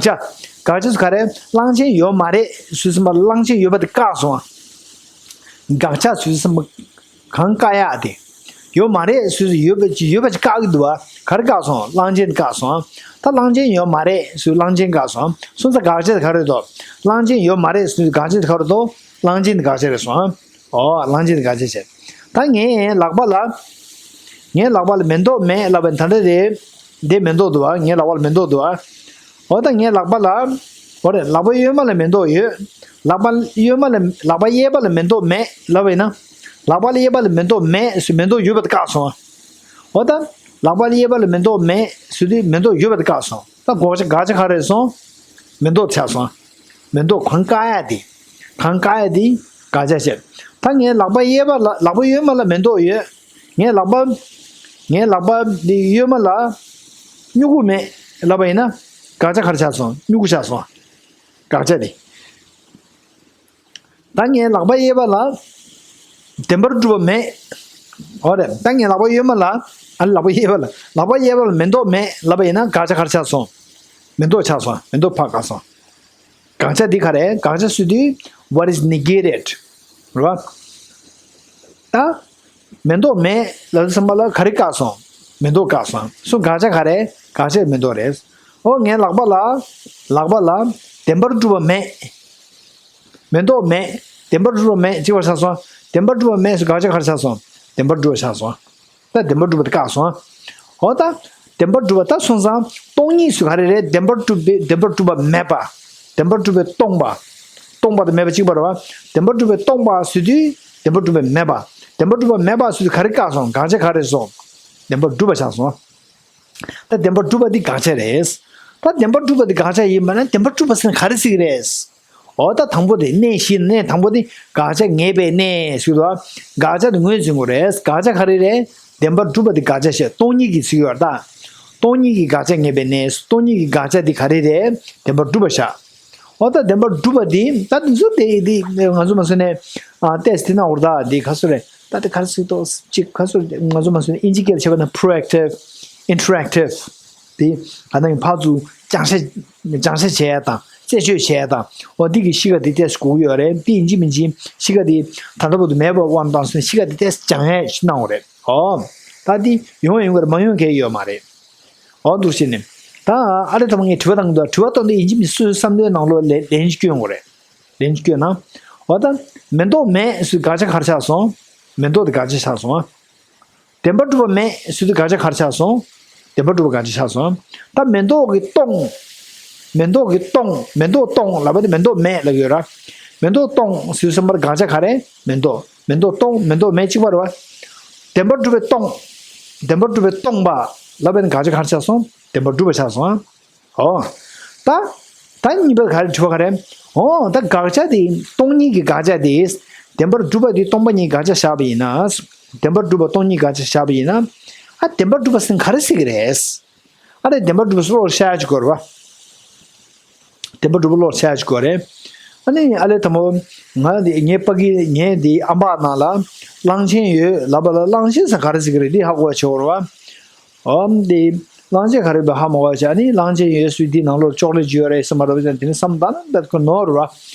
དགག་བྱ་ཟེར་ག་རེ། གླང་ཆེན་ཡོད་མ་རེད་ཟེར་ཙམ་པ་གླང་ཆེན་ཡོད་པ་དེ་བཀག་སོང་ཨ། དགག་བྱ་ཟེར་ཙམ་པ་གང་བཀག་ཡག་དེ། ཡོད་མ་རེད་ཟེར་ཡོད་པ་ཅིག་ཡོད་པ་ཅིག་བཀག་གི་འདུག་བ། ག་རེ་བཀག་སོང་། གླང་ཆེན་བཀག་སོང་ཨ། ད་གླང་ཆེན་ཡོད་མ་རེད་ཟེར་གླང་ཆེན་བཀག་སོང་ཨ། སོང་ཙང་དགག་བྱ་དེ་ག་རེ་འདུག་གླང་ཆེན་ཡོད་མ་རེད་ཟེར་དགག་བྱ་དེ་ག་རེ་འདུག་གླང་ཆེན་དེ་དགག་བྱ་རེད་སོང་ཨ། ཨོ་གླང་ཆེན་དེ་དགག་བྱ་བྱས། ད་ངའི་ལག་པ་ལ། ངའི་ལག་པ་ལ་མེ་ཏོག་མེད་ལབ་པ་ད་ལྟ་རེད། འདི་མེ་ཏོག་འདུག་བ། ངའི་ལག་པ་ལ་མེ་ཏོག་འདུག་བ། འོ་ད་ངའི་ལག་པ་ལ། འོ་རེད། ལག་པ་གཡོན་མ་ལ་མེ་ཏོག་ཡོད། ལག་པ་གཡོན་མ་ལ་ལག་པ་གཡས་པ་ལ་མེ་ཏོག་མེད་ལབ་པ་ཡིན་ན། ལག་པ་ལ་གཡས་པ་ལ་མེ་ཏོག་མེད་ཟེར་མེ་ཏོག་ཡོད་པ་དེ་བཀག་སོང་། འོ་ད། ལག་པ་ལ་གཡས་པ་ལ་མེ་ཏོག་མེད་ཟེར་དུས་མེ་ཏོག་ཡོད་པ་དེ་བཀག་སོང་། ད་དགག་བྱ་དགག་བྱ་ག་རེ་སོང་། མེ་ཏོག་ཆགས་སོང་། མེ་ཏོག་གང་བཀག་ཡག་དེ། གང་བཀག་ཡག་དེ་དགག་བྱ་བྱས། ད་ངའི་ལག་པ་གཡས་པ་ལ་ལག་པ་གཡོན་མ་ལ་མེ་ཏོག་ཡོད། ངའི་ལག་པ། ངའི་ལག་པ་འདི་གཡོན་མ་ལ་སྨྱུ་གུ་མེད་ལབ་པ་ཡིན་ན། དགག་བྱ་ག་རེ་ཆགས་སོང་། སྨྱུ་གུ་ཆགས་སོང་། དགག་བྱ་དེ། ད་ངའི་ལག་པ་གཡས་པ་ལ་བདེན་པར་གྲུབ་པ་མེད། འོ་རེད། ད་ངའི་ལག་པ་གཡོན་མ་ལ། ཨ་ལག་པ་གཡས་པ་ལ། ལག་པ་གཡས་པ་ལ་མེ་ཏོག་མེད་ལབ་པ་ཡིན་ན་དགག་བྱ་ག་རེ་ཆགས་སོང་། མེ་ཏོག་ཆགས་སོང་། མེ་ཏོག་ཕར་བཀག་སོང་། དགག་བྱ་འདི་ག་རེ། དགག་བྱ་ཟེར་དུས་what is negated རེད་བ། ད་མེ་ཏོག་མེད་ལབ་དུས་ཙམ་པ་ལ་ག་རེ་བཀག་སོང་། མེ་ཏོག་བཀག་སོང་། སོ་དགག་བྱ་ག་རེ། དགག་བྱ་མེ་ཏོག་རེད། ཨོ་ངའི་ལག་པ་ལ། ལག་པ་ལ་བདེན་པར་གྲུབ་པ་མེད། མེ་ཏོག་མེད། བདེན་པར་གྲུབ་པ་མེད་ཅེས་པ་ཆགས་སོང་། བདེན་པར་གྲུབ་པ་མེད་ཟེར་དགག་བྱ་ག་རེ་ཆགས་སོང་། བདེན་པར་གྲུབ་པ་ཆགས་སོང་། ད་བདེན་པར་གྲུབ་པ་དེ་བཀག་སོང་། འོ་ད། བདེན་པར་གྲུབ་པ་ད་སོང་ཙང་སྟོང་ཉིད་ཟེར་ག་རེ་རེད། བདེན་པར་གྲུབ་པའི་བདེན་པར་གྲུབ་པ་མེད་པ། བདེན་པར་གྲུབ་པས་སྟོང་པ། སྟོང་པ་དང་མེད་པ་གཅིག་པ་རེད་བ། བདེན་པར་གྲུབ་པས་སྟོང་པ་ཟེར་དུས་བདེན་པར་གྲུབ་པ་མེད་པ། བདེན་པར་གྲུབ་པ་མེད་པ་ཟེར་དུས་ག་རེ་བཀག་སོང་། དགག་བྱ་ག་རེ་སོང་། བདེན་པར་གྲུབ་པ་ཆགས་སོང་། ད་བདེན་པར་གྲུབ་པ་འདི་དགག་བྱ་རེད། ད་བདེན་པར་གྲུབ་པ་འདི་དགག་བྱ་ཡིན་པ་ན་བདེན་པར་གྲུབ་པ་ཟེར་ན་ག་རེ་ཟེར་གི་རེད། འོ་ད་དང་པོ་དེ་གནས་བཞི་གནས་དང་པོ་དེ་དགག་བྱ་ངེས་པའི་གནས་ཟེར་དུས། དགག་བྱ་དེ་ངོས་འཛིན་དགོས་རེད། དགག་བྱ་ག་རེ་རེད། བདེན་པར་གྲུབ་པ་དེ་དགག་བྱ་བཤད། སྟོང་ཉིད་ཀྱི་ཚིག་ཡོད་ད། སྟོང་ཉིད་ཀྱི་དགག་བྱ་ངེས་པའི་གནས། སྟོང་ཉིད་ཀྱི་དགག་བྱ་དེ་ག་རེ་རེད། བདེན་པར་གྲུབ་པ་བཞག་འོ་ད་བདེན་པར་གྲུབ་པ་འདི་ད་འདི་ཚོ་དེ་དེ་ང་ཚོ་མ་སོན་ནས་ཏེས་དེ་ན་འོར་ད་འདི་ག་སོ་རེད། ད་དེ་ག་རེ་ཟེར་ཏོ་ཅིག་ག་སོ་ང་ཚོ་མ་སོན་ནས་ཨིན་ཇི་སྐད་བྱས་པ་ན་proactive interactive དེ་ག་ན་ཡིན་ཕར་ཚུར་སྦྱང་བཤད་སྦྱང་བཤད་བྱས་དང་རྩད་གཅོད་བྱས་དང་འོ་འདི་གི་གཤིས་ཀ་དེ་ཏེས་དགོས་ཀྱི་ཡོད་རེད། དེ་ཡིན་གཅིག་མིན་གཅིག་གཤིས་ཀ་དེ་ད་ལྟ་བར་དུ་མེད་པ་དབང་དང་སོན་གཤིས་ཀ་དེ་ཏེས་སྦྱང་ཡས་ཤིག་གནང་བ་རེད། འོ་ད་དེ་ཡོང་ཡོང་གི་རེད། མ་ཡོང་མཁན་ཡོད་མ་རེད། འོ་འདུག་བྱས་ནས། ད་ཨ་རེ་ཐ་མ་ངས་དྲི་བ་བཏང་གི་འདུག་དྲི་བ་བཏང་དུས་ཡིན་གཅིག་མིན་གཅིག་སོ་སོའི་བསམ་བློའི་ནང་ལོགས་ལན་ལན་ཅིག་སྐྱོན་དགོས་རེད། ལན་ཅིག་སྐྱོན་ན། འོ་ད། མེ་ཏོག་མེད་ཟེར་དུས་དགག་བྱ་ག་རེ་ཆགས་སོང་། མེ་ཏོག་དེ་དགག་བྱ་ཆགས་སོང་ཨ། བདེན་པར་གྲུབ་པ་མེད་ཟེར་དུས་དགག་བྱ་ག་རེ་ཆགས་སོང་། བདེན་པར་གྲུབ་པ་དགག་བྱ་ཆགས་སོང་ཨ། ད་མེ་ཏོག་གི་སྟོང་། མེ་ཏོག་གི་སྟོང་། མེ་ཏོག་སྟོང་ལབ་པ་དེ་མེ་ཏོག་མེད་ལབ་ཡོད་ར། མེ་ཏོག་སྟོང་ཟེར་དུས་ཙམ་པར་དགག་བྱ་ག་རེ། མེ་ཏོག་མེ་ཏོག་སྟོང་མེ་ཏོག་མེད་གཅིག་པ་རེད་བ། བདེན་པར་གྲུབ་པའི་སྟོང་། བདེན་པར་གྲུབ་པའི་སྟོང་པ་ལབ་པའི་དགག་བྱ་ག་རེ་ཆགས་སོང་། བདེན་པར་གྲུབ་པ་ཆགས་སོང་ཨ། ཨོ། ད། ད་གཉིས་པ་ག་རེ་དྲི་བ་ག་རེ། ཨོ་ད་དགག་བྱ་དེ་སྟོང་ཉིད་ཀྱི་དགག་བྱ་དེ། བདེན་པར་གྲུབ་པ་དེ་སྟོང་པ་ཉིད་དགག་བྱ་བཞག་པ་ཡིན་ན། བདེན་པར་གྲུབ་པ་སྟོང་ཉིད་དགག་བྱ་བཞག་པ་ཡིན་ན། ཨ་བདེན་པར་གྲུབ་པ་ཟེར་ག་རེ་ཟེར་གི་རེད། ཨ་རེ་བདེན་པར་གྲུབ་པ་ཟེར་བློར་ཤར་ཡ་ཅིག་དགོས་རེད་བ། བདེན་པར་གྲུབ་པ་བློར་ཤར་ཡ་ཅིག་དགོས་རེད། ཨ་ནི་ཨ་ལེ་དམ་པོ། ང་དེ་ངའི་ཕ་གི་ངའི་དེ་ཨམ་པ་ནང་ལ། གླང་ཆེན་ཡོད་ལབ་པ་ལ་གླང་ཆེན་ཟེར་ག་རེ་ཟེར་གི་རེད་འདི་ཧ་གོ་བ་བྱེད་དགོས་རེད་བ། ཨོམ་དེ། གླང་ཆེན་ག་རེ་བ་ཧ་མ་གོ་བ་བྱས་ཨ་ནི་གླང་ཆེན་ཡོད་སུས་འདི་ནང་ལོགས་ཅོག་ལེ་ཅིག་ཡོད་རེད་ཟེར་མ་རེད་བ་དེ་ནི་བསམ་ད་ན་འདི་ཁོ་ནོར་བ།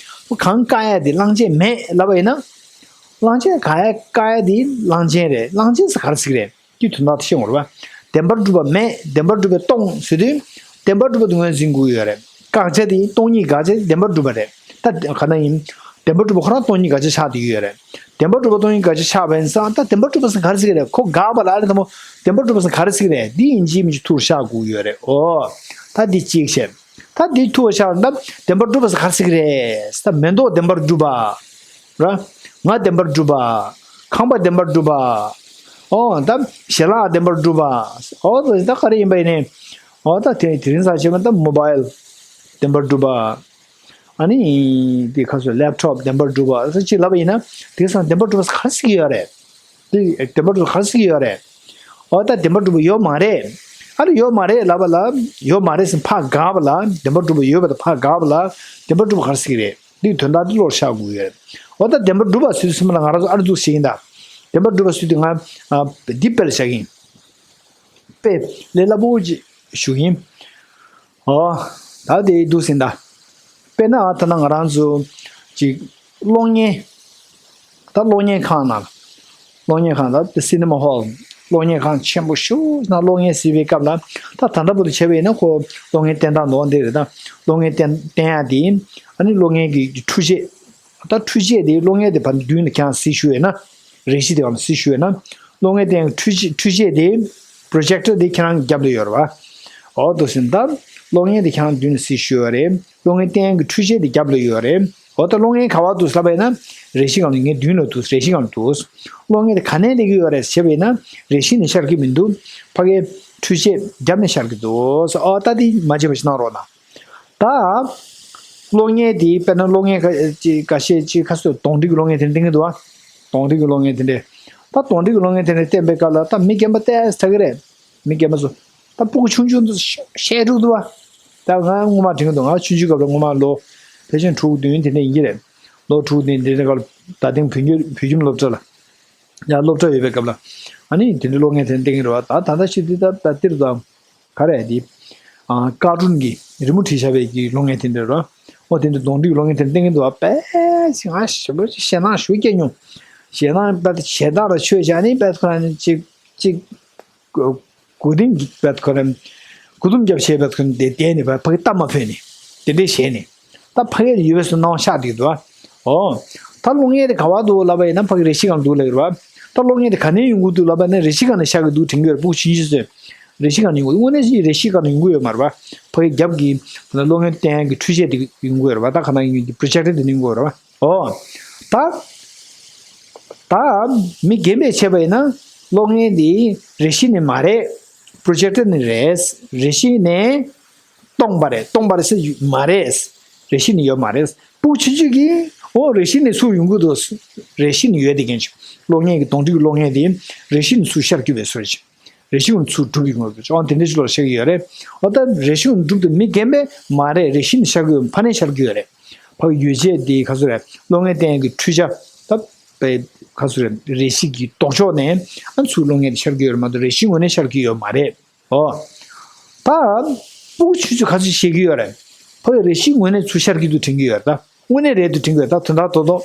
ཁོ་གང་བཀག་ཡ་དེ་གླང་ཆེན་མེད་ལབ་པ་ཡིན་ན། གླང་ཆེན་ག་ཡ་བཀག་ཡ་དེ་གླང་ཆེན་རེད། གླང་ཆེན་ཟེར་ག་རེ་ཟེར་གི་རེད། དེའི་དོན་དག་དེ་ཤེས་དགོས་རེད་བ། བདེན་པར་གྲུབ་པ་མེད་བདེན་པར་གྲུབ་པའི་སྟོང་ཟེར་དུས། བདེན་པར་གྲུབ་པ་དེ་ངོས་འཛིན་དགོས་ཡོད་རེད། དགག་བྱ་དེ་སྟོང་ཉིད་དགག་བྱ་དེ་བདེན་པར་གྲུབ་པ་རེད། ད་ག་ན་ཡིན། བདེན་པར་གྲུབ་པ་ཁོ་རང་སྟོང་ཉིད་དགག་བྱ་ཆགས་བསྡད་ཀྱི་ཡོད་རེད། བདེན་པར་གྲུབ་པ་སྟོང་ཉིད་དགག་བྱ་ཆགས་པ་ཡིན་ཙང་ད་བདེན་པར་གྲུབ་པ་ཟེར་ག་རེ་ཟེར་གི་རེད། ཁོ་དགག་པ་ལ་ཨ་རེ་དང་པོ་བདེན་པར་གྲུབ་པ་ཟེར་ག་རེ་ཟེར་གི་རེད། འདི་ཡིན་གཅིག་མིན་གཅིག་ཐུགས་ཤར་དགོས་ཡོད་རེད། ཨོ། ད་འདི་གཅིག་བཤད། ད་འདི་ཐུགས་ཤར་ན་བདེན་པར་གྲུབ་པ་ཟེར་ག་རེ་ཟེར་གི་རེད། ད་མེ་ཏོག་བདེན་པར་གྲུབ་པ། ར། ང་བདེན་པར་གྲུབ་པ། ཁང་པ་བདེན་པར་གྲུབ་པ། ཨོ་ད་ཞལ་ལག་བདེན་པར་གྲུབ་པ། ཨོ་ད་ད་ག་རེ་ཡིན་པ་ཡིན་ནའི། ཨོ་ད་དེ་དེ་རིང་ས་བྱས་པ་ད་མོ་བཱའིལ་བདེན་པར་གྲུབ་པ། ཨ་ནི་དེ་ཁ་སོ་ལེབ་ཊོབ་བདེན་པར་གྲུབ་པ་ཟེར་ཅིག་ལབ་པ་ཡིན་ན་དེ་སང་བདེན་པར་གྲུབ་པ་ག་རེ་ཟེར་གྱི་ཡོད་རེད། དེ་བདེན་པར་གྲུབ་པ་ག་རེ་ཟེར་གྱི་ཡོད་རེད། ཨོ་ད་བདེན་པར་གྲུབ་པ་ཡོད་མ་རེད། ཨ་ནི་ཡོད་མ་རེད་ལབ་པ་ལ་ཡོད་མ་རེད་ཟེར་ཕར་དགག་པ་ལ་བདེན་པར་གྲུབ་པ་ཡོད་པ་དང་ཕར་དགག་པ་ལ་བདེན་པར་གྲུབ་པ་ག་རེ་ཟེར་གྱི་རེད། འདིའི་དོན་དག་འདི་བློར་ཤར་དགོས་ཡོད། འོ་ད་བདེན་པར་གྲུབ་པ་ཟེར་དུས་ཙམ་པ་ལ་ང་རང་ཚོ་ཨ་རུ་འཛུགས་བྱེད་ཀྱིན་གདའ། བདེན་པར་གྲུབ་པ་ཟེར་དུས་ང་ཨ་འདི་དཔེ་ལ་བཞག་གིན། དཔེ་ལས་སླ་པོ་ཅིག་ཞུ་གིན། ཨོ། ད་དེ་འདུག་ཟིན་གདའ། དཔེར་ན་ཨ་ད་ན་ང་རང་ཚོ་ཅིག་གློག་བརྙན། ད་གློག་བརྙན་ཁང་ནང་། གློག་བརྙན་ཁང་ལ་སི་ནི་མ་ཧོལ། གློག་བརྙན་ཁང་ཆེན་པོ་ཞིག་ན་གློག་བརྙན་གཟིགས་པའི་སྐབས་ལ་ད་ད་ལྟ་བར་དུ་བྱས་པ་ཡིན་ན་ཁོ་གློག་བརྙན་བསྟན་སྟངས་འདུག་འདི་རེད་ད། གློག་བརྙན་བསྟན་བསྟན་ཡག་དེ་ཨ་ནི་གློག་བརྙན་གྱི་འཕྲུལ་ཆས། ད་འཕྲུལ་ཆས་དེ་གློག་བརྙན་དེ་བར་མདུན་ལ་ཁྱེད་རང་གཟིགས་ཞུ་ཡོད་ན། རེ་ཞིག་དེ་བར་གཟིགས་ཞུ་ཡོད་ན། གློག་བརྙན་བསྟན་ཡག་འཕྲུལ་ཆས་འཕྲུལ་ཆས་དེ་པྲོ་ཇེག་ཊར་དེ་ཁྱེད་རང་གི་རྒྱབ་ལ་ཡོད་རེད་བ། འོ་འདུག་ཟིན་ད། གློག་བརྙན་དེ་ཁྱེད་རང་མདུན་ལ་གཟིགས་ཞུ་ཡོད་རེད། གློག་བརྙན་བསྟན་ཡག་གི་འཕྲུལ་ཆས་དེ་རྒྱབ་ལ་ཡོད་རེད། འོ་ད་གློག་བརྙན་ག་བ་འདུག་ལབ་པ་ཡིན་ན། རེ་ཞིག་སྒང་ལ་ངའི་མདུན་ལ་འདུག་རེ་ཞིག་སྒང་ལ་འདུག་གློག་བརྙན་དེ་ག་ནས་སླེབས་ཀྱི་ཡོད་རེད་ཟེར་བ་ཡིན་ན། རེ་ཞིག་ནས་ཤར་གྱི་མི་འདུག་ཕ་གའི་འཕྲུལ་ཆས་རྒྱབ་ནས་ཤར་གྱི་འདུག་ཨོ་ད་དེ་མ་བརྗེད་པ་ཞིག་གནང་རོགས་གནང་། ད། གློག་བརྙན་དེ་དཔེར་ན་གློག་བརྙན་ཁ་ཅིག་ཁ་ཤས་ཅིག་ཁ་སོ་གདོན་འདྲེ་གི་གློག་བརྙན་དེ་འདྲ་བསྟན་གྱི་འདུག་ཨ། གདོན་འདྲེ་གི་གློག་བརྙན་དེ་འདྲ། ད་གདོན་འདྲེ་གི་གློག་བརྙན་དེ་འདྲ་བསྟན་པའི་སྐབས་ལ་ད་མི་རྒན་པ་ཏོག་ཙམ་ཆགས་ཀྱི་རེད། མི་རྒན་པ་ཚོ། ད་སྤུ་གུ་ཆུང་ཆུང་ཚོ་ཤ་ཤེས་འགྲོ་འདུག་བ། ད་ང་སྔོན་མ་དྲན་གྱི་འདུག་ང་ཆུང་ཆུང་སྐབས་ལ་སྔོན་མ་ལོ། ཕལ་ཆེར་དྲུག་བདུན་དེ་འདྲ་ཡིན་གྱི་རེད། ལོ་དྲུག་བདུན་དེ་འདྲ་སྐབས་ལ་ད་ཐེངས་བོད་ཁྱིམ་བོད་ཁྱིམ་སློབ་གྲྭ་ལ། ཡང་སློབ་གྲྭ་ཡོད་པའི་སྐབས་ལ། ཨ་ནི་དེ་འདྲའི་གློག་བརྙན་དེ་འདྲ་བསྟན་གྱི་རེད་བ། ད་ད་ལྟ་ཕྱིར་དེ་ད་ད་འདིར་དང་། ག་རེ་དེ། ཨ་ཀར་ཊུན་གྱི་རི་མོ་བྲིས་བཞག་པའི་གི་གློག་བརྙན་དེ་འདྲ་རེད་བ། འོ་དེ་འདྲ་གདོན་འདྲེ་གི་གློག་བརྙན་དེ་འདྲ་བསྟན་གྱི་འདུག་བ། དཔེ་ཅིག་ང་ཞེ་པོ་ཅིག་ཞེད་སྣང་ཞེ་པོ་སྐྱེས་མྱོང་། ཞེད་སྣང་དཔེ་ཞེ་སྡང་ལ་ཆོས་བྱས་ནས་དཔེ་ཁོ་རང་ཅིག་ཅིག་གོ་གོ་དེ་བས་ཁོ་རང་། གོ་དུམ་རྒྱབ་བྱས་པས་ཁོ་དེ་བསྡད་ནས་བས་ཕ་གི་གཏམ་མ་ཕོད་ནས། དེ་འདྲས་བྱས་ནས། ད་ཕ་གི་ཡོད་པའི་སུ་སྣང་བ་ཤར་བསྡད་འདུག་ཨ། ཨོ། ད་གློག་བརྙན་དེ་ག་བ་འདུག་ལབ་པ་ཡིན་ན་ཕ་གི་རེ་ཞིག་སྒང་འདུག་ལབ་ཡོད་རེད་བ། ད་གློག་བརྙན་དེ་ག་ནས་ཡོང་གི་འདུག་ལབ་པ་ཡིན་ན་རེ་ཞིག་སྒང་ནས་ཤར་གི་འདུག་དྲན་གྱི་ཡོད་རེད། སྤུ་གུ་ཆུང་ཆུང་ཚོས། རེ་ཞིག་སྒང་ནས་ཡོང་གི་འདུག་དངོས་གནས་ཡིན་རེ་ཞིག་སྒང་ནས་ཡོང་གི་ཡོད་མ་རེད་བ། ཕ་གི་རྒྱབ་ཀྱི་ད་གློག་བརྙན་བསྟན་ཡག་གི་འཕྲུལ་ཆས་དེ་ཡོང་གི་ཡོད་རེད་བ། ད་ག་ནང་ཡིན་གྱི་པྲོ་ཇེག་ཊར་དེ་ནས་ཡོང་གི་ཡོད་རེད་བ། ཨོ། ད། ད། མི་རྒན་པས་བྱས་པ་ཡིན་ན། གློག་བརྙན་འདི་རེ་ཞིག་ནི་མ་རེད། པྲོ་ཇེག་ཊར་ནི་རེད། རེ་ཞིག་ནས་སྟོང་པ་རེད། སྟོང་པ་རེད་ཟེར་མ་རེད། རེ་ཞིག་ནི་ཡོད་མ་རེད། སྤུ་གུ་ཆུང་ཆུང་གིས་ཨོ་རེ་ཞིག་ནས་ཚུར་ཡོང་གི་འདུག་རེ་ཞིག་ནི་ཡོད་དེ་མཁན་ཆུ། གློག་བརྙན་གྱི་གདོན་འདྲེ་གི་གློག་བརྙན་དེ་རེ་ཞིག་ནས་ཚུར་ཤར་རྒྱུ་བས་སོ་རེ་ཞིག་རེ་ཞིག་ནས་ཚུར་འགྲུབ་ཀྱི་ཡོད་རེད། ཨོ་དེ་འདྲ་ཞིག་ལོར་ཤར་གྱི་ཡོད་རེད། ཨོ་ད་རེ་ཞིག་ནས་འགྲུབ་དུ་མི་རྒན་པས་མ་རེད། རེ་ཞིག་ནས་ཤར་གྱི་ཡོད་ཕ་ནས་ཤར་གྱི་ཡོད་རེད། ཕ་གི་ཡོ་བྱད་དེ་ག་ཚོད་རེད། གློག་བརྙན་བསྟན་ཡག་གི་འཕྲུལ་ཆ་ད་པའི་ག་ཚོད་རེད། རེ་ཞིག་གི་ལྡོག་ཕྱོགས་ནས་ཨ་ཚུར་གློག་བརྙན་དེ་ཤར་གྱི་ཡོད་རེད་མ་གཏོགས་རེ་ཞིག་ངོས་ནས་ཤར་གྱི་ཡོད་མ་རེད། ཨོ། ད་སྤུ་གུ་ཆུང་ཆུང་ག་ཚོད་ཤེས་ཀྱི་ཡོད་རེད། ཕ་གི་རེ་ཞིག་ངོས་ནས་ཚུར་ཤར་གྱི་འདུག་དྲན་གྱི་ཡོད་རེད། ད་དངོས་གནས་རེད་འདུག་དྲན་གྱི་ཡོད། ད་དོན་དག་རྡོག་རྡོག་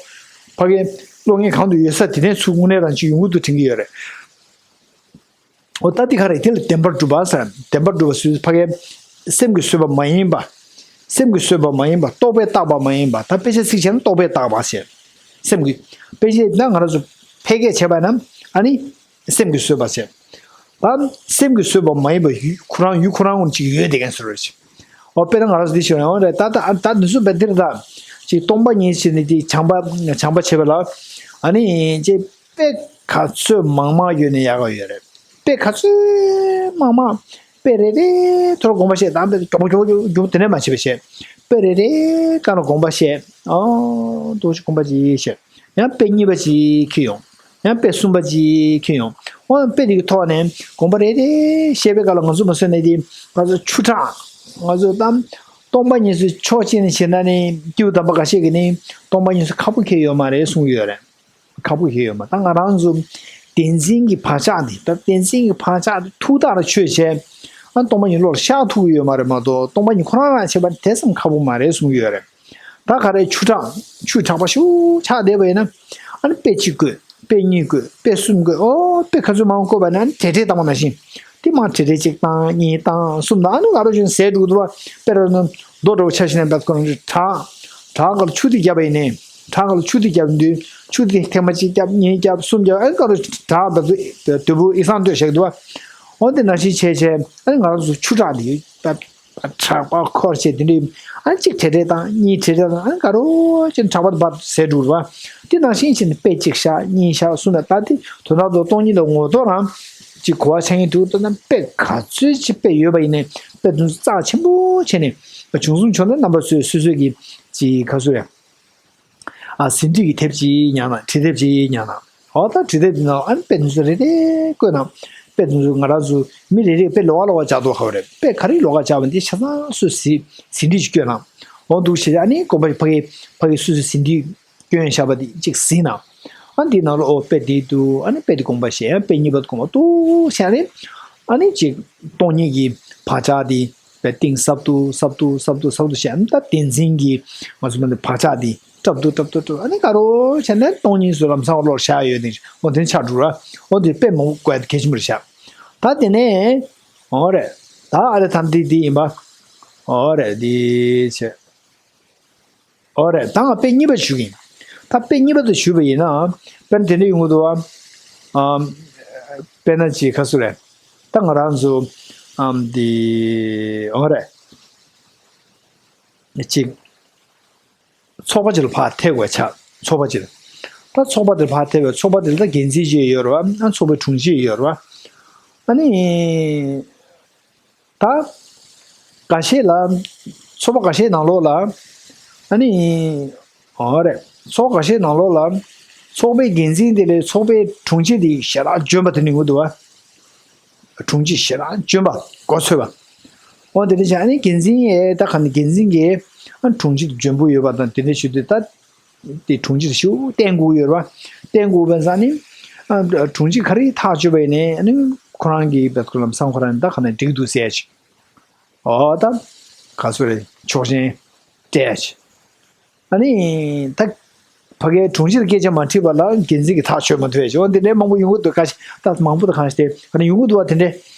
ཕ་གི་གློག་བརྙན་གང་དུ་ཡོད་ས་དེ་ནས་ཚུར་དངོས་གནས་རང་ཅིག་ཡོང་གི་འདུག་དྲན་གྱི་ཡོད་རེད། འོ་ད་འདི་ག་རེད། དེ་ལ་བདེན་པར་གྲུབ་པ་ཟེར། བདེན་པར་གྲུབ་པ་སུས། ཕ་གིའི་སེམས་ཀྱིས་བཟོས་པ་མ་ཡིན་པ། སེམས་ཀྱིས་བཟོས་པ་མ་ཡིན་པ། རྟོག་པས་བཏགས་པ་མ་ཡིན་པ། ད་དཔེ་ཆ་གཟིགས་བྱས་ན་རྟོག་པས་བཏགས་པ་ཟེར། སེམས་ཀྱིས། དཔེ་ཆ་ན་ང་རང་ཚོ་ཕལ་སྐད་བྱས་པ་ན་ཨ་ནི་སེམས་ཀྱིས་བཟོས་པ་ཟེར། ད་སེམས་ཀྱིས་བཟོས་པ་མ་ཡིན་པ་ཡུལ་ཁོ་རང་ཡུལ་ཁོ་རང་ངོ་ཅིག་ཡོད་དེ་གན་སོ་རེད། འོ་དཔེར་ན་ང་རང་ཚོ་འདི་ཞིག་ཡོང་རེད། ད་ད་ད་འདི་ཚོ་བས་འདིར་ད་ཅིག་སྟོང་པ་ཉིད་ཟེར་ནས་དེ་བྱམས་པ་བྱམས་པ་བྱས་པ་ལ་ཨ་ནི་ཅེ། དཔེ་ག་ཚོད་མང་མང་ཡོད་ན་ཡག་ག་ཡོད་རེད། དཔེ་ག་ཚོད་མང་མང་། དཔེ་རེ་རེ་ཐོར་དགོངས་པ་བཤད། དང་དཔེ་མགྱོགས་པོ་མགྱོགས་པོ་མགྱོགས་པོ་དེ་འདྲ་མ་བྱེད་པ་བྱས། དཔེ་རེ་རེ་ཀ་ནས་དགོངས་པ་བཤད། ཨོ་འདུག་ཅིག་དགོངས་པ་ཅིག་བཤད། ཡང་དཔེ་གཉིས་པ་ཅིག་འཁྱེར་ཡོང་། ཡང་དཔེ་གསུམ་པ་ཅིག་འཁྱེར་ཡོང་། ཨོ་དཔེ་དེ་གི་ཐོག་ནས་དགོངས་པ་རེ་རེ་བཤད་པའི་སྐབས་ལ་ང་ཚོ་མ་བཟོད་ནས་དེ་ང་ཚོ་ཆུ་ཁྲག་ང་ཚོ་གཏམ་སྟོང་པ་ཉིད་ཚོའི་ཕྱོགས་གཅིག་ནས་བྱེད་ན་ནི་སྐྱེས་བུ་དམ་པ་འགའ་ཤས་ཀྱིས་ནི་སྟོང་པ་ཉིད་ཚོ་ཁག་པོ་འཁྱེར་ཡོད་མ་རེད་གསུང་གི་ཡོད་རེད། ཁག་པོ་ཞིག་ཡོད་མ། ད་ང་རང་ཚོ་བསྟན་འཛིན་གྱི་བག་ཆགས་འདི། ད་བསྟན་འཛིན་གྱི་བག་ཆགས་འདི་ཐུགས་ཐག་ལ་ཆོད་བྱས། ཨ་སྟོང་པ་ཉིད་བློ་ལ་ཤར་ཐུབ་ཀྱི་ཡོད་མ་རེད་མ་གཏོགས་སྟོང་པ་ཉིད་ཁོ་རང་རང་བྱེད་པ་དེ་ཙམ་ཁག་པོ་མ་རེད་གསུང་གི་ཡོད་རེད། ད་ག་རེ་ཆུ་གྲགས་ཆུ་གྲགས་པ་ཤུགས་ཆགས་བསྡད་པ་ཡིན་ན། ཨ་ནི་དཔེ་གཅིག་བཀོད། དཔེ་གཉིས་བཀོད། དཔེ་གསུམ་བཀོད། ཨོ་དཔེ་ག་ཚོད་མང་བཀོད་པ་ན་ཨ་ནི་གྲལ་གྲལ་བཏང་བ་ནང་བཞིན། དེ་མར་གྲལ་གྲལ་གཅིག་བཏང་གཉིས་བཏང་གསུམ་བཏང་ཨ་ནི་ག་རོ་བཞིན་ཟས་འགྲོ་གི་འདུག་བ། དཔེར་ན་རྡོ་འདྲ་བོ་ཆ་བཞག་ན་བད་ཁོ་རང་ཚོ་བྲག་བྲག་ག་ལ་ཆུ་དེ་བརྒྱབ་པ་ཡིན་ནའི། བྲག་ག་ལ་ཆུ་དེ་བརྒྱབ་དུས་ཆུ་དེ་ཐེངས་མ་གཅིག་བརྒྱབ་གཉིས་བརྒྱབ་གསུམ་བརྒྱབ་ཨ་ནི་ག་རོ་བྲག་བར་དུ་དུམ་བུ་ཨི་སང་སྟོད་བཞག་འདུག་བ། འོ་དེ་ནང་བཞིན་བྱས་བྱས་ཨ་ནི་ང་རང་ཚོ་ཆུ་བྲག་དེ་ཡོད་པ། བྲག་པ་འཁོར་བྱས་དེ་འདྲའི་ཨ་ནི་གཅིག་གྲལ་གྲལ་བཏང་གཉིས་གྲལ་གྲལ་བཏང་ཨ་ནི་ག་རོ་ཅན་བྲག་པ་དེ་བར་དུ་ཟད་འགྲོ་རུ་བ། དེ་ནང་བཞིན་བྱས་ནས་དཔེ་གཅིག་བཞག་གཉིས་བཞག་གསུམ་ལ་ད་དེ་དོན་དག་ཏུ་སྟོང་ཉིད་ལ་ངོ་ཐོག་རང་གཅིག་གོ་བ་ཆགས་ངེས་འདུག་ལྟ་ན་དཔེ་ག་ཚོད་ཅིག་དཔེ་ཡོད་པ་ཡིན་ནའི་དཔེ་དེ་ཚོ་རྩ་ཆེན་པོ་བྱས་ནས་བྱུང་སོང་བྱུང་ན་རྣམ་པ་ཚོས་སོ་སོས་ཀྱི་ཅིག་ག་ཚོད་རེད། ཨ་ཟིན་བྲིས་ཀྱི་དེབ་ཅིག་ཉར་ན་བྲིས་དེབ་ཅིག་ཉར་ན། འོ་ད་བྲིས་དེབ་འདི་ནང་ཨ་ནི་དཔེ་དེ་ཚོ་རེ་རེ་བཀོད་ན། དཔེ་དེ་ཚོ་ང་རང་ཚོ་མི་རེ་རེས་དཔེ་ལོགས་ཀ་ལོགས་ཀ་སྦྱར་འདུག་ག་བ་རེད། དཔེ་ག་རེ་ལོགས་ཀ་སྦྱར་བ་འདི་ཆ་ཚང་སུ་ཟིན་ཟིན་བྲིས་ཅིག་བཀོད་ན། འོ་འདུག་བྱས་ཨ་ནི་དགོན་པ་ཕ་གི་ཕ་གི་སུ་སུ་ཟིན་བྲིས་བསྐྱོན་བཞག་པ་འདི་གཅིག་ཟིན་ན། ཨ་འདི་ནང་ལ་འོ་དཔེ་འདི་འདུག་ཨ་ནི་དཔེ་འདི་དགོངས་པ་བཞེས་ཨ་དཔེ་གཉིས་པ་དགོངས་པ་འདུག་བྱས་ཨ་ནི། ཨ་ནི་གཅིག་སྟོང་ཉིད་ཀྱི་བག་ཆགས་འདི། པའི་གཏིང་ཟབ་ཏུ་ཟབ་ཏུ་ཟབ་ཏུ་ཟབ་ཏུ་བྱས་ཨ་ནི་ད་བསྟན་འཛིན་གྱི་ང་ཚོ་མ་ནི་བག་ཆགས་འདི་སྲབ་ཏུ་སྲབ་ཏུ་སྲབ་ཨ་ནི་དགའ་རོགས་བྱས་ནས་སྟོང་ཉིད་སུ་ལམ་སང་བློར་བཞག་ཡོད་ནི་འོ་དེ་ནི་ཆགས་འགྲོ་ར་འོ་དེ་དཔེ་མང་པོ་བཀོད་གལ་ཆེན་པོ་རེད་བཞག་ད་དེ་ནས་འོ་རེད་ད་ཨ་རེ་ད་འདི་འདི་ཡིན་པ་འོ་རེད་འདི་བྱས། ཨོ་རེད་ད་ང་དཔེ་གཉིས་པ་ཞུ་གི་ཡིན། ད་དཔེ་གཉིས་པ་དེ་ཞུས་པ་ཡིན་ན། དཔེར་ན་དེ་འདྲ་ཡོང་གི་འདུག་བ། ཨམ། དཔེར་ན་ཅིག་ཁ་སུ་རེད། ད་ང་རང་ཚོ། ཨམ་དེ། ཨོ་རེད། ཅིག་ཚོགས་པ་ཅིག་ལ་ཕར་ཐེབས་དགོས་ཆགས་ཚོགས་པ་ཅིག་ལ། ད་ཚོགས་པ་དེར་ཕར་ཐེབས་པའི་ཚོགས་པ་དེ་ལ་ད་འགན་འཛིན་ཅིག་ཡོད་རེད་བ། ཚོགས་པའི་དྲུང་ཆེ་ཡོད་རེད་བ། ཨ་ནི། ད། འགའ་ཤས་ལ། ཚོགས་པ་འགའ་ཤས་ནང་ལོགས་ལ། ཨ་ནི། འོ་རེད། ཚོགས་པ་འགའ་ཤས་ནང་ལོགས་ལ། ཚོགས་པའི་འགན་འཛིན་དེ་ལས་ཚོགས་པའི་དྲུང་ཆེ་དེ་ཞེ་དྲག་འཇོན་པ་དེ་ནི་ཡོང་གི་འདུག་བ། དྲུང་ཆེ་ཞེ་དྲག་འཇོན་པ་མགོ་ཚོས་པ། འོ་དེ་འདྲ་བྱས་ཨ་ནི་འགན་འཛིན་ཡས་ད་ག་ནི་འགན་འཛིན་གྱིས་ཨ་དྲུང་ཆེ་དེ་འཇོན་པོ་ཡོད་པ་དང་དེ་འདྲ་ཞུ་དུས་ད། དེ་དྲུང་ཆེར་ཞུ་བསྟེན་དགོས་ཡོད་རེད་བ། བསྟེན་དགོས་པའི་ས་ནི། ཨ་དྲུང་ཆེ་ག་རེ་ཐག་གཅོད་པ་ཡིན་ནའི་ཨ་ནི་ཁོ་རང་གི་བེད་ཁོ་ལམ་སང་ཁོ་རང་ད་ག་ནས་འགྲིག་འདུག་ཟེར་ཅིག་ཨོ་ད། ག་ཚོད་རེད་ཆོག་མཆན་སྤྲད་ཅིག་ཨ་ནི་ད། ཕ་གའི་དྲུང་ཆེར་སྐད་ཆ་མ་དྲིས་པ་ལ་འགན་འཛིན་གྱི་ཐག་གཅོད་མ་ཐུབ་ཅིག་འོ་འདི་འདྲའི་མང་པོ་ཡོང་གི་འདུག་ཁ་ཤས་ད་མང་པོ་ད་གང་ཞིག་དེ་ག་ནས་ཡོང་གི་འདུག་བ་དེ་འདྲའི།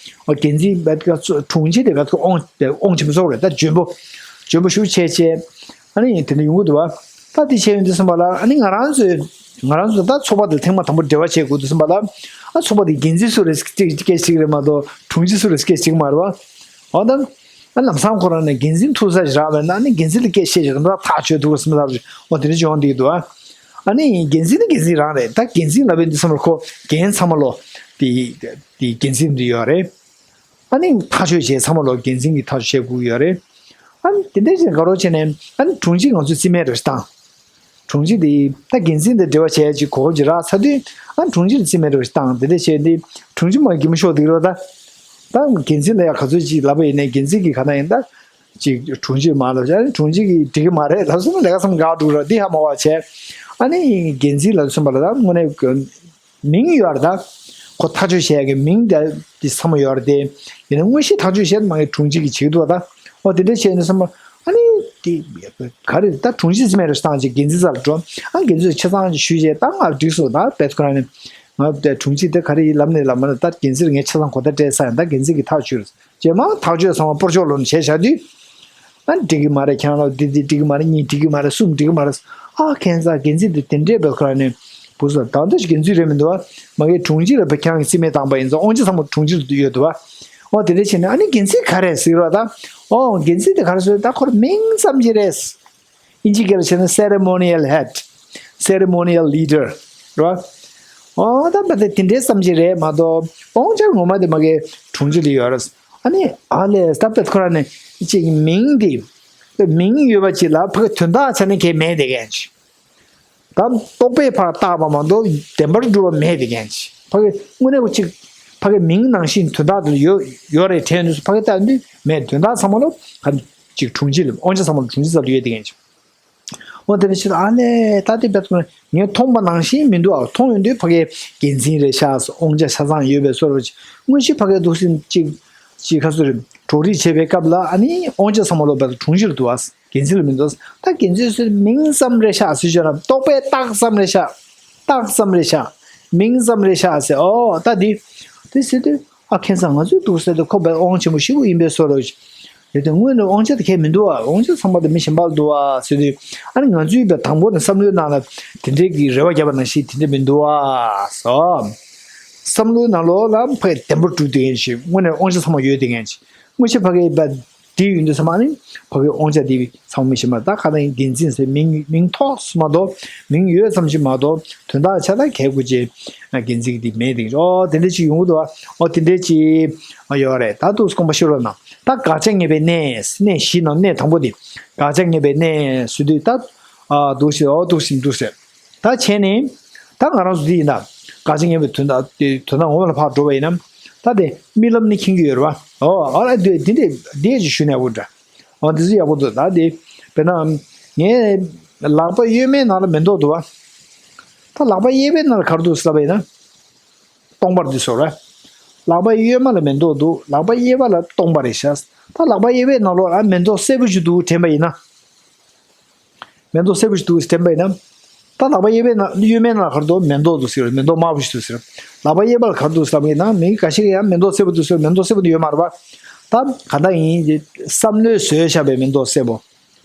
འོ་འགན་འཛིན་བེད་ཁ་དྲུང་ཆེ་དེ་བེད་ཁ་ཨོང་ཨོང་ཆེན་པོ་ཚོགས་རེད་ད་འཇོན་པོ། འཇོན་པོ་ཞུ་བྱས་བྱས། ཨ་ནི་དེ་འདྲ་ཡོང་གི་འདུག་བ། ད་དེ་བྱས་ཡོང་དུས་ཙམ་པ་ལ་ཨ་ནི་ང་རང་ཚོས་ང་རང་ཚོ་ད་ཚོགས་པ་དེ་ཐེངས་མ་དང་པོ་འབྲེལ་བ་བྱེད་དགོས་དུས་ཙམ་པ་ལ། ཨ་ཚོགས་པ་དེ་འགན་འཛིན་སུ་རེད་སྐད་ཅིག་རེད་མ་གཏོགས་དྲུང་ཆེ་སུ་རེད་སྐད་ཅིག་མ་རེད་བ། འོ་ད། ཨ་ལམ་སང་ཁོ་རང་ནས་འགན་འཛིན་ཐུག་ས་ཞིག་རག་པ་ན་ཨ་ནི་འགན་འཛིན་ལ་སྐད་བཤད་ཞིག་རིམ་པ་ཐག་ཆོད་ཐུག་ཟིན་ལབ་ཞིག་འོ་དེ་འདྲ་བྱུང་འདུག་འདུག་ཨ། ཨ་ནི་འགན་འཛིན་ནི་འགན་འཛིན་རང་རེད་ད་འགན་འཛིན་ལབ་པའི་འདི་ཚང་མར་ཁོ་འགན་ཚང་མ་ལོ། དེ་དེ་འགན་འཛིན་འདི་ཡོད་རེད། ཨ་ནི་ཐག་གཅོད་བྱས་ཚང་མ་ལོ་འགན་འཛིན་གྱི་ཐག་གཅོད་བྱེད་དགོས་ཀྱི་ཡོད་རེད། ཨ་ནི་དེ་འདྲ་བྱས་དགའ་རོགས་བྱས་ནས་ཨ་ནི་དྲུང་ཆེ་ང་ཚོས་རྩིས་མེད་རེ་བཏང་། དྲུང་ཆེ་དེ་ད་འགན་འཛིན་དང་འབྲེལ་བ་བྱས་ཅིག་གོ་སྐབས་ཅིག་རག་ཚར་དུས་ཨ་ནི་དྲུང་ཆེར་རྩིས་མེད་རེ་བཏང་དེ་འདྲ་བྱས་ཏེ་དྲུང་ཆེ་མ་གི་མི་ཤོག་དེ་རོ་ད། ད་འགན་འཛིན་ལ་ཡང་ག་ཚོད་ཅིག་ལབ་པ་ཡིན་ནའི་འགན་འཛིན་གྱི་ག་ན་ཡིན་ད། ཅིག་དྲུང་ཆེ་མ་ལབ་བྱས། ཨ་ནི་དྲུང་ཆེ་གིས་འགྲིག་གི་མ་རེད་ལབ་སོང་ན། ལས་ཀ་བསམ་འགག་འགྲོ་ར། འདི་ཧ་མ་བ་བྱས། ཨ་ནི་འགན་འཛིན་ལ་སོང་པ་ལ་ད་དངོས་གནས་མིང་ཡོད་རེད། ད་ཁོ་ཐག་གཅོད་བྱས་ཀྱི་མིང་དེ་དེ་ཚང་མ་ཡོད་རེད་དེ། ཡིན་ན་དངོས་གཞི་ཐག་གཅོད་བྱས་མ་གི་དྲུང་ཆེ་གིས་བྱེད་ཀྱི་འདུག་བ། ད་ཨོ་དེ་འདྲ་བྱས་ནས་སོང་པ། ཨ་ནི་དེ་ག་རེ་ད་དྲུང་ཆེ་ཟེར་མེད་རེད། བཏང་ཅིག་འགན་འཛིན་རྩ་ལ་འགྲོ། ཨ་འགན་འཛིན་ཆ་ཚང་ཅིག་ཞུས་བྱས། ད་ང་འགྲིག་སོང་། ད་བེད་ཁོ་རང་ནས་ང་དྲུང་ཆེ་དེ་ག་རེ་ཡིན་ལབ་ནས་ལབ་མ་ན། ད་འགན་འཛིན་ངས་ཆ་ཚང་གོ་བརྡ་སྤྲད་ཚར་ཡིན། ད་འགན་འཛིན་གྱིས་ཐག་གཅོད་རེད། རྗེས་མ་ཐག་གཅོད་ཚང་མ་སྤོར་ཆོག་ལོ་ནས་བྱས་བཞག་དུས། ཨ་འགྲིག་གི་མ་རེད། ཁྱེད་རང་ལ་འདི་འདི་འགྲིག་གི་མ་རེད། གཉིས་འགྲིག་གི་མ་རེད། གསུམ་འགྲིག་གི་མ་རེད། ཨ་ཁྱེད་ཚ་འགན་འཛིན་འདི་དེ་འདྲས་བེད་ཁོ་རང་ནས་བུ་སོ། ད་ལྟ་ཞིག་འགན་འཛིན་རེད་མི་འདུག་བ། མ་གི་དྲུང་ཆེ་ལ་བེད་ཁྱེད་རང་གི་རྩིས་མེད་བཏང་པ་ཡིན་ཙང་། དབང་ཆ་ཚང་མ་དྲུང་ཆེ་ལ་ཡོད་འདུག་བ། ཨོ་དེ་འདྲས་བྱས་ནས་ཨ་ནི་འགན་འཛིན་ག་རེ་ཟེར་རོ། ད་ཨོ་འགན་འཛིན་དེ་ག་རེ་ཟེར། ད་ཁོར་མིང་ཙམ་ཅིག་རེད། ཨིན་ཇི་སྐད་ལ་བྱས་ན་ceremonial head། ceremonial leader། རེད་བ། ཨོ་ད་བ་དེ་དེ་འདྲའི་བསམ་གྱི་རེད་མ་གཏོགས། དབང་ཆ་ངོ་མ་དེ་མ་གི་དྲུང་ཆེ་ལ་ཡོད་རེད། ཨ་ནི་ཨ་ལས་ད་བེད་ཁོ་རང་ནས་ཅིག་མིང་དེ། མིང་ཡོད་པ་ཅིག་ལ་ཕ་གི་དོན་དག་ཆ་ནས་གལ་མེད་དེ་གན་ཅིག་ད་རྟོག་པས་ཕར་བཏགས་པ་མ་གཏོགས་བདེན་པར་གྲུབ་པ་མེད་དེ་གན་ཅིག་ཕ་གི་དངོས་གནས་ཁོ་ཅིག་ཕ་གི་མིང་ནང་བཞིན་དོན་དག་དེ་ཡོད་ཡོད་རེད་དྲན་དུས། ཕ་གི་ལྟ་དུས་མེད། དོན་དག་ཚང་མ་ལོ་ག་ཅིག་དྲུང་ཆེ་ལ། དབང་ཆ་ཚང་མ་ལ་དྲུང་ཆེ་རྩ་ལ་ཡོད་དེ་གན་ཅིག་འོ་དེ་འདྲ་བྱེད་དུས་ཨ་ལས་ད་དེ་བེད་ཁོ་ངས་མཐོང་པ་ནང་བཞིན་མི་འདུག་ཨ། མཐོང་ཡོང་དུས་ཕ་གིའི་འགན་འཛིན་རེད་ཤག་དབང་ཆ་ཆ་ཚང་ཡོད་པའི་བཟོ་འདྲ་ཅིག་དངོས་གཞི་ཕ་གིའི་འདུག་སེ་ཅིག་ཅིག་ཁ་སོ་རེ་གྲོགས་རིགས་བྱེད་པའི་སྐབས་ལ་ཨ་ནི་དབང་ཆ་ཚང་མ་ལོ་བེད་དྲུང་ཆེ་ལ་འདུག་ཨ། འགན་འཛིན་ལ་མི་འདུག་ད་འགན་འཛིན་ཚོས་མིང་ཙམ་རེད་ཤག་ཟེར་བྱས་ན། རྟོག་པས་བཏགས་ཙམ་རེད་ཤག་བཏགས་ཙམ་རེད་ཤག་མིང་ཙམ་རེད་ཤག་ཟེར། ཨོ་ད་དེ་དེ་ཟེར་དུས། ཨ་ཁྱེད་ཚང་ང་ཚོའི་འདུག་ཟེར་དུས་ཁོ་བས་དབང་ཆེན་པོ་ཞེ་པོ་ཡིན་པའི་བཟོ་འདྲ་ཅིག་དེ་དུས་དངོས་གནས་དབང་ཆ་དེ་གལ་མི་འདུག་ཨ། དབང་ཆ་ཚང་མ་དེ་མི་གཞན་པ་ལ་འདུག་ཨ་ཟེར་དུས། ཨ་ནི་ང་ཚོའི་བས་དང་པོ་ནས་བསམ་བློའི་ནང་ལ་དེ་འདྲའི་གི་རེ་བ་བརྒྱབ་པ་ནང་བཞིན་དེ་འདྲ་མི་འདུག་ཨ་སོ། བསམ་བློའི་ནང་ལོགས་ལ་ཕ་གི་བདེན་པར་གྲུབ་དེ་གན་ཅིག་དངོས་གནས་དབང་ཆ་ཚང་མ་ཡོད་དེ་གན་ཅིག་དངོས་གཞི་ཕ་གི་བས་དེ་ཡིན་དུས་ཚང་མ་ནི་ཕ་གི་དབང་ཆ་དེ་ཚང་མ་མི་ཤེས་མ། ད་ག་ད་ཡིན་འགན་འཛིན་ཟེར་མིང་མིང་ཐོགས་མ་གཏོགས། མིང་ཡོད་ཙམ་ཞིག་མ་གཏོགས། དོན་དག་ཆ་ད་གལ་དགོས་ཅེས་འགན་འཛིན་གྱི་དེ་མེད་དེ། ཨོ་དེ་འདྲ་ཅིག་ཡོང་གི་འདུག་ཨ། ཨོ་དེ་འདྲ་ཅིག་ཡོད་རེད། ད་འདུག་སེ་དགོངས་པ་བཞེས་རོགས་གནང་། ད་དགག་བྱ་ངེས་པའི་གནས། གནས་བཞི་ནང་གནས་དང་པོ་དེ། དགག་བྱ་ངེས་པའི་གནས་ཟེར་དུས་ད། ཨ་འདུག་སེ་ཨོ་འདུག་སེ་འདུག་སེ། ད་བྱས་ནས་ད་ང་རང་ཚོ་འདི་ཡིན་ད། དགག་བྱ་ངེས་པའི་དོན་དག་དེ་དོན་དག་ངོ་མ་ལ་ཕར་འགྲོ་བ་ཡིན་ན། ད་དེ་རྨི་ལམ་ནི་མཁྱེན་གྱི་ཡོད་རེད་བ། ཨོ་ཨ་ལ་འདི་འདི་འདི་འདི་ཅིག་ཞུ་ནས་འོ་འདྲ། འོ་འདི་ཚོ་ཡག་པོ་འདུག་ད་དེ་དཔེར་ན་ངའི་ལག་པ་གཡོན་མའི་ནང་ལ་མེ་ཏོག་འདུག་བ། ད་ལག་པ་གཡས་པའི་ནང་ལ་ག་རེ་འདུག་ཟེར་བ་ཡིན་ན། སྟོང་པར་འདུག་ཟེར་བ། ལག་པ་གཡོན་མ་ལ་མེ་ཏོག་འདུག་ལག་པ་གཡས་པ་ལ་སྟོང་པ་རེད་ཤག་ད་ལག་པ་གཡས་པའི་ནང་ལོགས་ལ་མེ་ཏོག་སེར་པོ་ཞིག་འདུག་དྲན་པ་ཡིན་ན། མེ་ཏོག་སེར་པོ་ཞིག་འདུག་དྲན་པ་ཡིན་ན། ད་ལག་པ་གཡས་པའི་ནང་གཡོན་མའི་ནང་ལ་ག་རེ་འདུག་མེ་ཏོག་འདུག་ཟེར། མེ་ཏོག་དམར་པོ་ཞིག་འདུག་ཟེར། ལག་པ་གཡས་པ་ལ་ག་རེ་འདུག་ཟེར་བ་ཡིན་ན། མི་འགའ་ཞིག་ཡང་མེ་ཏོག་སེར་པོ་འདུག་ཟེར། མེ་ཏོག་སེར་པོ་འདི་ཡོད་མ་རེད་པ། ད་ག་ད་ཡིན་བསམ་བློས་བཟོས་བཞག་པའི་མེ་ཏོག་སེར་པོ།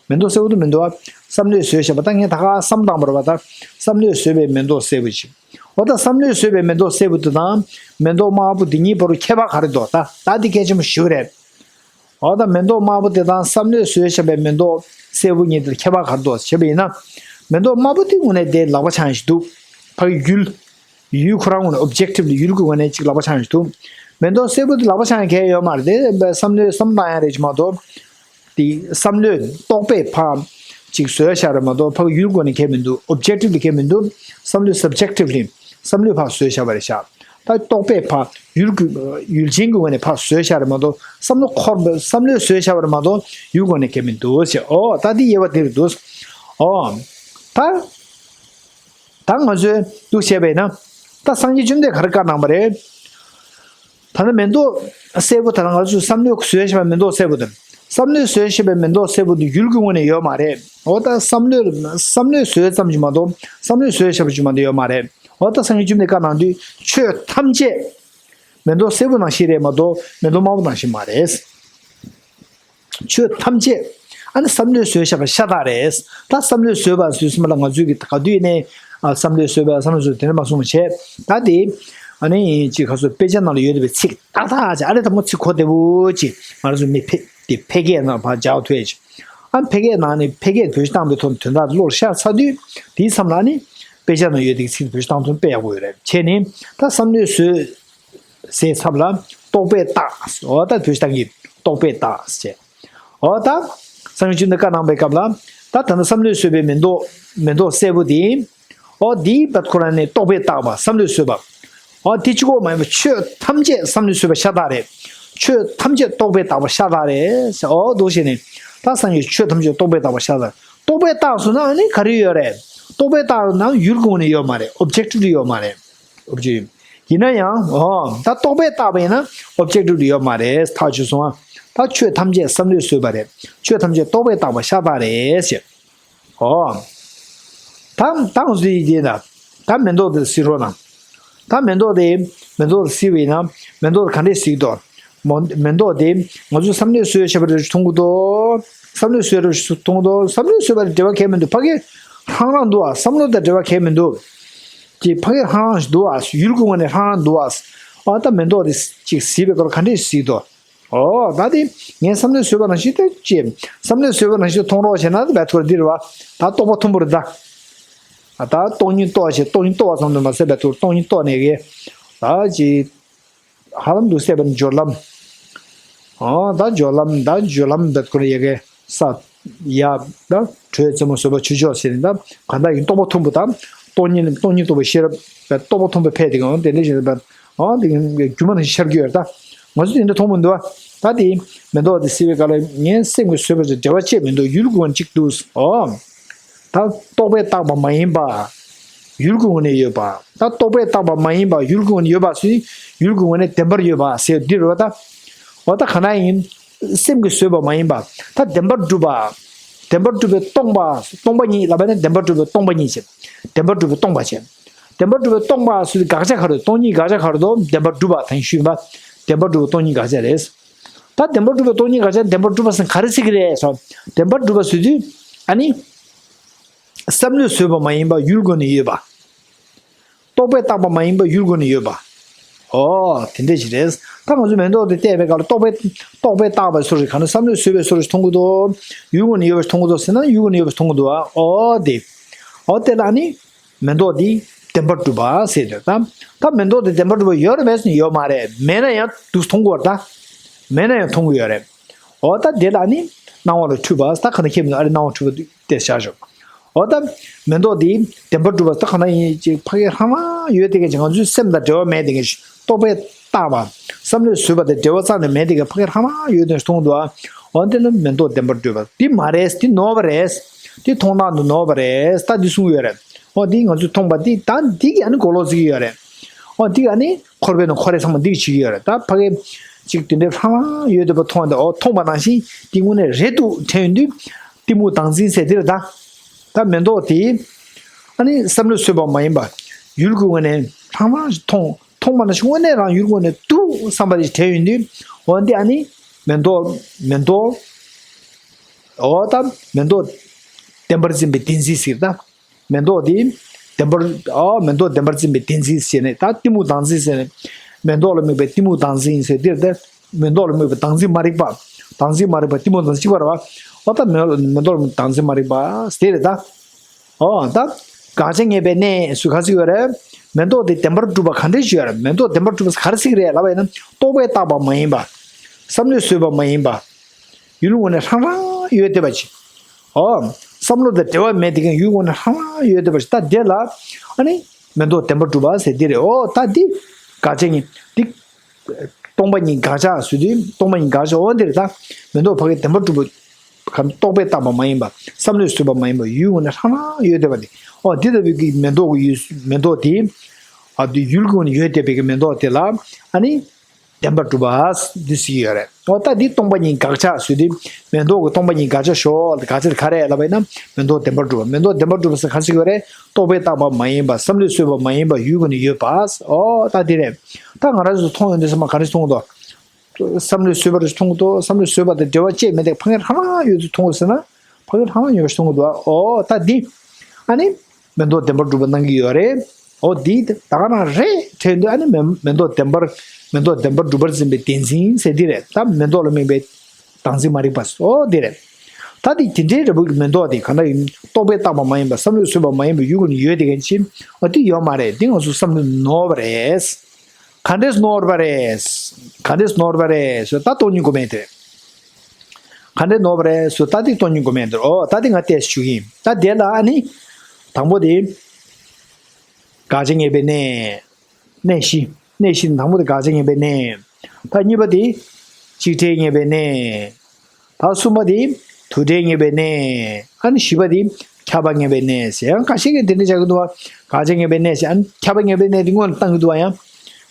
མེ་ཏོག་སེར་པོ་དེ་མི་འདུག་བ། བསམ་བློས་བཟོས་བཞག་པ། ད་ངས་ད་ག་བསམ་བཏང་བ་རེད་པ། ད་བསམ་བློས་བཟོས་པའི་མེ་ཏོག་སེར་པོ་ཅིག་འོ་ད་བསམ་བློས་བཟོས་པའི་མེ་ཏོག་སེར་པོ་དེ་དང་། མེ་ཏོག་དམར་པོ་དེ་གཉིས་བར་དུ་ཁྱད་པར་ག་རེ་འདུག་ད་ད་འདི་གལ་ཆེན་པོ་ཞིག་རེད། འོ་ད་མེ་ཏོག་དམར་པོ་དེ་དང་བསམ་བློས་བཟོས་བཞག་པའི་མེ་ཏོག་སེར་པོ་གཉིས་དེར་ཁྱད་པར་ག་རེ་འདུག་བྱས་པ་ཡིན་ན། མེ་ཏོག་དམར་པོ་དེ་དངོས་གནས་དེ་ལག་པ་འཆང་ཞིག་འདུག་ཕ་གི་ཡུལ། ཡུལ་ཁོ་རང་ངོས་ནས་ཨོབ་ཇེག་ཊིབ་ལི་ཡུལ་གྱི་ངོས་ནས་ཅིག་ལག་པ་འཆང་ཞིག་འདུག་མེ་ཏོག་སེར་པོ་དེ་ལག་པ་འཆང་ཡ་གལ་ཡོད་མ་རེད་དེ། བསམ་བློའི་བསམ་བཏང་ཡ་རེད་ཅིག་མ་གཏོགས། དེ་བསམ་བློས་རྟོག་པས་ཕར་ཅིག་བཟོས་བཞག་རེད་མ་གཏོགས། ཕ་གི་ཡུལ་སྒོ་ནས་གལ་མི་འདུག་ཨོབ་ཇེག་ཊིབ་ལི་གལ་མི་འདུག་བསམ་བློས་སབ་ཇེག་ཊིབ་ལི་བསམ་བློས་ཕར་བཟོས་བཞག་པ་རེད་ཤག་ད་རྟོག་པས་ཕར་ཡུལ་གྱི་ཡུལ་ཅན་གྱི་ངོས་ནས་ཕར་བཟོས་བཞག་རེད་མ་གཏོགས། བསམ་བློ་འཁོར་བསམ་བློས་བཟོས་བཞག་པ་རེད་མ་གཏོགས། ཡུལ་སྒོ་ནས་གལ་མི་འདུག་ཟེར། ཨོ་ད་འདི་དབྱེ་བ་འདི་རེད་འདུག་ཨོ་ད། ད་ང་ཚོས་འདུག་བྱས་པས་ན། ད་སངས་རྒྱས་བཅོམ་ལྡན་ག་རེ་བཀའ་གནང་བ་རེད། ད་ནི་མེ་ཏོག་སེར་པོ་དེ་ལ་ང་ཚོས་བསམ་བློས་བཟོས་བཞག་པའི་མེ་ཏོག་སེར་པོ་དེ། བསམ་བློས་བཟོས་བཞག་པའི་མེ་ཏོག་སེར་པོ་དེ་ཡུལ་གྱི་ངོས་ནས་ཡོད་མ་རེད། འོ་ད་བསམ་བློས་བསམ་བློས་བཟོས་ཙམ་ཞིག་མ་གཏོགས། བསམ་བློས་བཟོས་བཞག་པ་ཞིག་མ་གཏོགས་ཡོད་མ་རེད། འོ་ད་སངས་རྒྱས་བཅོམ་ལྡན་བཀའ་གནང་དུས་ཆོས་ཐམས་ཅད་མེ་ཏོག་སེར་པོ་ནང་བཞིན་རེད་མ་གཏོགས། མེ་ཏོག་དམར་པོ་ནང་བཞིན་མ་རེད། ཆོས་ཐམས་ཅད་ཨ་ནི་བསམ་བློས་བཟོས་བཞག་པ་ཤ་སྟག་རེད། ད་བསམ་བློས་བཟོས་པ་ཟེར་དུས་ཙམ་པ་ལ་ང་ཚོས་ཀྱི་ག་དུས་ནས་ཨ་བསམ་བློས་བཟོས་པ་བསམ་བློས་བཟོས་དེ་འདྲ་མ་གསུངས་པ་བྱས། ད་དེ་ཨ་ནི་ཅིག་ག་ཚོད་དཔེ་ཆ་ནང་ལ་ཡོད་བསྡད་པའི་ཚིག་ཏག་ཏག་ཅིག་ཨ་རེ་ད་མོ་ཚིག་གོ་བདེ་བོ་ཅིག་ང་རང་ཚོ་མི་ཕལ་དེ་ཕལ་སྐད་ནང་ལ་ཕར་སྦྱར་ཐུབ་ཡ་ཅིག་ཨ་ཕལ་སྐད་ནང་ནས་ཕལ་སྐད་བེད་སྤྱོད་བཏང་པའི་ཐོག་དོན་དག་བློར་ཤར་ཚར་དུས། དེའི་མཚམས་ལ་ཨ་ནི་དཔེ་ཆ་ནང་ཡོད་བསྡད་པའི་ཚིག་བེད་སྤྱོད་བཏང་ཐུབ་ན་དཔེ་ཡག་པོ་ཡོད་རེད། བྱས་ནས་ད་བསམ་བློས་བཟོས། ཟེར་ཚབ་ལ་རྟོག་པས་བཏགས། འོ་ད་དུས་བཏང་གི་རྟོག་པས་བཏགས་ཟེར། འོ་ད་སངས་རྒྱས་བཅོམ་ལྡན་བཀའ་གནང་པའི་སྐབས་ལ། ད་ད་ནི་བསམ་བློས་བཟོས་པའི་མེ་ཏོག་མེ་ཏོག་སེར་པོ་དེ། འོ་དེའི་བར་ཁོ་རང་ནས་རྟོག་པས་བཏགས་པ་བསམ་བློས་བཟོས་པ། འོ་དེ་གཅིག་པོ་མ་ཡིན་པར་ཆོས་ཐམས་ཅད་བསམ་བློས་བཟོས་པ་ཤ་སྟག་རེད། ཆོས་ཐམས་ཅད་རྟོག་པས་བཏགས་པ་ཤ་སྟག་རེད་ཟེར། འོ་འདུག་བྱས་ནས་ད་སངས་རྒྱས་ཆོས་ཐམས་ཅད་རྟོག་པས་བཏགས་པ་ཤ་སྟག་རྟོག་པས་བཏགས་སོང་ན་ཨ་ནི་ག་རེ་ཡོད་རེད། རྟོག་པས་བཏགས་ན་ཡུལ་གྱི་ངོས་ནས་ཡོད་མ་རེད། ཨོབ་ཇེག་ཊིབ་ལི་ཡོད་མ་རེད། ཨོབ་ཇེག་ཡིན་ན་ཡང་འོ་ད་རྟོག་པས་བཏགས་པ་ཡིན་ན་ཨོབ་ཇེག་ཊིབ་ལི་ཡོད་མ་རེད། ཐག་ཆོད་སོང་ཨ། ད་ཆོས་ཐམས་ཅད་བསམ་བློས་བཟོས་པ་རེད། ཆོས་ཐམས་ཅད་རྟོག་པས་བཏགས་པ་ཤ་སྟག་རེད་ཟེར། ཨོ། ད་ད་ང་ཚོ་ཡིན་དེ་ན། ད་མེ་ཏོག་དེ་གཟིགས་རོགས་གནང་། ད་མེ་ཏོག་དེ་མེ་ཏོག་དེ་གཟིགས་པ་ཡིན་ན་མེ་ཏོག་དེ་ག་འདྲས་གཟིགས་འདུག་མོ་མེ་ཏོག་དེ་ང་ཚོས་བསམ་བློས་བཟོས་བྱས་པ་རེད་མཐོང་གི་འདུག་བསམ་བློས་བཟོས་རེད་མཐོང་གི་འདུག་བསམ་བློས་བཟོས་པ་དེ་འབྲེལ་བ་གང་ཡང་མི་འདུག་ཕ་གི་ཧང་རང་འདུག་ཨ། བསམ་བློ་དང་འབྲེལ་བ་གང་ཡང་མི་འདུག་ཅེས་ཕ་གི་ཧང་རང་ཞིག་འདུག་ཨ། ཡུལ་གྱི་ངོས་ནས་ཧང་རང་འདུག་ཨ། ཨ་ད་མེ་ཏོག་དེ་ཅིག་གཟིགས་པའི་སྐོར་ག་འདྲས་གཟིགས་འདུག་ཨོ་ད་དེ་ངས་བསམ་བློས་བཟོས་པ་ནང་བཞིན་དེ་ཅེས་བསམ་བློས་བཟོས་པ་ནང་བཞིན་མཐོང་རོགས་བྱས་ན་དེ་བས་ཐུར་འདིར་བ་ད་རྟོག་པ་མཐོན་པོར་ད། ད་སྟོང་ཉིད་རྟོགས་བྱས་སྟོང་ཉིད་རྟོགས་པ་ཙམ་དུ་མ་ཟད་བས་ཐུར་སྟོང་ཉིད་རྟོགས་ནས་གི་ད་ཅི་ཧ་ལམ་དུ་སད་པའི་སྦྱོར་ལམ། ཨོ་ད་སྦྱོར་ལམ་ད་སྦྱོར་ལམ་བས་ཐུར་ཡ་གི་ས་ཡ་ད་དྲོད་རྩེ་མོ་བཟོད་པ་ཆོས་མཆོག་ཟེར་ནས་ད་ག་ད་ཡིན་རྟོག་པ་མཐོན་པོ་ད་སྟོང་ཉིད་སྟོང་ཉིད་རྟོགས་པའི་ཤེས་རབ་བས་རྟོག་པ་མཐོན་པོ་ཕེབས་དེ་གང་དེ་འདྲ་ཞིག་བས། ཨང་དེ་སྒྱུ་མ་ནང་བཞིན་ཤར་གྱི་ཡོད་རེད་ད། ང་ཚོ་དེ་འདྲ་མཐོང་མི་འདུག་ཨ། ད་དེ་མེ་ཏོག་དེ་གཟིགས་པའི་སྐབས་ལ་ངའི་སེམས་ཀྱི་བཟོད་པ་དང་འབྲེལ་བ་བཅད་མི་འདུག་ཡུལ་གྱི་ངོས་ནས་གཅིག་འདུག་ཨོ། ད་རྟོག་པས་བཏགས་པ་མ་ཡིན་པ། ཡུལ་གྱི་ངོས་ནས་ཡོད་པ། ད་རྟོག་པས་བཏགས་པ་མ་ཡིན་པ་ཡུལ་གྱི་ངོས་ནས་ཡོད་པ་ཟེར་ཡུལ་གྱི་ངོས་ནས་བདེན་པར་ཡོད་པ་ཟེར་འདི་རེད་པ་ད། འོ་ད་ག་ན་ཡིན། སེམས་ཀྱིས་བཟོས་པ་མ་ཡིན་པ། ད་བདེན་པར་གྲུབ་པ། བདེན་པར་གྲུབ་པའི་སྟོང་པ། སྟོང་པ་ཉིད་ལབ་པ་ནི་བདེན་པར་གྲུབ་པའི་སྟོང་པ་ཉིད་བྱས། བདེན་པར་གྲུབ་པའི་སྟོང་པ་བྱས། བདེན་པར་གྲུབ་པའི་སྟོང་པ་ཟེར་དུས་དགག་བྱ་ག་རེ་སྟོང་ཉིད་དགག་བྱ་ག་རེ་དོ་བདེན་པར་གྲུབ་པ་དང་ཞུས་པ། བདེན་པར་གྲུབ་པའི་སྟོང་ཉིད་དགག་བྱ་རེད། ད་བདེན་པར་གྲུབ་པའི་སྟོང་ཉིད་དགག་བྱ་བདེན་པར་གྲུབ་པ་ཟེར་ག་རེ་ཟེར་གི་རེད་ཟེར། བདེན་པར་གྲུབ་པ་ཟེར་དུས་ཨ་ནི། བསམ་བློས་བཟོས་པ་མ་ཡིན་པ་ཡུལ་སྒོ་ནས་ཡོད་པ། རྟོག་པས་བཏགས་པ་མ་ཡིན་པ་ཡུལ་སྒོ་ནས་ཡོད་པ། ཨོ། དེ་འདྲ་ཞིག་རེད། ད་ང་ཚོས་མེ་ཏོག་དེ་བལྟས་པའི་སྐབས་ལ་རྟོག་པས་རྟོག་པས་བཏགས་པའི་བཟོ་རེད་ག་ནས་བསམ་བློས་བཟོས་པའི་བཟོ་རེད་མཐོང་གི་འདུག་ཡུལ་སྒོ་ནས་ཡོད་པ་མཐོང་གི་འདུག་ཟེར་ན་ཡུལ་སྒོ་ནས་ཡོད་པ་མཐོང་གི་འདུག་ཨ། ཨོ་དེ། ཨོ་དེ་ལ་ནི། མེ་ཏོག་དེ་བདེན་པར་གྲུབ་པ་ཟེར་དེ་ད། ད་མེ་ཏོག་དེ་བདེན་པར་གྲུབ་པ་ཡོད་རེད་མེད་ཟེར་ན་ཡོད་མ་རེད། མེད་ན་ཡང་དུ་མཐོང་གི་ཡོད་རེད་ད། མེད་ན་ཡང་མཐོང་གི་ཡོད་རེད། ཨོ་ད་དེ་ལ་ནི་སྣང་བ་ལ་འཁྲུལ་པ་ད་ག་ན་ཁྱེད་མི་ཨ་རེ་སྣང་བ་འཁྲུལ་པ་དེ་བཞག་ཞོག་ཨོ་ད། མེ་ཏོག་དེ་བདེན་པར་གྲུབ་པ་ད་ག་ན་ཡིན་ཅིག་ཕ་གི་ཧ་མ་ཡོད་དེ་ག་ཅིག་ང་ཚོའི་སེམས་དང་འབྲེལ་བ་མེད་དེ་ག་ཅིག་རྟོག་པས་བཏགས་པ། བསམ་བློས་བཟོས་པ་དང་འབྲེལ་བ་རྩ་ནས་མེད་དེ་ག་ཕ་གི་ཧ་མ་ཡོད་དེ་མཐོང་འདུག་ཨ། ཨོ་དེ་ནི་མེ་ཏོག་བདེན་པར་གྲུབ་པ་དེ་མ་རེད་དེ་ནོར་བ་རེད། དེ་མཐོང་སྟངས་དུ་ནོར་བ་རེད་ད་འདི་གསུངས་ཡོད་རེད། ཨོ་དེ་ང་ཚོས་མཐོང་པ་དེ་ད་འདི་གི་ཨ་ནི་གོ་ལོག་རྩི་གི་ཡོད་རེད། ཨོ་དེ་གི་ཨ་ནི། འཁོར་བའི་ནང་འཁོར་རེ་ཚང་མ་འདི་གི་བྱེད་ཀྱི་ཡོད་རེད་ད་ཕ་གི། ཅིག་དེ་འདྲའི་ལྷང་ལྷང་ཡོད་དེ་པ་མཐོང་དེ་ཨོ་མཐོང་པ་ནང་བཞིན་དེ་དངོས་གནས་རེད་འདུག་དྲན་ཡོང་དུས། གཏི་མུག་བདག་འཛིན་ཟེར་དེ་རེད་ད། ད་མེ་ཏོག་དེ། ཨ་ནི་བསམ་བློས་བཟོས་པ་མ་ཡིན་པ། ཡུལ་གྱི་ངོས་ནས་ལྷང་ལྷང་ཞིག་མཐོང་མཐོང་པ་ནང་བཞིན་དངོས་གནས་རང་ཡུལ་ངོས་ནས་འདུག་བསམ་པ་ཞིག་དྲན་ཡོང་དུས། ཨོ་འདི་ཨ་ནི། མེ་ཏོག་མེ་ཏོག་ཨོ་ད་མེ་ཏོག་བདེན་པར་འཛིན་པའི་བདེན་འཛིན་ཟེར་ད། མེ་ཏོག་དེ་བདེན་པར་ཨ་མེ་ཏོག་བདེན་པར་འཛིན་པའི་བདེན་འཛིན་ཟེར་ནས་ད་གཏི་མུག་བདག་འཛིན་ཟེར་ནས། མེ་ཏོག་ལ་དམིགས་པའི་གཏི་མུག་བདག་འཛིན་ཟེར་འདིར་ཏེ། མེ་ཏོག་ལ་དམིགས་པའི་བདག་འཛིན་མ་རིག་པ། བདག་འཛིན་མ་རིག་པ་གཏི་མུག་བདག་འཛིན་གཅིག་པ་རེད་བ། ཨོ་ད་མེ་མེ་ཏོག་ལ་དམིགས་བདག་འཛིན་མ་རིག་པ་དེ་རེད་ད། ཨོ་ད། དགག་བྱ་ངེས་པའི་གནས་སུ་ག་ཚིག་ཡོད་རེད། མེ་ཏོག་དེ་བདེན་པར་གྲུབ་པ་ག་འདྲས་ཞིག་ཡོད་རེད་མེ་ཏོག་བདེན་པར་གྲུབ་པ་ག་རེ་ཟེར་གི་རེད་ལབ་པ་ཡིན་ན་རྟོག་པས་བཏགས་པ་མ་ཡིན་པ། བསམ་བློས་བཟོས་པ་མ་ཡིན་པ། ཡུལ་དངོས་ནས་ཧྲང་ཧྲང་ཡོད་བསྡད་པ་ཅིག་ཨོ། བསམ་བློ་དང་འབྲེལ་བ་མེད་དེ་གན་ཡུལ་དངོས་ནས་ཧྲང་ཧྲང་ཡོད་བསྡད་པ་ཅིག་ད་དེ་ལ། ཨ་ནི། མེ་ཏོག་བདེན་པར་གྲུབ་པ་ཟེར་འདི་རེད་ཨོ་ད་འདི། དགག་བྱ་ཉིད་འདི། སྟོང་པ་ཉིད་དགག་བྱ་ཟེར་དུས་སྟོང་པ་ཉིད་དགག་བྱ་ཨོ་འདི་རེད་ད། མེ་ཏོག་ཕ་གི་བདེན་པར་གྲུབ་པ། གམ་རྟོག་པས་བཏགས་པ་མ་ཡིན་པ། བསམ་བློས་བཟོས་པ་མ་ཡིན་པ་ཡུལ་དངོས་ནས་ཧྲང་ཧྲང་ཡོད་བསྡད་པ་དེ། ཨོ་འདི་ལྟ་བུའི་གི་མེ་ཏོག་གི་ཡུལ་མེ་ཏོག་དེ། ཨ་འདི་ཡུལ་དངོས་ནས་ཡོད་བསྡད་པའི་གི་མེ་ཏོག་དེ་ལ། ཨ་ནི། བདེན་པར་གྲུབ་པ། འདི་ཟེར་གྱི་ཡོད་རེད། འོ་ད་འདི་སྟོང་པ་ཉིད་དགག་བྱ་ཟེར་དུས། མེ་ཏོག་གི་སྟོང་པ་ཉིད་དགག་བྱ་ཞོག་དགག་བྱ་དེ་ག་རེ་ལབ་པ་ཡིན་ན། མེ་ཏོག་བདེན་པར་གྲུབ་པ། མེ་ཏོག་བདེན་པར་གྲུབ་པ་ཟེར་ག་ཟེར་གྱི་ཡོད་རེད། རྟོག་པས་བཏགས་པ་མ་ཡིན་པ། བསམ་བློས་བཟོས་པ་མ་ཡིན་པ་ཡུལ་ཀུན་ནས་ཡོད་པ། འོ་ད་འདི་རེད། ད་ང་རང་ཚོ་མཐོང་ཡོང་དུས་ཚང་མ་ག་རེ་མཐོང་གི་འདུག་བསམ་བློས་བཟོས་པ་རེ་མཐོང་གི་འདུག་བསམ་བློས་བཟོས་པ་དང་འབྲེལ་བ་བཅད་མེད་དེ་ཕ་གི་ཧྲང་ཧྲང་ཡོད་དུ་མཐོང་གི་ཟེར་ན། ཕ་གི་ཧྲང་ཧྲང་ཡོད་པ་མཐོང་གི་འདུག་འོ་ད་འདི། ཨ་ནི། མེ་ཏོག་བདེན་པར་གྲུབ་པ་གནང་གི་ཡོད་རེད། འོ་འདི་ད་ག་རང་རེད་དྲན་དུས་ཨ་ནི་མེ་མེ་ཏོག་བདེན་པར་མེ་ཏོག་བདེན་པར་གྲུབ་པར་འཛིན་པའི་བདེན་འཛིན་ཟེར་འདི་རེད་ད་མེ་ཏོག་ལ་དམིགས་པའི་བདག་འཛིན་མ་རིག་པ་ཨོ་འདི་རེད། ད་འདི་དེ་འདྲའི་རེད་པོ་གི་མེ་ཏོག་དེ་ག་འདྲ་ཡིན་རྟོག་པས་བཏགས་པ་མ་ཡིན་པ་བསམ་བློས་བཟོས་པ་མ་ཡིན་པ་ཡུལ་ཀུན་ནས་ཡོད་དེ་གན་ཅི་ཨ་འདི་ཡོད་མ་རེད་འདི་ང་ཚོ་བསམ་བློ་ནོར་བ་རེད། ག་འདྲས་ནོར་བ་རེད། ག་འདྲས་ནོར་བ་རེད་ཟེར་ད་སྟོང་ཉིད་དགོས་མེད་དེ་རེད། ག་འདྲས་ནོར་བ་རེད་ཟེར་ད་འདི་སྟོང་ཉིད་དགོས་མེད་དེ་རེད་ཨོ་ད་འདི་ང་བལྟས་ཞུ་གི་ཡིན་ད་དེ་ལ་ཨ་ནི། དང་པོ་དེ། དགག་བྱ་ངེས་པའི་གནས། གནས་བཞི། གནས་བཞི་དང་པོ་དེ་དགག་བྱ་ངེས་པའི་གནས། ད་གཉིས་པ་དེ། གཅིག་བྲལ་ངེས་པའི་གནས། ད་གསུམ་པ་དེ་དུ་བྲལ་ངེས་པའི་གནས། ཨ་ནི་བཞི་པ་དེ་ཁྱབ་པ་ངེས་པའི་གནས་ཟེར། ཡང་ཁ་ཤས་ཀྱིས་དེ་འདྲ་བྱ་གི་འདུག་བ། དགག་བྱ་ངེས་པའི་གནས་ཟེར། ཨ་ནི་ཁྱབ་པ་ངེས་པའི་གནས་དེ་སྔོན་ལ་བཏང་གི་འདུག་བ། ཡང་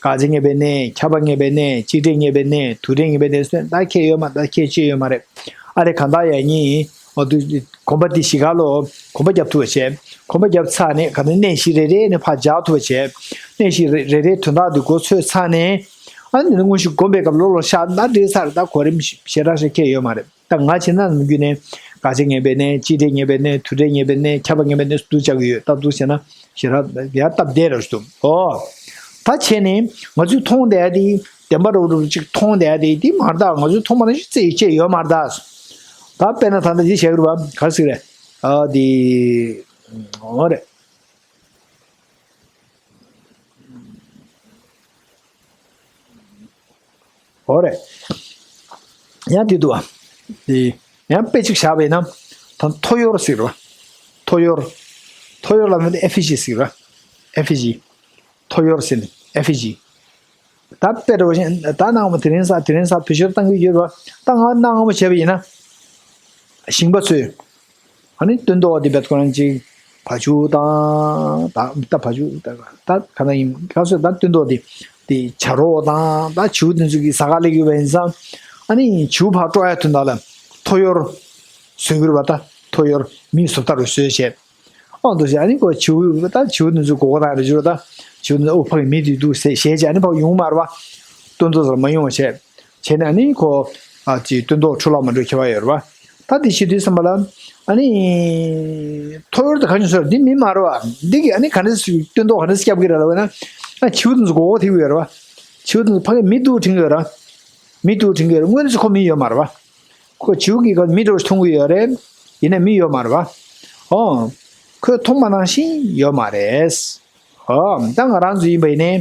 དགག་བྱ་ངེས་པའི་གནས། ཁྱབ་པ་ངེས་པའི་གནས། གཅིག་བྲལ་ངེས་པའི་གནས། དུ་བྲལ་ངེས་པའི་གནས་ཟེར། ད་ཁྱད་ཡོད་མ། ད་ཁྱད་ཆོས་ཡོད་མ་རེད། ཨ་རེ་གང་ལྟར་ཡང་ཉིད། འོ་དུ་གོམ་པ་འདི་བཞི་ག་ལོ། གོམ་པ་རྒྱབ་ཐུབ་པ་བྱས། གོམ་པ་རྒྱབ་ཚར་ནས་ག་ནས་གནས་བཞི་རེ་རེ་ནས་ཕར་འཇགས་ཐུབ་པ་བྱས། གནས་བཞི་རེ་རེ་རེའི་དོན་དག་འདི་མགོ་ཚོས་ཚར་ནས། ཨ་ནི་དངོས་གཞི་སྒོམ་པའི་སྐབས་ལོག་ལོག་ཤར་ན་འགྲིག་ས་རེད། ད་གོ་རིམ་ཞེ་དྲག་ཞིག་ཁྱད་ཡོད་མ་རེད། ད་ང་བྱས་ན་ནམ་རྒྱུན་ནས་དགག་བྱ་ངེས་པའི་གནས། གཅིག་བྲལ་ངེས་པའི་གནས། དུ་བྲལ་ངེས་པའི་གནས། ཁྱབ་པ་ངེས་པའི་གནས་སུ་འདུ་བྱ་གི་ཡོད། སྟབས་བསྡུར་བྱས་ན་ཞེ་དྲག་ཡ་སྟབས་བདེ་ར་ཞུ། ཨོ། ད་བྱས་ནས་ང་ཚོས་མཐོང་བསྡད་དེ་བདེན་པ་རུབ་རུབ་ཅིག་མཐོང་བསྡད་དེ་འདི་མ་རེད། ད་ང་ཚོས་མཐོང་བ་ནང་བཞིན་རྩེ་ཡི་ཆད་ཡོད་མ་རེད། ད་དཔེར་ན་ད་ལྟ་འདི་བྱས་གི་རེད་བ། ག་རེ་ཟེར་གི་རེད། ཨ་འདི་ཨོ་རེད། ཨོ་རེད། ཡང་དེ་འདུག་བ། དེ་ཡང་དཔེ་གཅིག་བཞག་པ་ཡིན་ན། ད་ཐོ་ཡོར་ཟེར་བ། ཐོ་ཡོར། ཐོ་ཡོར་ལ་མིང་དེ་ཨེ་ཕི་ཇི་ཟེར་བ། ཨེ་ཕི་ཇི། ཐོ་ཡོར་ཟེར་ནས་ཨེ་ཕི་ཇི། ད་དཔེ་འདྲ་བ་ཞིག་ད་གནའ་སྔ་མོ་དེ་རིང་ས་དེ་རིང་ས་བེད་སྤྱོད་བཏང་གི་ཡོད་བ། ད་ང་གནའ་སྔ་མོ་བྱས་པ་ཡིན་ན། ཞིང་པ་ཚོས། ཨ་ནི་སྟོན་ཐོག་དེ་བེད་ཁོ་རང་ཅིག་བ་ཕྱུགས་དང་ད་ད་བ་ཕྱུགས་ད་ད་ག་ན་ཡིན་ག་སོ་ད་སྟོན་ཐོག་དེ་དེ་བྱ་རོག་དང་ད་བྱིའུ་དེ་ཚོ་གི་ཟ་ག་སླེབས་ཡོད་པ་ཡིན་ཙང་། ཨ་ནི་བྱིའུ་ཕར་སྤྲོ་ཡ་དོན་དག་ལ་ཐོ་ཡོར་བཟོས་གི་རེད་བ། ད་ཐོ་ཡོར་མིས་བཟོ་ལྟ་རུ་བཟོས་བྱས། ཨོ་འདུག་བྱས། ཨ་ནི་ཁོ་བྱིའུ་ད་བྱིའུ་དེ་ཚོ་མགོ་སྐོར་བཏང་རེ་བྱོས་ར། ད་བྱིའུ་དེ་ཚོ་ཨོ་ཕ་གི་མི་དེ་འདུག་ཟེར་བྱས་བྱས། ཨ་ནི་ཕ་གི་ཡོང་མ་རེད་བ། སྟོན་ཐོག་ཚོར་མ་ཡོང་བ་བྱས། བྱས་ནས་ཨ་ནི་ཁོ་ཨ་ཅིག་སྟོན་ཐོག་འཕྲོ་བརླག་མ་འགྲོ་ཁྱད་པར་ཡོད་རེད་བ། ད་དེ་བྱེད་དུས་ཙམ་པ་ལ་ཨ་ནི་ཐོ་ཡོར་དེ་ག་ནས་བཟོས་ར། འདི་མི་མ་རེད་བ། འདི་གི་ཨ་ནི་ག་འདྲས་སྟོན་ཐོག་ག་འདྲས་སྐྱབས་ཀྱི་རེད་ལབ་ན། ཨ་བྱིའུ་དེ་ཚོ་མགོ་སྐོར་ཐེབས་ཡོད་རེད་བ། བྱིའུ་དེ་ཚོ་ཕ་གི་མི་འདུག་དྲན་གི་ཡོད་རེད། མི་འདུག་དྲན་གི་ཡོད་རེད། དངོས་གནས་སུ་ཁོ་མི་ཡོད་མ་རེད་བ། ཁོ་བྱིའུ་གི་ཁོ་མི་འདྲ་བོ་ཞིག་མཐོང་གི་ཡོད་རེད། ཡིན་ནའི་མི་ཡོད་མ་རེད་བ། ཨོ། ཁོས་མཐོང་པ་ནང་བཞིན་ཡོད་མ་རེད། ཨོ། ད་ང་རང་ཚོ་ཡིན་པ་ཡིན་ནའི།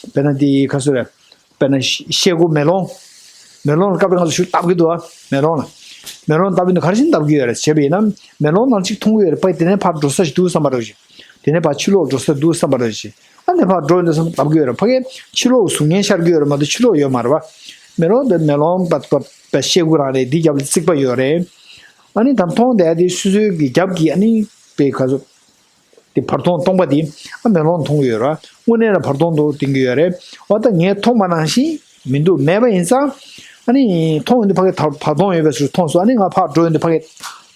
དཔེར་ན་འདི་ག་ཚོད་རེད། དཔེར་ན་ཤ་ཤ་ཁུ་མེ་ལོང་། མེ་ལོང་ལ་སྐབས་རེ་ང་ཚོ་ཞུ་བཏབ་ཀྱི་འདུག་ཨ། མེ་ལོང་ལ། མེ་ལོང་བཏབ་ཡིན་ན་ག་རེ་བྱས་ནས་བཏབ་ཀྱི་ཡོད་རེད་བྱས་པ་ཡིན་ན། མེ་ལོང་ནང་གཅིག་མཐོང་གི་ཡོད་རེད། ཕ་གི་དེ་ནས་ཕར་འགྲོ་ས་ཞིག་འདུག་བསམ་པ་རེད་ཅིག་དེ་ནས་ཕར་ཕྱི་ལོགས་འགྲོ་ས་འདུག་བསམ་པ་རེད་ཅིག་ཨ་ནི་ཕར་འགྲོ་ཡོང་དུས་ཙམ་བཏབ་ཀྱི་ཡོད་རེད། ཕ་གི་ཕྱི་ལོགས་གཟུགས་བརྙན་ཤར་གྱི་ཡོད་རེད་མ་གཏོགས་ཕྱི་ལོགས་ཡོད་མ་རེད་བ། མེ་ལོང་དེ་མེ་ལོང་པ་པ་པ་ཤ་ཁུ་རང་རེད། འདི་རྒྱབ་ལ་རྩིག་པ་ཡོད་རེད། ཨ་ནི་ད་མཐོང་བསྡད་དེ་སོ་སོའི་གི་རྒྱབ་ཀྱི་ཨ་ནི་པའི་ག་ཚོད། དེ་བར་སྟོང་སྟོང་པ་དེ་ཨ་མེ་ལོང་མཐོང་གི་ཡོད་ར། དངོས་གནས་ལ་བར་སྟོང་དུ་ལྡིང་གི་ཡོད་རེད། འོ་ད་ངས་མཐོང་པ་ནང་བཞིན་མི་འདུག་མེད་པ་ཡིན་ཙང་། ཨ་ནི་མཐོང་ཡོང་དུས་ཕ་གི་བར་བར་སྟོང་ཡོད་པའི་ཚུལ་མཐོང་སོང་། ཨ་ནི་ང་ཕར་འགྲོ་ཡོང་དུས་ཕ་གི་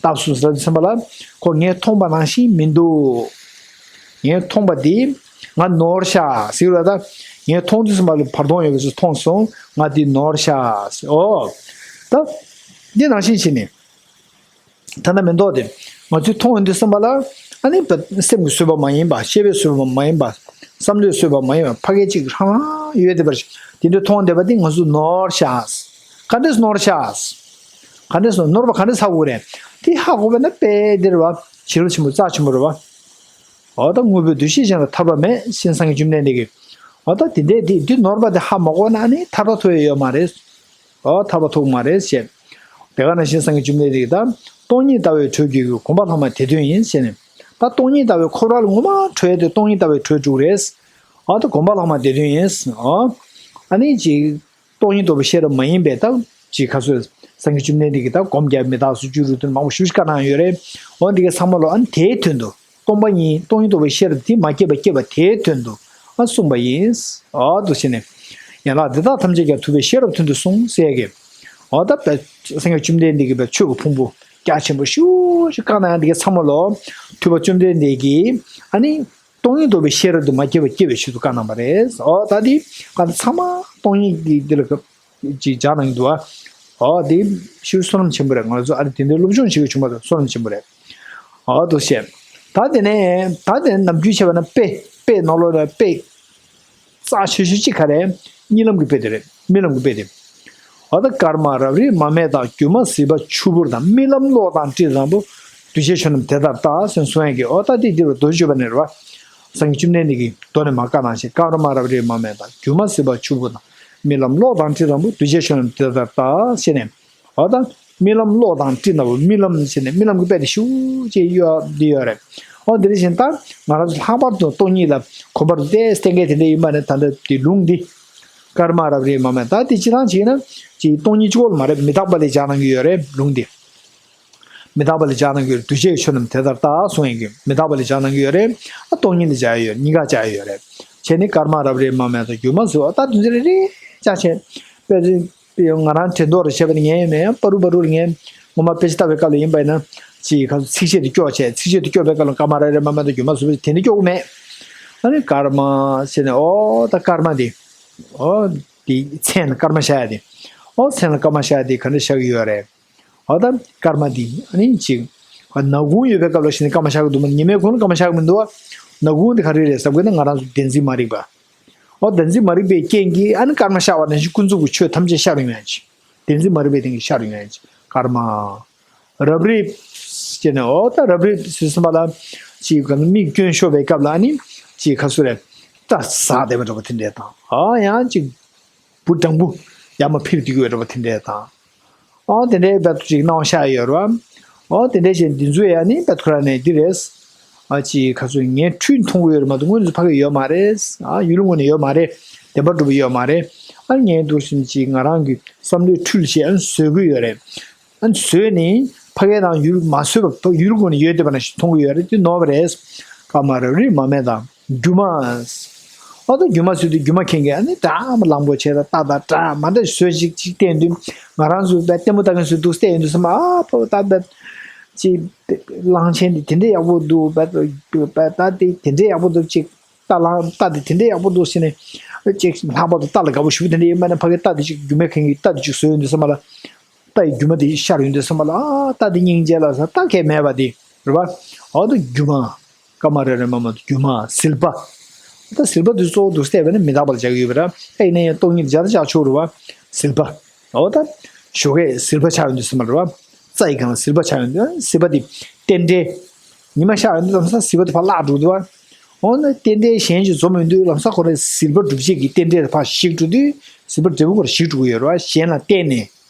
བཏབ་སོང་ཟེར་དུས་ཙམ་པ་ལ། ཁོ་ངས་མཐོང་པ་ནང་བཞིན་མི་འདུག་ངས་མཐོང་པ་འདི་ང་ནོར་ཤག་ཟེར་བ་ད། ངས་མཐོང་དུས་ཙམ་པ་ལ་བར་སྟོང་ཡོད་པའི་ཚུལ་མཐོང་སོང་། ང་འདི་ནོར་ཤག་ཟེར། འོ། ད་འདི་ནང་བཞིན་བྱས་ནས། ཐ་ན་མེ་ཏོག་དེ་ང་ཚོས་མཐོང་ཡོང་དུས་ཙམ་པ་ལ། ཨ་ནི་བ་སེམས་ཀྱིས་བཟོས་པ་མ་ཡིན་པ། ཤེས་པས་བཟོས་པ་མ་ཡིན་པ། བསམ་བློས་བཟོས་པ་མ་ཡིན་པ། ཕ་གི་གཅིག་རང་རང་ཡོད་བསྡད་པ་ཞིག་དེ་འདྲ་མཐོང་བསྡད་པ་དེ་ང་ཚོས་ནོར་ཤག་ག་འདྲས་ནོར་ཤག་ག་འདྲས་ནོར་བ་ག་འདྲས་ཧ་གོ་རེད། དེ་ཧ་གོ་བ་ན་དཔེ་འདིར་བ་བྱིན་རླབས་ཆེན་པོ་རྩ་ཆེན་པོ་རེད་བ། འོ་ད་དངོས་པོའི་འདུ་ཤེས་ཅན་ལ་ཐར་པ་མེད་ཟེར་སངས་རྒྱས་བཅོམ་ལྡན་འདས་ཀྱིས། འོ་ད་དེ་འདྲས་དེ་འདི་ནོར་བ་དེ་ཧ་མ་གོ་ན་ཨ་ནི་ཐར་པ་ཐོབ་ཡ་ཡོད་མ་རེད། ཨོ་ཐར་པ་ཐོབ་མ་རེད་ཞེས། དེ་ག་ནང་བཞིན་སངས་རྒྱས་བཅོམ་ལྡན་འདས་ཀྱིས་ད། སྟོང་ཉིད་ལྟ་བའི་དྲོད་ཀྱིས་གོས། གོམས་པ་ལྷག་མ་དེ་དོན་ཡིན་ཞེས་ནས། ད་སྟོང་ཉིད་ལྟ་བའི་འཁོར་བ་ལ་ངོ་མ་གྲོལ་ཏེ་སྟོང་ཉིད་ལྟ་བའི་གྲོལ་འགྲོ་གི་རེད། ཨོ་ད་གོམས་པ་ལྷག་མ་དེ་དོན་ཡིན། ཨོ། ཨ་ནི་ཅིག་སྟོང་ཉིད་རྟོགས་པའི་ཤེས་རབ་མ་ཡིན་པའི་ད། ཅིག་ཁ་སོས། སངས་རྒྱས་བཅོམ་ལྡན་འདས་ཀྱིས་ད་སྒོམ་རྒྱབ་མི་རྟག་སོགས་བཅུ་དྲུག་དོན་མང་པོ་ཞིག་བཀའ་གནང་ཡོད་རེད། ཨོ་འདི་ག་ཚང་མ་ལོ་ཨ་ནི་དེའི་དོན་དུ། སྟོང་པ་ཉིད་སྟོང་ཉིད་རྟོགས་པའི་ཤེས་རབ་དེ་མ་སྐྱེས་པ་སྐྱེས་པ་དེའི་དོན་དུ་ཨ་གསུངས་པ་ཡིན། ཨ་འདུག་བྱས་ནས། ཡན་ལག་འདི་དག་ཐམས་ཅད་ཀྱང་ཐུབ་པའི་ཤེས་རབ་མཐུན་དུ་གསུངས་ཟེར་གི། འོ་ད་པའི་སངས་རྒྱས་བཅོམ་ལྡན་འདས་ཀྱིས་པའི་ཆོས་ཀྱི་ཕུང་པོ་རྒྱ་ཆེན་པོ་ཞེ་པོ་ཅིག་བཀའ་གནང་ཡ་འདི་གའི་ཚང་མ་ལོ། ཐུབ་པ་བཅོམ་ལྡན་འདས་ཀྱིས་ཨ་ནི་སྟོང་ཉིད་རྟོགས་པའི་ཤེས་རབ་དེ་མ་སྐྱེས་པ་སྐྱེ་བའི་ཆེད་དུ་བཀའ་གནང་བ་རེད། འོ་ད་འདི་བཀའ་འདི་ཚང་མ་སྟོང་ཉིད་ཀྱི་འདི་ལ་སྐབས། ཅིག་སྦྱར་གནང་གི་འདུག་ཨ། ཨོ་དེ་ཤུལ་བསོད་ནམས་ཆེན་པོ་རེད། ང་ཚོ་ཨ་རི་དེ་འདྲའི་སློབ་སྦྱོང་བྱེད་ཀྱི་བྱུང་བ་དང་བསོད་ནམས་ཆེན་པོ་རེད། ཨོ་དུ་བཤད། ད་དེ་ནས་ད་དེ་ནས་ནམ་རྒྱུན་བྱས་པ་ན་དཔེ་དཔེ་ནང་ལོགས་ལ་དཔེ་རྩ་ཆེ་ཤོས་གཅིག་ག་རེ། གཉིད་ལམ་གྱི་དཔེ་དེ་རེད། རྨི་ལམ་གྱི་དཔེ་དེ། ཨོ་ད་སྐར་མ་རབ་རིབ་མར་མེ་དང་། སྒྱུ་མ་ཟིལ་པ་ཆུ་བུར་དང་། རྨི་ལམ་གློག་དང་སྤྲིན་བཟང་པོ། འདུས་བྱས་ཆོས་རྣམས་དེ་ལྟར་རྟག་ཟེར་གསུང་ཡས་ཀྱི་ཨོ་ད་དེ་འདི་རུ་མདོ་སྡུད་པ་ནས་རེད་བ། སངས་རྒྱས་བཅོམ་ལྡན་འདས་ཀྱིས་མདོ་ནས་མར་བཀའ་གནང་ཞིང་། སྐར་མ་རབ་རིབ་མར་མེ་དང་། སྒྱུ་མ་ཟིལ་པ་ཆུ་བུར་དང་། རྨི་ལམ་གློག་དང་སྤྲིན་བཟང་པོ། འདུས་བྱས་ཆོས་རྣམས་དེ་ལྟར་རྟག་ཟེར་ནས། འོ་ད། རྨི་ལམ་གློག་དང་སྤྲིན་ལྟ་བུ་རྨི་ལམ་ཟེར་ནས་རྨི་ལམ་གྱི་དཔེ་དེ་ཤུགས་ཅིག་ཡོད་འདི་ཡོད་རེད། འོ་འདི་འདྲ་བཞིན་ད་ང་རང་ཚོ་ལྷག་པར་དུ་སྟོང་ཉིད་ལ་གོམས་པར་བལྟས་བལྟས་མཁན་དེ་འདྲ་ཡིན་པ་ནི་ད་ལྟ་དེ་ལུང་འདི། སྐར་མ་རབ་རིབ་མ་མེད། ད་དེ་སྤྱིར་བཏང་བྱས་ན་ཅིག་སྟོང་ཉིད་གཅིག་པོ་ལ་མ་རེད། མི་རྟག་པ་ལ་སྦྱར་གནང་གི་ཡོད་རེད་ལུང་འདི། མི་རྟག་པ་ལ་སྦྱར་གནང་གི་ཡོད་རེད། གདུལ་བྱའི་ཆོས་རྣམས་དེ་ལྟར་རྟག་གསུང་ཡིན་གྱི། མི་རྟག་པ་ལ་སྦྱར་གནང་གི་ཡོད་རེད། ཨ་སྟོང་ཉིད་ལ་སྦྱར་ཡོད། གཉིས་ཀ་སྦྱར་ཡོད་རེད། བྱས་ནས་སྐར་མ་རབ་རིབ་མ་མེད་དང་སྒྱུ་མ་ཟེར་བ་ད་དེ་ཚོ་རེ་རེ་བྱས་བྱས་པའི་ང་རང་དྲན་རྟོག་རེ་བྱས་པ་ནི་ངས་ཡོད་མེད་ཡང་པ་རུ་པ་རུ་ལ་ངས་ངོ་མ་དཔེ་ཆ་ལྟ་བའི་སྐབས་ལ་ཡིན་པ་ཡིན་ན་ཅིག་ག་ཚིགས་བཅད་དེ་སྐྱོར་བྱས། ཚིགས་བཅད་དེ་སྐྱོར་བའི་སྐབས་ལ་སྐར་མ་རབ་རིབ་མ་མེད་དང་སྒྱུ་མ་ཟེར་བ་དེ་འདྲ་སྐྱོར་གི་མེད། ཨ་ནི་སྐར་མ་ཟེར་ནས་ཨོ་ད་སྐར་མ་དེ་ཨོ་དེ་མཚན་ལ་སྐར་མ་བཞག་ཡ་དེ་ཨོ་མཚན་ལ་སྐར་མ་བཞག་ཡ་དེ་ག་འདྲ་བཞག་གི་ཡོད་རེད། ཨོ་ད་སྐར་མ་དེ་ཨ་ནི་ཅིག་ནག་ཁུང་ཡོད་པའི་སྐབས་ལ་ཞིག་ནས་སྐར་མ་བཞག་གི་འདུག་མ། ཉི་མའི་ཁོངས་ལ་སྐར་མ་བཞག་གི་མི་འདུག་བ། ནག་ཁུང་དེ་ག་རེ་རེད་ཟེར་དགོས་ན་ང་རང་ཚོ་བདེན་འཛིན་མ་རིག་པ། ཨོ་བདེན་འཛིན་མ་རིག་པའི་རྐྱེན་གྱིས་ཨ་ནི་སྐར་མ་ཤར་བ་ནང་བཞིན་ཀུན་རྫོབ་ཀྱི་ཆོས་ཐམས་ཅད་ཤར་ཡོང་ཡ་ཅིག་བདེན་འཛིན་མ་རིག་པའི་སྟེང་གིས་ཤར་ཡོང་ཡ་ཅིག་སྐར་མ་རབ་རིབ་ཅེས་ནས་ཨོ་ད་རབ་རིབ་ཟེར་སོང་བ་ལ་ཅིག་ག་ནི་མིག་སྐྱོན་ཤོར་བའི་སྐབས་ལ་ཨ་ནི་ཅིག་ག་ཚོད་རེད། རྟ་ཟག་བསྡད་པ་འདྲ་པོ་དེ་འདྲས་དང་ཨ་ཡང་ཅིག་བུ་སྦྲང་བུ་ཡར་མར་འཕུར་བསྡད་ཀྱི་ཡོད་འདྲ་པོ་དེ་འདྲས་དང་། ཨོ་དེ་འདྲའི་བད་ཅིག་སྣང་བ་ཤར་ཡོད་རེད་བ། ཨོ་དེ་འདྲའི་བྱས་འདི་ཚོ་ཡང་ནི་བད་ཁོ་རང་ནས་འདི་རེད། ཨ་ཅིག་ག་ཚོད་ངས་འཕྲུལ་མཐོང་གི་ཡོད་རེད་མ་གཏོགས་དངོས་སུ་ཕ་གི་ཡོད་མ་རེད། ཨ་ཡུལ་ངོས་ནས་ཡོད་མ་རེད། བདེན་པར་གྲུབ་པ་ཡོད་མ་རེད། ཨ་ངས་འདུག་བཞིན་ཅིག་ང་རང་གི་བསམ་བློའི་འཕྲུལ་ཞིག་ཨ་བཟོ་གི་ཡོད་རེད། ཨ་བཟོས་ནས་ཕ་གི་དང་ཡུལ་མ་བཟོས་པ་ཡུལ་ངོས་ནས་ཡོད་བསྡད་པ་ནང་བཞིན་མཐོང་གི་ཡོད་རེད། དེ་ནོར་བ་རེད། སྐར་མ་རབ་རིབ་མ་མེད་དང་། སྒྱུ་མ། ཨོ་ད་སྒྱུ་མ་ཟེར་དུས་སྒྱུ་མ་མཁན་གྱིས་ཨ་ནི་འདྲ་མ་གླང་པོ་ཆེ་དང་རྟ་དང་འདྲ་མ་འདྲ་བཟོས་ཅིག་ཅིག་བསྟན་དུས་ང་རང་ཚོ་བས་ལྟད་མོ་ལྟ་མཁན་ཚོས་འདུག་བལྟས་ཡོང་དུས་ཙམ་པ་ཨ་ཕོ་ད་བས་ཅིག་གླང་ཆེན་འདི་དེ་འདྲས་ཡག་པོ་འདུག་བས་བས་ད་དེ་དེ་འདྲས་ཡག་པོ་འདུག་ཅིག་རྟ་གླང་རྟ་དེ་དེ་འདྲས་ཡག་པོ་འདུག་ཟེར་ནས་ཅིག་ལྷག་པར་དུ་རྟ་ལ་དགའ་པོ་ཞེ་པོ་དེ་འདྲས་ཡོད་མ་ནས་ཕ་གི་རྟ་དེ་ཅིག་སྒྱུ་མ་མཁན་གྱིས་རྟ་དེ་ཅིག་བཟོས་ཡོང་དུས་ཙམ་པ་ལ་རྟ་ཡི་སྒྱུ་མ་དེ་ཤར་ཡོང་དུས་ཙམ་པ་ལ་ཨ་རྟ་དེ་སྙིང་རྗེ་ལ་ཟ་རྟ་གས་མེད་པ་དེ་རེད་བ། ཨོ་ད་སྒྱུ་མ། སྐར་མ་རེ་རེ་མ་མ་སྒྱུ་མ་ཟིལ་པ། ད་ཟིལ་པ་དེ་གཙོ་བོ་འདུག་བལྟས་པས་ན་མི་རྟག་པ་ལ་སྦྱར་གྱི་ཡོད་པ་ར། ཨེ་ཡིན་ན་ཡང་སྟོང་ཉིད་སྦྱར་ཆགས་ཆོག་རེད་བ། ཟིལ་པ། འོ་ད། ཞོགས་ཀས་ཟིལ་པ་ཆགས་ཡོང་དུས་ཙམ་པ་རེད་བ། རྩྭ་ཡི་སྒང་ལ་ཟིལ་པ་ཆགས་ཡོང་དུས་ཟིལ་པ་དེ་རྟེན་འབྲེལ། ཉི་མ་ཤར་ཡོང་དུས་ཙམ་ས་ཟིལ་པ་དེ་ཕར་བརླག་འགྲོ་གི་འདུག་བ། འོ་ན་རྟེན་འབྲེལ་གཞན་གྱིས་འཛོམས་ཡོང་དུས་ལམ་སང་ཁོ་རང་ཟིལ་པ་སྒྲུབ་བྱེད་ཀྱི་རྟེན་འབྲེལ་དེ་ཕར་ཞིག་འགྲོ་དུས་ཟིལ་པ་འབྲས་བུ་ཁོ་རང་ཞིག་འགྲོ་གི་ཡོད་རེད་བ། གཞན་ལ་བརྟེན་ནས།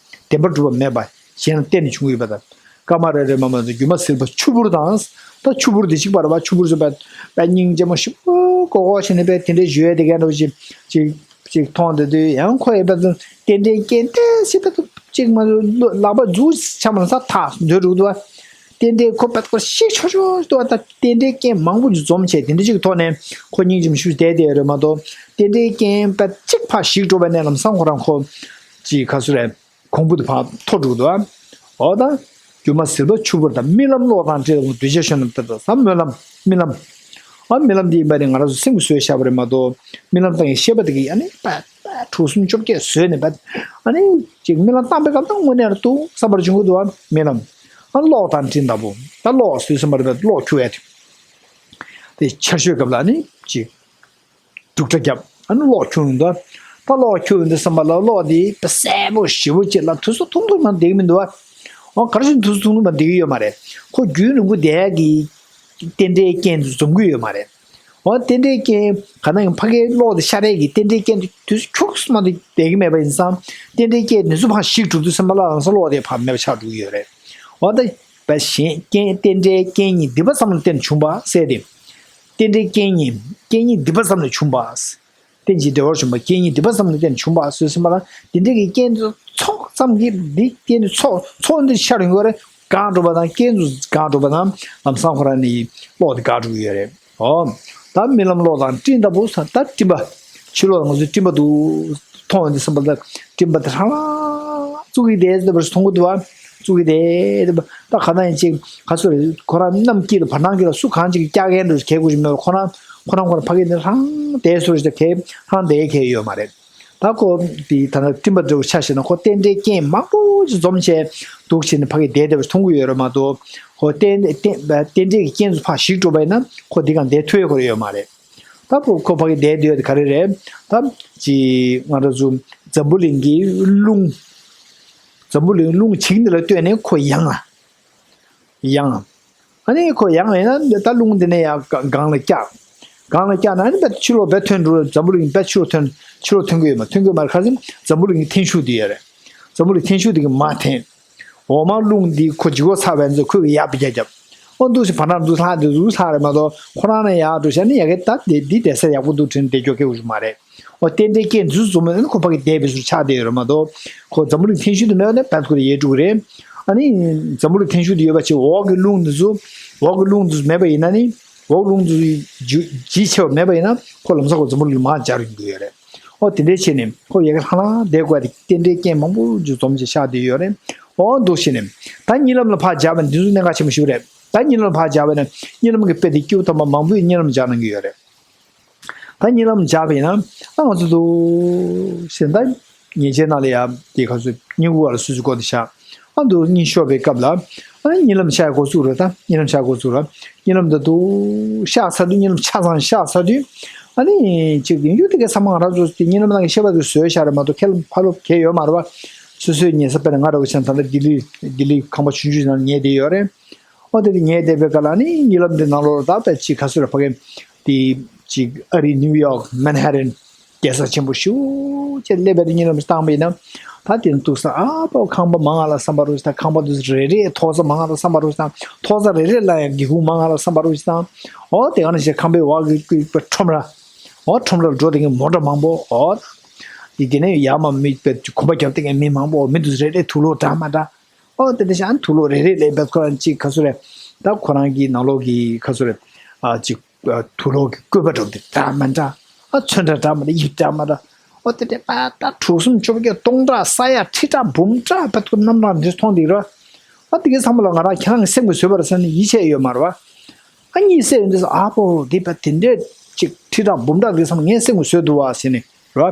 བདེན་པར་གྲུབ་པ་མེད་པ། གཞན་ལ་བརྟེན་ནས་བྱུང་གི་ཡོད་པ་དང་། སྐར་མ་རེ་རེ་མ་མ་དང་སྒྱུ་མ་ཟིལ་པ་ཆུ་བུར་དང་། ད་ཆུ་བུར་འདི་གཅིག་པ་རེད་བ། ཆུ་བུར་ཟེར་བ་པ་སྙིང་རྗེ་མོ་ཞིག་པོ་ཀོ་ཀོ་བྱས་ནས་པས་དེ་འདྲའི་ཞུ་ཡས་དེ་གས་འདྲ་བོ་ཅིག་ཅིག་ཅིག་མཐོང་བསྡད་དུས་ཡང་ཁོ་ཡི་པས་རྟེན་འབྲེལ་རྐྱེན་ཏེ་ཞིག་པ་ཅིག་མ་ལག་པ་རྫུ་ཆ་མ་ས་ཐག་འདོད་རུག་འདུག་བ། རྟེན་འབྲེལ་ཁོ་པས་ཁོ་ཞིག་ཆོ་ཆོ་འདུག་བ། ད་རྟེན་འབྲེལ་རྐྱེན་མང་པོ་ཅིག་འཛོམས་བྱས་དེ་འདྲ་ཅིག་ཐོག་ནས་ཁོ་སྙིང་རྗེ་མོ་ཞིག་བསྡད་དེ་རེད་མ་གཏོགས་རྟེན་འབྲེལ་རྐྱེན་པས་གཅིག་ཕར་ཞིག་འགྲོ་བ་ནས་ལམ་སང་ཁོ་རང་ཁོ་ཅིག་ག་ཚོད་རེད། གོང་བུ་དེ་ཕར་མཐོ་འགྲོ་གི་འདུག་ཨ། འོ་ད། སྒྱུ་མ་ཟིལ་པ་ཆུ་བུར་དང་རྨི་ལམ་གློག་དང་བྲལ་བ་གདུལ་བྱ་ཆོས་རྣམས་དེ་དག་ས་སྨོན་ལམ་རྨི་ལམ། ཨ་རྨི་ལམ་འདི་ཡིན་པ་ནི་ང་རང་ཚོ་སེམས་ཀྱིས་བཟོས་བཞག་པ་རེད་མ་གཏོགས་རྨི་ལམ་བཏང་ཡི་ཤེས་པ་དེ་གིས་ཨ་ནི་པ་པ་དྲུག་གསུམ་བཅོ་བརྒྱད་བཟོས་ནས་པ་ཨ་ནི་ཅིག་རྨི་ལམ་བཏང་པའི་སྐབས་དང་དངོས་གནས་ར་འདུག་བསམ་པར་བྱུང་གི་འདུག་ཨ་རྨི་ལམ། ཨ་གློག་དང་སྤྲིན་ལྟ་བུ་ད་གློག་བཟོས་ཟིན་པ་རེད་པ་གློག་འཁྱུག་ཡ་དེ། དེ་ཆར་ཞོད་སྐབས་ལ་ཨ་ནི་ཅིག་འབྲུག་སྒྲ་བརྒྱབ། ཨ་ནི་གློག་འཁྱུག་ཡོང་འདུག་ད་གློག་འཁྱུག་ཡོང་དུས་ཙམ་པ་ལ་གློག་དེ་དཔེ་གསལ་པོ་ཞེ་པོ་ཅིག་ལ་དུས་ཚོད་ཐུང་ཐུང་ནང་བསྡད་ཀྱི་མི་འདུག་ཨ། འོ་ག་རེ་བྱས་ནས་དུས་ཚོད་ཐུང་ཐུང་ནང་བསྡད་ཀྱི་ཡོད་མ་རེད། ཁོ་རྒྱུན་རིང་པོ་བསྡད་ཡག་གི་རྟེན་འབྲེལ་རྐྱེན་དེ་འཛོམས་ཀྱི་ཡོད་མ་རེད། འོ་རྟེན་འབྲེལ་རྐྱེན་ག་ན་ཡང་ཕ་གིའི་གློག་དེ་ཤར་ཡག་གི་རྟེན་འབྲེལ་རྐྱེན་དེ་དུས་ཚོད་འཁྱུག་སུ་མ་གཏོགས་བསྡད་ཀྱི་མེད་པ་ཡིན་ཙང་རྟེན་འབྲེལ་རྐྱེན་དེ་ཚོ་ཕར་ཞིག་འགྲོ་དུས་ཙམ་པ་ལ་ལམ་སང་གློག་དེ་ཕར་མེད་པ་ཆགས་འགྲོ་གི་ཡོད་རེད། འོ་ད། པ་གཞན་རྐྱེན་རྟེན་འབྲེལ་རྐྱེན་གཉིས་སྡིག་པ་ཙམ་ལ་བརྟེན་ནས་བྱུང་བ་ཟེར་ཏེ། རྟེན་འབྲེལ་རྐྱེན་གཉིས་རྐྱེན་གཉིས་སྡིག་པ་ཙམ་ལས་བྱུང་བ། རྟེན་ཅིང་འབྲེལ་བར་བྱུང་བ་རྐྱེན་གཉིས་སྡིག་པ་ཙམ་ལ་བརྟེན་ནས་བྱུང་བ་ཟེར་ཟིན་པ་ལ་འདི་འདྲ་གི་རྐྱེན་ཚོགས་ཙམ་གྱིས་འདི་རྐྱེན་ཚོགས་ཚོགས་འདི་ཤར་ཡོང་གི་རེད། འགག་འགྲོ་བ་དང་རྐྱེན་ཚོ་འགག་འགྲོ་བ་དང་ལམ་སང་ཁོ་རང་ནི་གློག་འདི་འགག་འགྲོ་གི་ཡོད་རེད། ཨོ། ད་རྨི་ལམ་གློག་དང་སྤྲིན་ལྟ་བུ་ས་ད་སྤྲིན་པ། ཕྱི་ལོགས་ང་ཚོའི་སྤྲིན་པ་འདུག་མཐོང་ཡོང་དུས་ཙམ་པ་ལ་སྤྲིན་པ་དེ་ཧྲང་ལ་བཙུགས་ཀྱི་བསྡད་ཟེར་བ་ཞིག་མཐོང་གི་འདུག་བ། བཙུགས་ཀྱི་བསྡད་ཟེར་བ་ད་ག་ན་ཡིན་ཅིག་ག་ཚོད་རེད་ཁོ་རང་གནམ་དཀྱིལ་ལ་བར་སྣང་དཀྱིལ་ལ་སུ་གང་ཅིག་གིས་སྐྱག་རྒན་འདྲ་ཞིག་གས་དགོས་ཞིག་མེད་པར་ཁོ་རང་ཁོ་རང་ཁོ་རང་ཕ་གི་ནས་ཧྲང་བསྡད་ཟེར་བ་ཞིག་ད་གས་ཧྲང་བསྡད་གས་ཡོད་མ་རེད། ད་ཁོ་དེ་ད་ནི་སྤྲིན་པ་འདྲ་བོ་ཆ་བཞག་ན་ཁོ་རྟེན་འབྲེལ་རྐྱེན་མང་པོ་ཞིག་འཛོམས་བྱས་འདུག་བྱས་ནས་ཕ་གི་བསྡད་བསྡད་པ་ཞིག་མཐོང་གི་ཡོད་རེད་མ་གཏོགས་ཁོ་རྟེན་རྟེན་རྟེན་འབྲེལ་གྱི་རྐྱེན་ཚོ་ཕར་ཞིག་འགྲོ་བ་ཡིན་ན་ཁོ་འདི་གང་བསྡད་ཐུབ་ཡོད་ཁོ་རེ་ཡོད་མ་རེད། ད་ཕོ་ཁོ་ཕ་གི་བསྡད་བསྡད་ཡོད་དེ་ག་རེ་རེད། ད་ཅི་ང་རང་ཚོ་འཛམ་བུ་གླིང་གི་རླུང་། འཛམ་བུ་གླིང་རླུང་བྱེད་ཀྱི་འདི་ལ་ལྟོས་ནས་ཁོ་ཡང་ལ། ཡང་། ཨ་ནི་ཁོ་ཡང་ཡིན་ན་ད་རླུང་འདི་ནས་ཡང་སྒང་ལ་བཀྱག་སྒང་ལ་བཀྱག་ན་ཨ་ནི་བད་ཕྱི་ལོགས་བད་ཐོན་འགྲོ་འཛམ་བུ་གླིང་བད་ཕྱི་ལོགས་ཐོན་ཕྱི་ལོགས་ཐོན་གི་ཡོད་མ་ཐོན་གི་ཡོད་མ་རེད། ཁ་སང་འཛམ་བུ་གླིང་གི་འཐེན་ཤུགས་འདི་ཡོད་རེད། འཛམ་བུ་གླིང་འཐེན་ཤུགས་འདི་གི་མར་འཐེན། འོ་མ་རླུང་འདི་ཁོ་ལྗིད་ཁོག་ཚ་བའི་ཚེ་ཁོས་ཡར་བརྒྱབ་བརྒྱབ། ཨོ་འདུག་སེ་བར་ན་འདུག་ལྷག་འདུག་ཟུག་ལྷག་རེད་མ་གཏོགས། ཁོ་རང་ནས་ཡར་འགྲོ་བྱས་ནས་ཡ་གི་ད་དེ་འདི་བསྡད་ས་ཡག་པོ་འདུག་དྲན་བསྡད་རྒྱུ་སྐད་ཆ་མ་རེད། ཨོ་རྟེན་འབྲེལ་རྐྱེན་འདི་ཚོ་འཛོམས་ནས་ཁོ་ཕ་གི་བསྡད་པའི་ཟུར་ཆགས་བསྡད་ཡོད་རེད་མ་གཏོགས། ཁོ་འཛམ་བུ་གླིང་ཐེན་གཞུང་དུ་མེད་པ་ནས་བལ་ཁོ་རེ་ཡལ་འགྲོ་གི་རེད། ཨ་ནི་འཛམ་བུ་གླིང་ཐེན་གཞུང་དུ་ཡོད་པ་ཅིག་འོག་གི་རླུང་འདི་ཚོ་འོག་གི་རླུང་འདི་ཚོ་མེད་པ་ཡིན་ན་ནི། འོག་རླུང་འདི་ཚོ་ཇི་ཆེ་བ་མེད་པ་ཡིན་ན་ཁོ་ལམ་སང་ཁོ་འཛམ་བུ་གླིང་མར་འབྱར་ཡོང་གི་ཡོད་རེད། ཨོ་དེ་འདྲའི་ཆེད་ནས་ཁོ་ཡ་གི་ལྷང་ལྷང་བསྡད་དགོས་ཏེ་རྟེན་འབྲེལ་རྐྱེན་མང་པོ་ཅིག་འཛོམས་ཅིག་ཤར་བསྡད་ཡོད་རེད། ཨོ་འདུག་བྱས་ནས་ད་གཉིད་ལམ་ལ་ཕར་འབྱར་བ་འདི་ཚོ་གནད་འགག་ཆེན་པོ་ཞིག་རེད། ད་གཉིད་ལམ་ལ་ཕར་འབྱར་བ་ན་གཉིད་ལམ་གྱི་དཔེ་དེ་སྐྱེ་བོ་ཐམས་ཅད་མང་པོས་གཉིད་ལམ་འཇགས་གནང་གི་ཡོད་རེད། ད་གཉིད་ལམ་འཇགས་པ་ཡིན་ན་ཨ་ང་ཚོ་འདུག་བྱས་ད་ཉལ་ཆས་ནང་ལ་ཡ་དེ་ག་ཚོད་སྙིང་ཁུ་བ་ལ་སུ་སུ་སྐོར་དེ་བཞག་ཨ་འདུག་གཉིད་ཤོར་བའི་སྐབས་ལ། ཨ་ནི་གཉིད་ལམ་ཤར་འགོ་ཚུགས་རེད། ད་གཉིད་ལམ་ཤར་འགོ་ཚུགས་རེད། གཉིད་ལམ་འདི་འདུག་ཤར་ཚར་དུས་གཉིད་ལམ་ཆ་ཚང་ཤར་ཚར་དུས། ཨ་ནི་ཅིག་ཡིན་རྒྱུ་དེ་གའི་ཚང་མ་ང་རང་ཚོ་དེ་གཉིད་ལམ་ནང་གི་ཤེས་པ་དེ་བཟོས་བཞག་རེད་མ་གཏོགས་ཁས་ལ་ཕ་ལོ་གས་ཡོད་མ་རེད་བ། སོ་སོའི་ཉལ་ས་དཔེར་ན་ང་ར་བ་ཆེན་ད་ལྟ་ལྡི་ལི་ལྡི་ལི་ཁང་པ་ཆུང་ཆུང་ཞིག་ནང་ཉལ་བསྡད་ཡོད་རེད། ཨོ་དེ་དེ་ཉལ་བསྡད་པའི་སྐབས་ལ་ནི་གཉིད་ལམ་དེ་ནང་ལོགས་ལ་ད་ལྟ་ཅིག་ག་ཚོད་རེད་ཕ་གི་དེ་ཅིག་ཨ་རི་ནིའུ་ཡོག་མན་ཧ་ཏན། རྒྱལ་ས་ཆེན་པོ་ཞེ་པོ་ཅིག་སླེབས་པའི་གཉིད་ལམ་ཞིག་བཏང་པ་ཡིན་ན། ད་དེ་ནས་འདུག་ས་ཨ་ཕོ་ཁང་པ་མང་ང་ལ་བསམ་པ་རོ་ཞིག་དང་། ཁང་པ་འདི་རེ་རེ་ཐོག་ས་མང་ང་ལ་བསམ་པ་རོ་ཞིག་དང་། ཐོག་ས་རེ་རེ་ལ་ཡང་སྒེའུ་ཁུང་མང་ང་ལ་བསམ་པ་རོ་ཞིག་དང་། ཨོ་དེ་ག་ནས་བྱས་ཁང་པའི་འོག་གི་ཁྲོམ་ར། ཨོ་ཁྲོམ་ར་འགྲོ་དེ་གའི་མོ་ཊ་མང་པོ། ཨོ་དེ་དེ་ནས་ཡར་མར་མི་དཔེ་གོམ་པ་རྒྱབ་དེ་གའི་མི་མང་པོ། མི་འདི་རེ་རེ་དུག་ལོག་འདྲ་མ་འདྲ། ཨོ་དེ་འདྲ་ཞིག་ཨ་ནི་དུག་ལོག་རེ་རེ་ལས་བེད་ཁོ་རང་ཅིག་ག་ཚོད་རེད། ད་ཁོ་རང་གི་ནང་ལོགས་ཀྱི་ག་ཚོད་རེད། ཨ་ཅིག་ཨ་དུག་ལོག་གི་སྐུད་པ་འདྲ་པོ་དེ་འདྲ་མ་འདྲ། ཨ་ཚོན་འདྲ་འདྲ་མ་འདྲ། དབྱིབས་འདྲ་མ་འདྲ། ཨོ་དེ་འདྲ་པ་ད་དྲུག་གསུམ་བཅོ་བརྒྱད་སྟོང་ཕྲག་ས་ཡ་ཁྲི་ཕྲག་འབུམ་ཕྲག་བེད་ཁོ་རྣམ་གྲངས་འདི་མཐོང་འདི་ར། ཨ་དེ་གའི་ཚང་མ་ལ་ང་རང་ཁྱེད་རང་གི་སེམས་ཀྱིས་བཟོས་པ་རེད་ཟེར་ནས་ཡིད་ཆེས་ཡོད་མ་རེད་བ། ཨ་གཉིད་སད་ཡོང་དུས་སུ་ཨ་ཕོ་འདི་བ་དེ་འདྲས་ཅིག་ཁྲི་ཕྲག་འབུམ་ཕྲག་འདི་ཚང་མ་ངའི་སེམས་ཀྱིས་བཟོས་འདུག་བ་ཟེར་ནས་ར།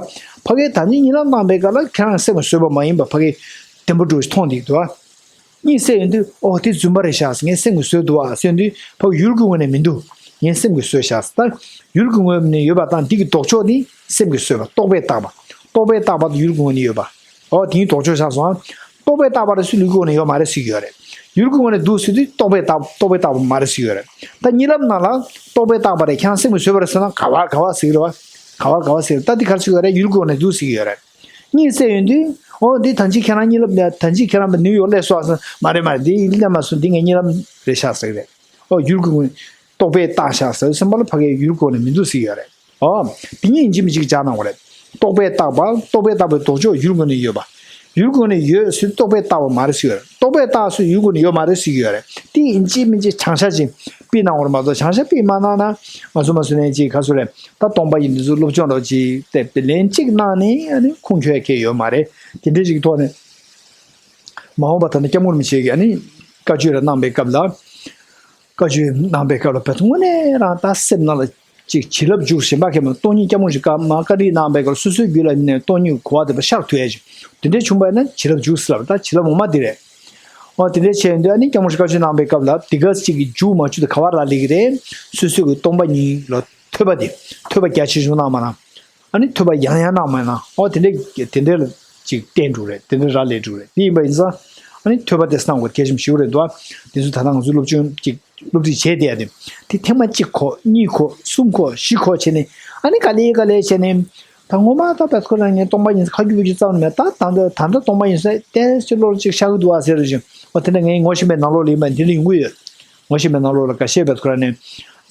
ཕ་གིའི་ད་ནི་གཉིད་ལམ་བཏང་པའི་སྐབས་ལ་ཁྱེད་རང་སེམས་ཀྱིས་བཟོས་པ་མ་ཡིན་པ་ཕ་གིའི་བདེན་པ་འདྲ་བོ་ཞིག་མཐོང་བསྡད་འདུག་བ། གཉིད་སད་ཡོང་དུས་ཨོ་དེ་རྫུན་པ་རེད་ཤག་ངའི་སེམས་ཀྱིས་བཟོས་འདུག་བ་ཟེར་དུས་ཕ་གི་ཡུལ་གྱི་ངོས་ནས་མི་འདུག་ངའི་སེམས་ཀྱིས་བཟོས་ཤག་ད་ཡུལ་གྱི་ངོས་ནས་ཡོད་པ་དང་འདི་གི་ལྡོག་ཕྱོགས་ནི་སེམས་ཀྱིས་བཟོས་པ། རྟོག་པས་བཏགས་པ། རྟོག་པས་བཏགས་པ་དང་ཡུལ་གྱི་ངོས་ནས་ཡོད་པ། ཨོ་དེའི་ལྡོག་ཕྱོགས་ཆགས་སོང་ཨ། རྟོག་པས་བཏགས་པ་རེད་ཟེར་ཡུལ་གྱི་ངོས་ནས་ཡོད་མ་རེད་ཟེར་གྱི་ཡོད་རེད། ཡུལ་གྱི་ངོས་ནས་འདུག་ཟེར་དུས་རྟོག་པས་བཏགས་རྟོག་པས་བཏགས་པ་མ་རེད་ཟེར་གྱི་ཡོད་རེད། ད་གཉིད་ལམ་ནང་ལ་རྟོག་པས་བཏགས་པ་རེད། ཁྱེད་རང་སེམས་ཀྱིས་བཟོས་པ་རེད་ཟེར་ན་ག་བ་ག་བ་ཟེར་གྱི་རེད་བ། ག་བ་ག་བ་ཟེར་གྱི་རེད། ད་འདི་ག་རེ་ཟེར་གྱི་ཡོད་རེད། ཡུལ་གྱི་ངོས་ནས་འདུག་ཟེར་གྱི་ཡོད་རེད། གཉིད་སད་ཡོང་དུས་ཨོ་འདི་ད་ཅི་ཁྱེད་རང་གཉིད་ལམ་ད་ཅི་ཁྱེད་རང་ནིའུ་ཡོག་སླེབས་སོང་ཟེར་ན་མ་རེད་མ་རེད། འདི་སླེབས་མ་སོང་། འདི་ངའི་གཉིད་ལམ་རེད་ཤག་ཟེར་གྱི་རེད། ཨོ་ཡུལ་གྱི་ངོས་རྟོག་པས་བཏགས་ཤག་ཟེར་བསམ་པ་ལ་ཕ་གིའི་ཡུལ་གྱི་ངོས་ནས་མི་འདུག་ཟེར་གྱི་ཡོད་རེད། ཨོ། དེ་གཉིས་ཡིན་གཅིག་མིན་གཅིག་སྦྱར་གནང་བ་རེད། རྟོག་པས་བཏགས་པ། རྟོག་པས་བཏགས་པའི་ལྡོག་ཕྱོགས་ཡུལ་ངོས་ནས་ཡོད་པ། ཡུལ་ངོས་ནས་ཡོད་ཟེར་རྟོག་པས་བཏགས་པ་མ་རེད་ཟེར་གྱི་ཡོད་རེད། རྟོག་པས་བཏགས་ཟེར་ཡུལ་ངོས་ནས་ཡོད་མ་རེད་ཟེར་གྱི་ཡོད་རེད། དེ་ཡིན་གཅིག་མིན་གཅིག་བྱང་ཆ་ཅིག་ཕུལ་གནང་བ་རེད་མ་གཏོགས། བྱང་ཆ་ཕུལ་མ་གནང་ན་ང་ཚོ་མ་སུ་ནས་ཅིག་ག་ཚོད་རེད། ད་སྟོང་པ་ཉིད་འདི་ཚོ་སློབ་སྦྱོང་རོགས་ཅིག་བལྟས་ཏེ་ལན་གཅིག་གནང་ནས་ཨ་ནི་ཁུངས་འཁྱོལ་མཁན་ཡོད་མ་རེད། དེ་འདྲའི་ཅིག་ཐོག་ནས་མ་འོངས་པ་ད་ནི་སྐྱབས་མགོན་རིན་པོ་ཆེ་གིས་ཨ་ནི་བཀའ་ཆོས་རེ་གནང་པའི་སྐབས་ལ། བཀའ་ཆོས་གནང་པའི་སྐབས་ལ་བོད་དོན་དངོས་གནས་རང་ད་སེམས་ནང་ལ་ཅིག་བྱིན་རླབས་འཇུག་བཞིན་པ་མཁན་མ་སྟོང་ཉིད་སྐྱབས་མགོན་ཞིག་བཀའ་མ་བཀའ་འདྲི་གནང་པའི་སྐབས་ལ་སོ་སོའི་རྒྱུད་ལ་ནས་སྟོང་ཉིད་གོ་བ་དེ་ཤར་ཐུབ་ཡ་ཅིག་དེ་འདྲའི་བྱུང་བ་ན་བྱིན་རླབས་འཇུག་ཟེར་ལབ། ད་བྱིན་རླབས་ངོ་མ་དེ་རེད། འོ་དེ་འདྲའི་བྱས་ཡོང་དུས་ཨ་ནི་སྐྱབས་མགོན་ཞིག་བཀའ་ཆོས་གནང་པའི་སྐབས་ལ་དེ་ག་ཅིག་གི་འཇུག་མ་འཇུག་དེ་ག་བ་རག་ལས་ཀྱི་རེད། སོ་སོ་གི་སྟོང་པ་ཉིད་ལ་ཐོས་པ་དེ་ཐོས་པ་རྒྱ་ཆེ་ཆུང་གནང་མ་གནང་། ཨ་ནི་ཐོས་པ་ཡང་ཡང་གནང་མ་གནང་། ཨོ་དེ་འདྲ་དེ་འདྲ་ལ་ཅིག་བསྟན་འགྲོ་རེད། དེ་འདྲ་རག་ལས་འགྲོ་རེད། དེ་ཡིན་པ་ཡིན་ཙང་ཨ་ནི་ཐོས་པ་དེ་གནང་དགོས་གལ་ཆེན་པོ་ཞིག་རེད་འདུག་ཨ། དེ་ཚོ་ད་ལྟ་ང་ཚོའི་སློབ་སྦྱོང་ཅིག་སློབ་ཁྲིད་བྱས་བསྡད་ཡ་དེ་དེ་ཐེངས་མ་གཅིག་གོ་གཉིས་གོ་གསུམ་གོ་བཞི་གོ་བྱས་ནས་ཨ་ནི་ག་ལེ་ག་ལེ་བྱས་ནས་ད་ངོ་མ་ད་བད་ཁོ་རང་ངས་སྟོང་པ་ཉིད་ཁ་རྒྱུ་བུ་རྒྱུ་རྩ་བ་ནས་མེད། ད་ད་ད་ད་ད་སྟོང་པ་ཉིད་ཟེར་ཏེ་ཅི་ལོར་ཅིག་ཤར་གི་འདུག་ཨ་ཟེར་རེ་བཞིན་ཨོ་དེ་འདྲ་ངས་ངོ་ཤེས་པའི་ནང་ལོགས་ལ་ཡིན་པ་དེ་འདྲ་ཡོང་གི་ཡོད། ངོ་ཤེས་པའི་ནང་ལོགས་ལ་འགའ་ཤས་བད་ཁོ་རང་ནས་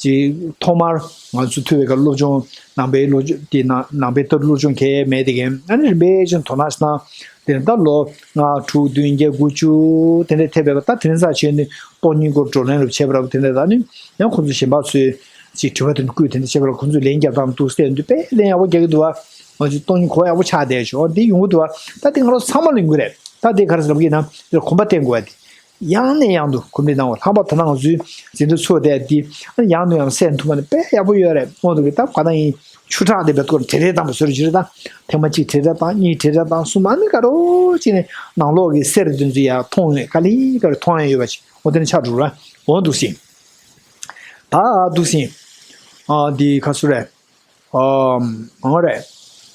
ཅིག་ཐོག་མར་ང་ཚོ་ཐོས་པའི་སྐབས་སློབ་སྦྱོང་ནང་པའི་སློབ་སྦྱོང་དེ་ནང་ནང་པའི་ལྟར་སློབ་སྦྱོང་གལ་མེད་དེ་གན་ཨ་ནི་རིམ་པས་ཅིག་དོ་སྣང་ཞིག་བཏང་། དེ་ནས་ད་ལོ་ལྔ་དྲུག་བདུན་བརྒྱད་དགུ་བཅུ་དེ་འདྲ་ཐེབས་པའི་སྐབས་ད་དེ་རིང་ས་ཆེན་ནི་སྟོང་ཉིད་སྐོར་བགྲོ་གླེང་རུ་བྱས་པ་ར་བ་དེ་འདྲ་ད་ནི་ཡང་ཁོང་ཚོ་གཞན་པ་ཚོས་ཅིག་དྲི་བ་དེ་འདྲ་བསྐུལ་དེ་འདྲ་བྱས་པ་ར་ཁོང་ཚོས་ལན་རྒྱབ་སྟངས་འདུག་སེ་འདུག་དཔེ་ལན་ཡག་པོ་རྒྱག་གི་འདུག་བ། ང་ཚོས་སྟོང་ཉིད་གོ་ཡག་པོ་ཆགས་བསྡད་བྱུང་འདི་ཡོང་གི་འདུག་བ། ད་དེ་ང་རང་ཚང་མ་ལ་ཡོང་གི་རེད། ད་དེ་ག་རེ་ཟེར་ལབ་ཀྱི་ཡིན་ན་དེ་གོམ་པ་བསྟན་དགོས་བ་དེ། ཡང་ནས་ཡང་དུ་གོམས་འདྲིས་གནང་བ། ལྷག་པར་ད་ནང་ང་ཚོའི་འཛིན་གྲྭ་ཚོགས་དེ་འདི་ཡང་ནས་ཡང་གསན་ཐུབ་པ་ནི་དཔེ་ཡག་པོ་ཡོད་རེད། དངོས་དུ་གི་ད་ག་ན་ཡིན་ཆུ་ཁྲག་དེ་བེད་སྐོར་བྲེལ་བྲེལ་བཏང་བ་བཟོ་རུ་གྱུར་ད། ཐེངས་མ་གཅིག་བྲེལ་བྲེལ་བཏང་གཉིས་བྲེལ་བྲེལ་བཏང་གསུམ་ཨ་ནི་ག་རོ་གཅིག་ནས་ནང་ལོགས་ཀྱི་གསེར་དེ་ཚོ་ཡར་མཐོང་ཡོད་ག་ལེ་ག་ལེ་མཐོང་ཡོད་པ་ཅིག་འོ་དེ་ནི་ཆགས་འགྲོ་ར་འོ་འདུག་སེ། ད་འདུག་སེ། ཨ་འདི་ག་སུ་རེད། ཨོ། འོ་རེད།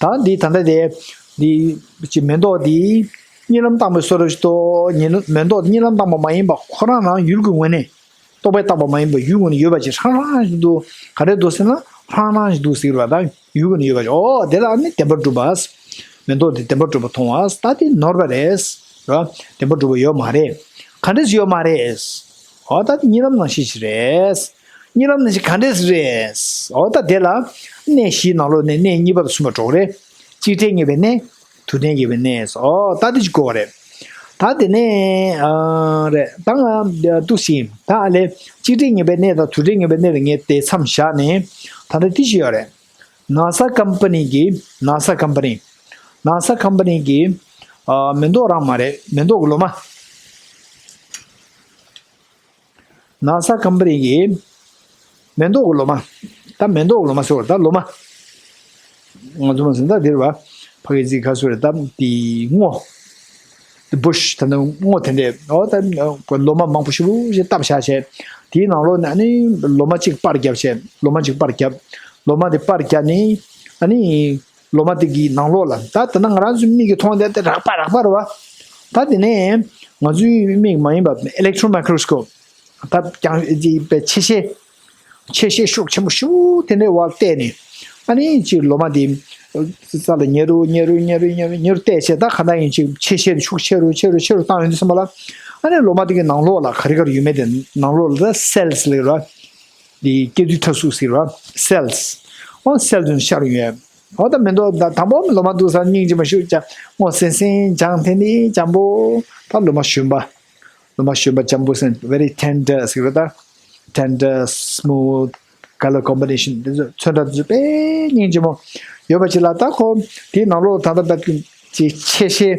ད་འདི་ད་ལྟ་དེ། འདི་ཅི་མེ་ཏོག་འདི། གཉིད་ལམ་བཏང་པའི་བཟོ་འདྲ་ཞིག་འདུག་གཉིད་ལམ་མེ་ཏོག་འདི་གཉིད་ལམ་བཏང་པ་མ་ཡིན་པ་ཁོ་རང་རང་ཡུལ་གྱི་ངོས་ནས། རྟོག་པས་བཏགས་པ་མ་ཡིན་པ་ཡུལ་ངོས་ནས་ཡོད་པ་ཅིག་ཧྲང་ཧྲང་ཞིག་འདུག་ག་རེ་འདུག་ཟེར་ན་ཧྲང་ཧྲང་ཞིག་འདུག་ཟེར་བ་དང་ཡུལ་ངོས་ནས་ཡོད་པ་ཅིག་ཨོ་དེ་ལ་ནི་བདེན་པར་གྲུབ་པ། མེ་ཏོག་འདི་བདེན་པར་གྲུབ་པ་མཐོང་བ་ད་དེ་ནོར་བ་རེད། ར། བདེན་པར་གྲུབ་པ་ཡོད་མ་རེད། ག་འདྲས་ཡོད་མ་རེད། འོ་ད་དེ་གཉིད་ལམ་ནང་བཞིན་ཞིག་རེད། གཉིད་ལམ་ནང་བཞིན་ག་འདྲས་རེད། འོ་ད་དེ་ལ་གནས་བཞིའི་ནང་ལོགས་ནས་གནས་གཉིས་པ་དང་གསུམ་པ་འགྲོ་གི་རེད། གཅིག་སྒྲིལ་ངེས་པའི་གནས། དུ་སྒྲིལ་ངེས་པའི་གནས། འོ་ད་དེ་ཅིག་གོ་བ་རེད། ད་དེ་ནས་ཨ་རེད། ད་ང་འདུག་ཞིག་ད་ཨ་ལས་གཅིག་སྒྲིལ་ངེས་པའི་གནས་དང་དུ་སྒྲིལ་ངེས་པའི་གནས་ལ་ངས་དེ་མཚམས་བཞག་ནས་ད་ལྟ་དེ་ཞིག་ཡོད་རེད། ནཱ་ས་ཀམ་པ་ནི་གི་ནཱ་ས་ཀམ་པ་ནི་ནཱ་ས་ཀམ་པ་ནི་གི་ཨ་མེ་ཏོག་རང་མ་རེད། མེ་ཏོག་གི་ལོ་མ། ནཱ་ས་ཀམ་པ་ནི་གི་མེ་ཏོག་གི་ལོ་མ། ད་མེ་ཏོག་གི་ལོ་མ་ཟེར་བ་ད་ལོ་མ། ང་ཚོ་མ་ཟིན་ད་འདིར་བ། ཕ་གི་ཅིག་ག་ཟེར་ད་དེ་སྔོ། དེ་བུ་ཤ་ད་ནི་སྔོ་དེ་འདྲས། འོ་ད་ལོ་མ་མང་པོ་ཞེ་པོ་ཞིག་བཏབ་བཞག་བྱས། དེའི་ནང་ལོགས་ནས་ཨ་ནི་ལོ་མ་གཅིག་པར་བརྒྱབ་བྱས། ལོ་མ་གཅིག་པར་བརྒྱབ། ལོ་མ་དེ་པར་བརྒྱབ་ནས་ཨ་ནི་ལོ་མ་དེ་གི་ནང་ལོགས་ལ་ད་དེ་ན་ང་རང་ཚོའི་མིག་གིས་མཐོང་དེ་དེ་རགས་པ་རགས་པ་རེད་བ། ད་དེ་ནས་ང་ཚོའི་མིག་མ་ཡིན་པ་ཨེ་ལེག་ཊོན་མའི་ཀྲོ་སི་ཀོབ། ད་ཀྱང་ཅིག་པའི་ཆེ་ཤེལ། ཆེ་ཤེལ་ཤུགས་ཆེན་པོ་ཞེ་པོ་དེ་འདྲའི་འོག་བལྟས་ནས། ཨ་ནི་ཅིག་ལོ་མ་དེ་ས་ལ་ཉེ་རུ་ཉེ་རུ་ཉེ་རུ་ཉེ་རུ་ཉེ་རུ་བལྟས་བྱས། ད་ག་འདྲ་ཡིན་ཅིག་ཆེ་ཤེལ་དེ་ཤུགས་ཆེ་རུ་ཆེ་རུ་ཆེ་རུ་བཏང་ཡོང་དུས་ཙམ་པ་ལ། ཨ་ནི་ལོ་མ་དེ་གི་ནང་ལོགས་ལ་ག་རེ་ག་རེ་ཡོད་མེད་དེ་ནང་ལོགས་ལ་ད་སེལ་སི་ལབ་ར། དེ་སྐྱེ་དུས་ཐ་ཚིགས་ཟེར་བ་སེལ་སི། ཨོ་སེལ་དེ་ཤར་ཡོང་ཡ། ཨོ་ད་མེ་ཏོག་ད་དང་པོ་ལོ་མ་འདུག་ས་སྙིང་རྗེ་མོ་ཞེ་པོ་ཅིག་སྔོ་སིང་སིང་ལྗང་ཐིང་ཐིང་འཇམ་པོ། ད་ལོ་མ་གཞོན་པ། ལོ་མ་གཞོན་པ་འཇམ་པོ་ཟེར་very tender ཟེར་བ་ད། tender smooth color combination དེ་ཚོ་ཚོན་ཁྲ་དེ་ཚོ་དཔེ་སྙིང་རྗེ་མོ་ཡོད་པ་ཅིག་ལ། ད་ཁོ་དེའི་ནང་ལོགས་ད་ལྟ་བབ་ཀྱི་ཅིག་ཆེ་ཤེལ་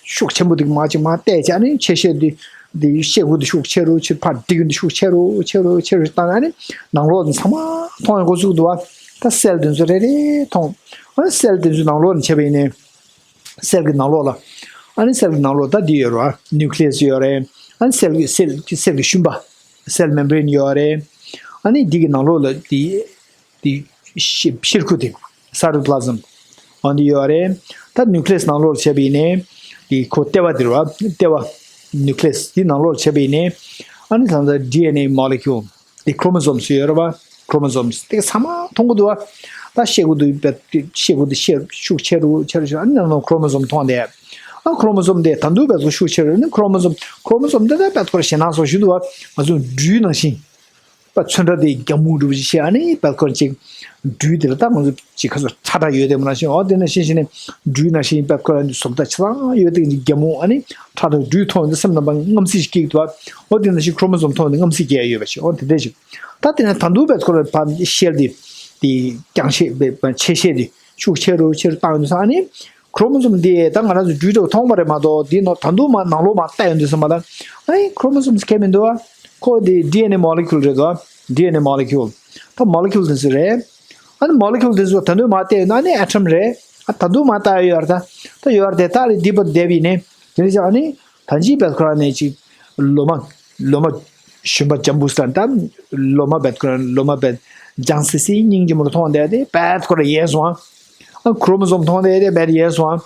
ཤུགས་ཆེན་པོ་དེ་མ་ཅིག་མ་བལྟས་བྱས། ཨ་ནི་ཆེ་ཤེལ་དེ་དེ་ཤེལ་སྒོ་དེ་ཤུགས་ཆེ་རུ་ཆེ་ཕར་འགྲིག་གི་འདུག་ཤུགས་ཆེ་རུ་ཆེ་རུ་ཆེ་རུ་བཏང་། ཨ་ནི་ནང་ལོགས་དེ་ཚང་མ་མཐོང་ཡོང་འགོ་ཚུགས་འདུག་བ། ད་སེལ་དེ་ཚོ་རེ་རེ་མཐོང་། ཨ་ནི་སེལ་དེ་ཚོའི་ནང་ལོགས་ནས་བྱས་པ་ཡིན་ནའི། སེལ་གྱི་ནང་ལོགས་ལ། ཨ་ནི་སེལ་གྱི་ནང་ལོགས་ད་འདི་ཡོད་རེད་བ། ནིའུ་ཀི་ལི་ཡ་སི་ཡོད་རེད། ཨ་ནི་སེལ་གྱི་སེལ་གྱི་སེལ་གྱི་ཤུན་པ། སེལ་མེམ་བྷ་རེན་ཡོད་རེད། ཨ་ནི་འདི་གི་ནང་ལོགས་ལ་འདི་འདི་ཤི་ཤེལ་ཁུ་དེ། སའི་ཊོ་པི་ལ་ཟམ། ཨ་འདི་ཡོད་རེད། ད་ནིའུ་ཀི་ལི་ཡ་སི་ནང་ལོགས་ལ་བྱས་པ་ཡིན་ནའི། འདི་ཁོ་ལྟེ་བ་འདི་རེད་བ། ལྟེ་བ། ནིའུ་ཀི་ལི་ཡ་སི་འདི་ནང་ལོགས་ལ་བྱས་པ་ཡིན་ནའི། ཨ་ནི་ད་ལྟ་ཌི་ཨེན་ཨེ་མོ་ལེ་ཀུལ། དེ་ཁྲོ་མོ་སོམ་སུ་ཡོད་རེད་བ། ཁྲོ་མོ་སོམ་སུ་དེ་ཚང་མ་མཐོང་གི་འདུག་བ། ད་ཤེལ་སྒོ་དེ་བེད་ཤེལ་སྒོ་དེ་ཤེལ་ཤུགས་ཆེ་རུ་ཆེ་རུ་ཆེ་རུ། ཨ་ནི་ནང་ལོགས་ཁྲོ་མོ་སོམ་མཐོང་དེ། ཨ་ཁྲོ་མོ་སོམ་དེ་ད་དུང་བེད་ཤུགས་ཆེ་རུ། ཨ་ནི་ཁྲོ་མོ་སོམ་ཁྲོ་མོ་སོམ་དེ་ད་བེད་ཁོ་ར་ཞེད་སྣང་སོགས་ཞུ་འདུག་བ། ང་ཚོ་སྦྲུལ་ནང་བཞིན། པ་ཚོན་ཁྲ་དེ་རྒྱ་མོ་འདྲ་བོ་ཞིག་བྱས། ཨ་ནི་བེད་ཁོ་ར་ཅིག་སྦྲུལ་དེ་ལ་ད་ང་ཚོ་ཅིག་ཁ་སོ་ཁྲ་ཁྲ་ཡོད་དེ་མོ་ནང་བཞིན། འོ་དེ་ནང་བཞིན་བྱས་ནས་སྦྲུལ་ནང་བཞིན་བེད་ཁོ་ར་བཟོ་ལྟ་ཆ་ཚང་ཡོད་དེ་རྒྱ་མོ། ཨ་ནི་ཁྲ་ཁྲ་སྦྲུལ་མཐོང་དུས་སེམས་ནང་པ་རྔམ་སེམས་ཤིག་སྐྱེ་གི་འདུག་བ། འོ་དེ་ནང་བཞིན་ཁྲོ་མོ་སོམ་མཐོང་དུས་རྔམ་སེམས་སྐྱེ་ཡ་ཡོད་པ་ཞིག་འོ་དེ་འདྲ་ཞིག་ད་དེ་ནས་ད་དུང་བེད་ཁོ་ར་ཕར་ཤེལ་དེ་དེ་རྒྱང་ཤེལ་བེད་ཆེ་ཤེལ་དེ་ཤུགས་ཆེ་རུ་ཆེ་རུ་བཏང་ཡོང་དུས་ས། ཨ་ནི་ཁྲོ་མོ་སོམ་དེ་ད་ང་རང་ཚོ་སྦྲུལ་འདྲ་བོ་མཐོང་བ་རེད་མ་གཏོགས། དེ་ནང་ད་དུང་མ་ནང་ལོགས་མ་བལྟས་ཡོང་དུས་ཙམ་པ་ལ། ཨ་ནི་ཁྲོ་མོ་སོམ་ཁྱད་མི་འདུག་བ། ཁོ་དེ་ཌི་ཨེན་ཨེ་མོ་ལེ་ཀུལ་རེད་དོ། ཌི་ཨེན་ཨེ་མོ་ལེ་ཀུལ། ད་མོ་ལེ་ཀུལ་དེ་ཚོ་རེད། ཨ་ནི་མོ་ལེ་ཀུལ་དེ་ཚོ་ད་དུང་མ་བལྟས་ཡོད་ན། ཨ་ནི་ཨེ་ཊམ་རེད། ཨ་ད་དུང་མ་བལྟས་ཡོད་རེད་ད། ད་ཡོད་རེད་དེ། ད་རེད་འདི་པར་བསྡད་པ་ཡིན་ནའི། དེ་འདྲ་ཅིག་ཨ་ནི་ད་ཅིག་བེད་ཁོ་ར་ནས་ཅིག་ལོ་མ་ལོ་མ་གཞོན་པ་འཇམ་པོ་ཟེར་ད། ལོ་མ་བེད་ཁོ་ར་ལོ་མ་བེད་ལྗང་སི་སི་སྙིང་རྗེ་མོ་རུ་མཐོང་བསྡད་དེ་བེད་ཁོ་ར་ཡལ་སོང་ཨ། ཨ་ཁྲོ་མོ་སོམ་མཐོང་དེ་དེ་བེད་ཡལ་སོང་ཨ།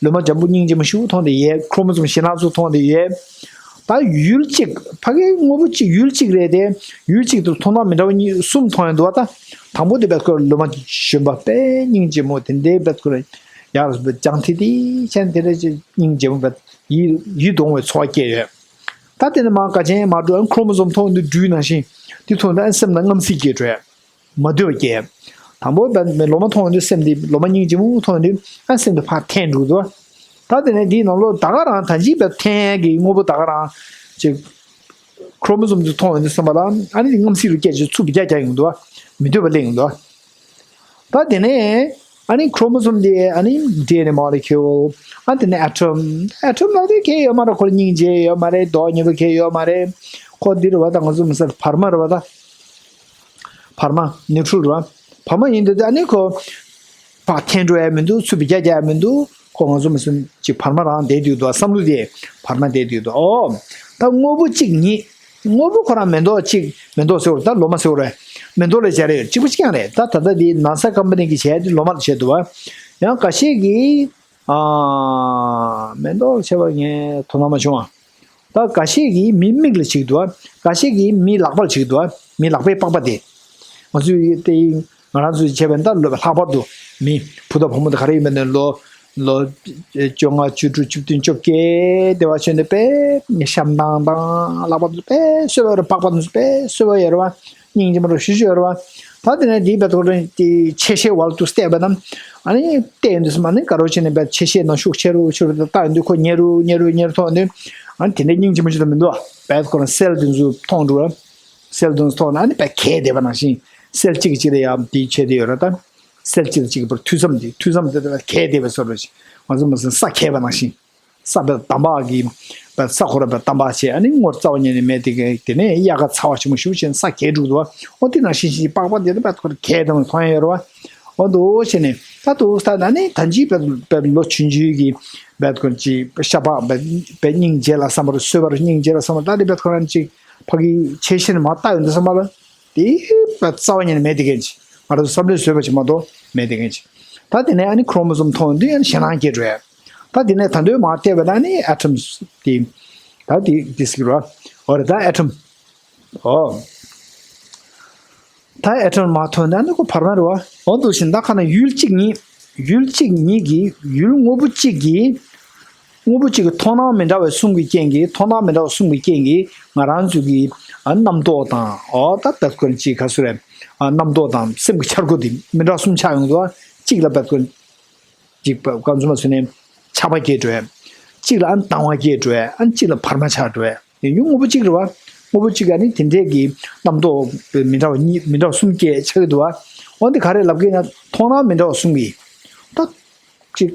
ལོ་མ་འཇམ་པོ་སྙིང་རྗེ་མོ་ཞེ་པོ་མཐོང་དེ་ཡལ། ཁྲོ་མོ་སོམ་ཞེད་སྣང་ཚོ་མཐོང་དེ་ཡལ། ད་ཡུལ་གཅིག་ཕ་གི་དངོས་པོ་གཅིག་ཡུལ་གཅིག་རེད་དེ། ཡུལ་གཅིག་ཏུ་མཐོང་སྣང་མི་འདྲ་བ་གཉིས་གསུམ་མཐོང་ཡོང་འདུག་བ། ད་དང་པོ་དེ་བེད་ཁོ་ར་ལོ་མ་གཞོན་པ་དཔེ་སྙིང་རྗེ་མོ་དེ་འདྲའི་བེད་ཁོ་ར་ཡར་ལྗང་ཐིང་ཐིང་བྱས་ནས་དེ་འདྲ་ཅིག་སྙིང་རྗེ་མོ་བེད་ཡིད་ཡིད་གདུང་བའི་ཚོར་བ་སྐྱེས་ཡོད། ད་དེ་ནས་མར་དགའ་ཆེན་མར་འགྲོ། ཨ་ཁྲོ་མོ་སོམ་མཐོང་དུས་སྦྲུལ་ནང་བཞིན་དེ་མཐོང་དུས་ཨ་སེམས་ནང་རྔམ་སེམས་སྐྱེ་འགྲོ་ཡ། མ་འདོད་པ་སྐྱེ། དང་པོ་བ་ལོ་མ་མཐོང་དུས་སེམས་དེ་ལོ་མ་སྙིང་རྗེ་མོ་མཐོང་དུས་ཨ་སེམས་དེ་ཕར་འཐེན་འགྲོ་འདུག་ད་དེ་ནས་དེའི་ནང་ལོགས་ད་ག་རང་ད་ཅིག་བ་འཐེན་གྱི་དངོས་པོ་ད་ག་རང་ཅིག་ཁྲོ་མོ་སོམ་དེ་མཐོང་དུས་སེམས་པ་ལ་ཨ་ནི་རྔམ་སེམས་རུ་སྐྱེ་ཅིག་ཚུར་བརྒྱ་རྒྱག་ཡོང་འདུག་མི་འདོད་པ་སླེབས་ཡོང་འདུག་ད་དེ་ནས་ཨ་ནི་ཁྲོ་མོ་སོམ་དེ་ཨ་ནི་ཌི་ཨེན་ཨེ་མོ་ལེ་ཁིའུལ། ཨ་དེ་ནས་ཨེ་ཊོམ། ཨེ་ཊོམ་ལ་དེ་གལ་ཡོད་མ་རེད། ཁོ་ལ་སྙིང་རྗེ་ཡོད་མ་རེད། མདོག་ཉེས་པོ་གལ་ཡོད་མ་རེད། ཁོ་འདི་རེད་བ། ད་ང་ཚོ་མི་སེར་བར་མ་རེད་བ། ད་བར་མ་ནིའུ་ཊྲལ་རེད་བ། བར་མ་ཡིན་དུས་ཨ་ནི་ཁོ་ཕར་འཐེན་འགྲོ་ཡ་མི་འདུག་ཚུར་བརྒྱ་རྒྱག་ཡ་མི་འདུག་ཁོ་ང་ཚོ་མི་སེར་ཅིག་བར་མ་རང་བསྡད་དུས་འདུག་བསམ་བློ་དེ་བར་མ་བསྡད་དུས་འདུག་ཨོ། ད་དངོས་པོ་གཅིག་ཉིད། དངོས་པོ་ཁོ་རང་མེ་ཏོག་གཅིག་མེ་ཏོག་ཟེར་བ་རེད། ད་ལོ་མ་ཟེར་བ་རེད། མེ་ཏོག་ལ་སྦྱར་ཡོད། གཅིག་པ་གཅིག་རྐྱང་རེད། ད་ད་ལྟ་འདི་ནཱ་ས་ཀམ་པ་ནི་གིས་བྱས་ཏེ་ལོ་མ་ལ་བྱས་འདུག་བ། ཡང་འགའ་ཤས་ཀྱིས་ཨ་མེ་ཏོག་ལ་བྱས་པ་ངས་དོ་སྣང་མ་བྱུང་བ། ད་འགའ་ཤས་ཀྱིས་མིའི་མིག་ལ་བྱེད་འདུག་བ། འགའ་ཤས་ཀྱིས་མིའི་ལག་པ་ལ་བྱེད་འདུག་བ། མིའི་ལག་པའི་པགས་པ་དེ། ང་ཚོས་དེ་ང་རང་ཚོས་བྱས་པ་ད་ལོ་ལྷག་པར་དུ་མི་བུ་དང་བུ་མོ་དང་ག་རེ་ཡིན་པ་ནས་ལོ། ལོ་བཅོ་ལྔ་བཅུ་དྲུག་བཅུ་བདུན་བཅོ་བརྒྱད་དེ་བ་བྱས་ནས་པས་ཤམ་ཐང་དང་ལག་པ་དུ་པས་གསོལ་བ་རུ་པགས་པ་དུ་པས་གསོལ་བ་ཡོད་རེད་བ། སྙིང་རྗེ་མ་རུ་ཞུ་ཞུ་ཡོད་རེད་བ། ད་དེ་ནས་འདིའི་བས་ཐོག་རེ་ཆེ་ཤེལ་བར་དུ་བལྟས་པ་ན། ཨ་ནི་བལྟས་ཡོང་དུས་སུ་མ་ནི་དགའ་རོགས་བྱས་ནས་བས་ཆེ་ཤེལ་ནང་ཤུགས་ཆེ་རུ་ཆེ་རུ་བཏང་ཡོང་དུས་ཁོ་ཉེ་རུ་ཉེ་རུ་ཉེ་རུ་མཐོང་ཡོང་དུས། ཨ་ནི་དེ་འདྲའི་སྙིང་རྗེ་མ་ཞིག་ད་མི་འདུག་བ། བས་ཁོ་རང་སེལ་དེ་ཚོ་མཐོང་འགྲོ་བ། སེལ་དེ་ཚོ་མཐོང་ན་ཨ་ནི་བས་གས་བསྡད་པ་ནང་བཞིན་སེལ་གཅིག་གིས་གཅིག་ལ་ཡང་དེ་བྱས་དེ་ཡོད་རེད་ད། སེལ་གཅིག་དང་གཅིག་གི་བར་མཐུད་མཚམས་དེ་མཐུད་མཚམས་དེ་དེ་ལ་གས་བསྡད་པའི་བཟོ་འདྲ་ཞིག་ང་ཚོ་མ་ཟིན་ས་གས་པ་ནང་བཞིན། ས་བབ་དམ་པ་གི་བབ་ས་ཁོ་ར་བབ་དམ་པ་བྱས་ཨ་ནི་ངོར་རྩ་བ་ཉིད་ནས་མེད་དེ་གས་དེ་ནས་དབྱར་ཁ་ཚ་བ་ཆེན་པོ་ཞུ་བྱས་ས་གས་འགྲུབ་འདུག་བ། འོ་དེ་ནང་བཞིན་ཞིག་པགས་པ་དེ་ནི་བབ་ཁོ་ར་གས་དང་མཐོང་ཡ་ཡོད་རེད་བ། འོ་འདུག་བྱས་ནས་ད་འདུག་ས་ད་ནི་ད་ཅི་བབ་བབ་ལོ་ཆུང་ཆུང་གི་བབ་ཁོ་ཅི་ཤ་པགས་བབ་བབ་སྙིང་རྗེ་ལ་བསམ་པར་གསོད་པར་སྙིང་རྗེ་ལ་བསམ་པར་ད་དེ་བབ་ཁོ་རང་ཅིག་ཕ་གི་ཆེ་ཤེལ་མ་བལྟ་ཡོང་དུས་ཙམ་པ་ལ། དེ་རྩ་བ་ཉིད་ནས་མེད་དེ་གན་ཅིག་ང་རང་ཚོ་བསམ་བློས་བཟོས་པ་ཅིག་མ་གཏོགས་མེད་དེ་གན་ཅིག་ད་དེ་ནས་ཨ་ནི་ཁྲོ་མོ་སོམ་མཐོང་དུས་ཨ་ནི་ཞེད་སྣང་སྐྱེ་འགྲོ་ཡ། ད་དེ་ནས་ད་དོན་མ་བལྟས་པ་ད་ནི་ཨ་ཊམ་དེ་ད་དེ་དེ་ཟེར་རོ། འོ་རེད་ད་ཨ་ཊམ། འོ། ད་ཨ་ཊམ་མ་མཐོང་ད་ནི་ཁོ་བར་མ་རེད་བ། འོ་འདུག་བཞིན་ད་ཁ་ན་ཡུལ་གཅིག་ཉིད་ཡུལ་གཅིག་ཉིད་ཀྱི་ཡུལ་དངོས་པོ་གཅིག་གི་དངོས་པོ་གཅིག་གི་མཐོང་སྣང་མི་འདྲ་བའི་གསུམ་གྱི་རྐྱེན་གྱིས་མཐོང་སྣང་མི་འདྲ་བའི་གསུམ་གྱི་རྐྱེན་གྱིས་ང་རང་ཚོ་གི་ཨ་རྣམ་རྟོག་དང་འོ་ད་བད་ཀོན་ཅིག་ག་ཚོད་རེད། ཨ་རྣམ་རྟོག་དང་སེམས་ཀྱི་འཆར་སྒོ་དེ་མི་འདྲ་གསུམ་ཆགས་ཡོང་དུས་གཅིག་ལ་བད་ཀོན་ཅིག་བ་གང་ཚོད་མ་ཚོད་ནས་ཆགས་པ་སྐྱེས་འགྲོ་ཡ། གཅིག་ལ་ཨ་སྡང་བ་སྐྱེས་འགྲོ་ཡ་ཨ་གཅིག་ལ་བར་མ་ཆགས་འགྲོ་ཡ་ཡང་དངོས་པོ་གཅིག་རེད་བ། དངོས་པོ་གཅིག་ཨ་ནི་དེ་འདྲས་ཀྱི་རྣམ་རྟོག་མི་འདྲ་བ་གཉིས་མི་འདྲ་བ་གསུམ་སྐྱེས་ཆགས་ཀྱི་འདུག་བ། འོན་ཏེ་ག་རེ་ལབ་ཀྱི་ན་མཐོང་སྣང་མི་འདྲ་བ་གསུམ་གྱིས་ད། ཅིག་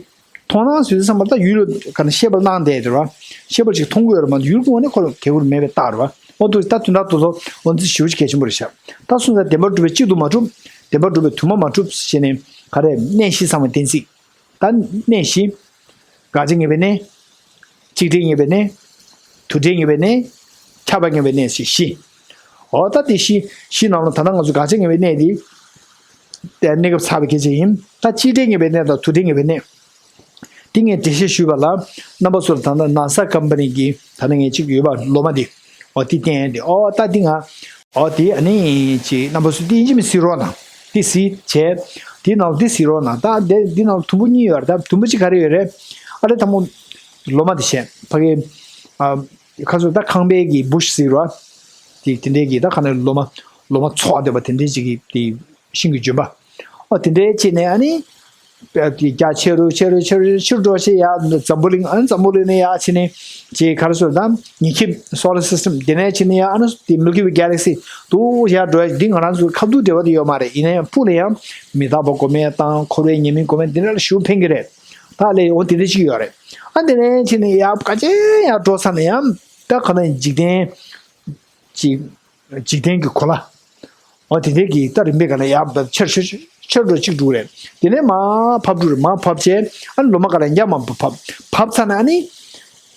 མཐོང་སྣང་ཟེར་དུས་ཙམ་པ་ད་ཡུལ་ལ་ག་ནས་ཤེས་པ་སྣང་བསྡད་དེ་ར། ཤེས་པ་ཅིག་མཐོང་གི་ཡོད་རེད་མ་གཏོགས་ཡུལ་གོང་ནས་ཁོ་ལ་གལ་ཁུར་མེད་པའི་རྟགས་རེད་བ། འོ་འདུག་ད་དོན་དག་ཏུ་ཚོ་འོ་འདི་ཞེ་པོ་ཅིག་གལ་ཆེན་པོ་རེད་ཤག་ད་སོང་ཙང་བདེན་པར་གྲུབ་པའི་གཅིག་ཏུ་མ་གྲུབ། བདེན་པར་གྲུབ་པའི་དུ་མ་མ་གྲུབ་ཟེར་ནས་ག་རེ་གནས་གཞི་ཚང་མ་གཏན་ཚིགས། ད་གནས་གཞི། དགག་བྱ་ངེས་པའི་གནས། གཅིག་སྒྲིལ་ངེས་པའི་གནས། དུ་སྒྲིལ་ངེས་པའི་གནས། ཁྱབ་པ་ངེས་པའི་གནས་ཞེས་བཞི། འོ་ད་དེ་བཞི་བཞི་ནང་ལ་ད་ལྟ་ང་ཚོ་དགག་བྱ་ངེས་པའི་གནས་དེ། དེ་གནས་སྐབས་ཚར་བའི་སྐད་ཆ་ཡིན། ད་གཅིག་སྒྲིལ་ངེས་པའི་གནས་དང་དུ་སྒྲིལ་ངེས་པའི་གནས། འདི་ངས་འགྲེལ་བཤད་ཞུས་པ་ལ་རྣམ་པ་ཚོར་ད་ལྟ་ནཱ་ས་ཀམ་པ་ནི་གི་ད་ལྟ་ངས་གཅིག་ཡོད་པ་ལོ་མ་འདི། འོ་དེ་བསྟན་ཏེ་འོ་ད་འདི་ང་། འོ་དེ་ཨ་ནི་ཅི་རྣམ་པ་ཚོ་འདི་ཡིན་གཅིག་མིན་གཟིགས་རོགས་གནང་། འདི་གཟིགས་བྱས། འདི་ནང་འདི་གཟིགས་རོགས་གནང་། ད་འདི་འདི་ནང་དུམ་བུ་གཉིས་ཡོད་རེད། ད་དུམ་བུ་གཅིག་ག་རེ་ཡོད་རེད། ཨ་རེ་དང་པོ། ལོ་མ་དེ་བྱས་ཕ་གི། ཨ། ཁ་སོ་ད་ཁང་པའི་གི་བུ་ཤ་ཟེར་བ། དེ་དེ་འདྲའི་གི་ད་ཁ་ནས་ལོ་མ་ལོ་མ་ཚོགས་བསྡད་པ་དེ་འདྲའི་ཅིག་གི་དེ་ཤིང་གི་ལྗོན་པ། ཨོ་དེ་འདྲའི་བྱས་ནས་ཨ་ནི། རྒྱ་ཆེ་རུ་ཆེ་རུ་ཆེ་རུ་ཆེ་རུ་འགྲོ་བྱས་ཡ་འཛམ་བུ་གླིང་ཨ་འཛམ་བུ་གླིང་ནས་ཡ་བྱས་ནས་ཅིག་ག་རེ་ཟེར་ད་ཉི་ཁྱིམ་solar system དེ་ནས་བྱས་ནས་ཡ་ཨ་ནི་དེ་Milky Way galaxy དུ་ཡ་འགྲོ་ཡ་འདི་ང་རང་ཚོ་ཁ་ཐུག་འབྲེལ་བ་དེ་ཡོད་མ་རེད། ཡིན་ན་ཡང་ཕུགས་ལ་ཡང་མི་རྟག་པ་གོ་མེད་དང་འཁོར་བའི་ཉེས་དམིགས་གོ་མེད་འདི་འདྲ་ལ་ཞུ་ཕན་གི་རེད། ད་ལས་འོ་དེ་འདྲ་ཅིག་ཡོད་རེད། ཨ་དེ་ནས་ཕྱིན་ནས་ཡར་ག་ཅན་ཡར་འགྲོ་ས་ནས་ཡང་ད་ག་ནས་འཇིག་རྟེན་ཅིག་འཇིག་རྟེན་གྱི་གོ་ལ། འོ་དེ་འདྲའི་གི་ད་རིམ་པས་ག་ནས་ཡར་ཆེར་ཆེར་ཆེར་འགྲོ་ཅིག་འགྲོ་རེད། དེ་ནས་མར་ཕབ་འགྲོ་རེད། མར་ཕབ་བྱས་ཨ་ནི་ལོ་མ་ག་ལ་འགྱངས་མ་ཕབ་ཕབ་ཚར་ན་ཨ་ནི་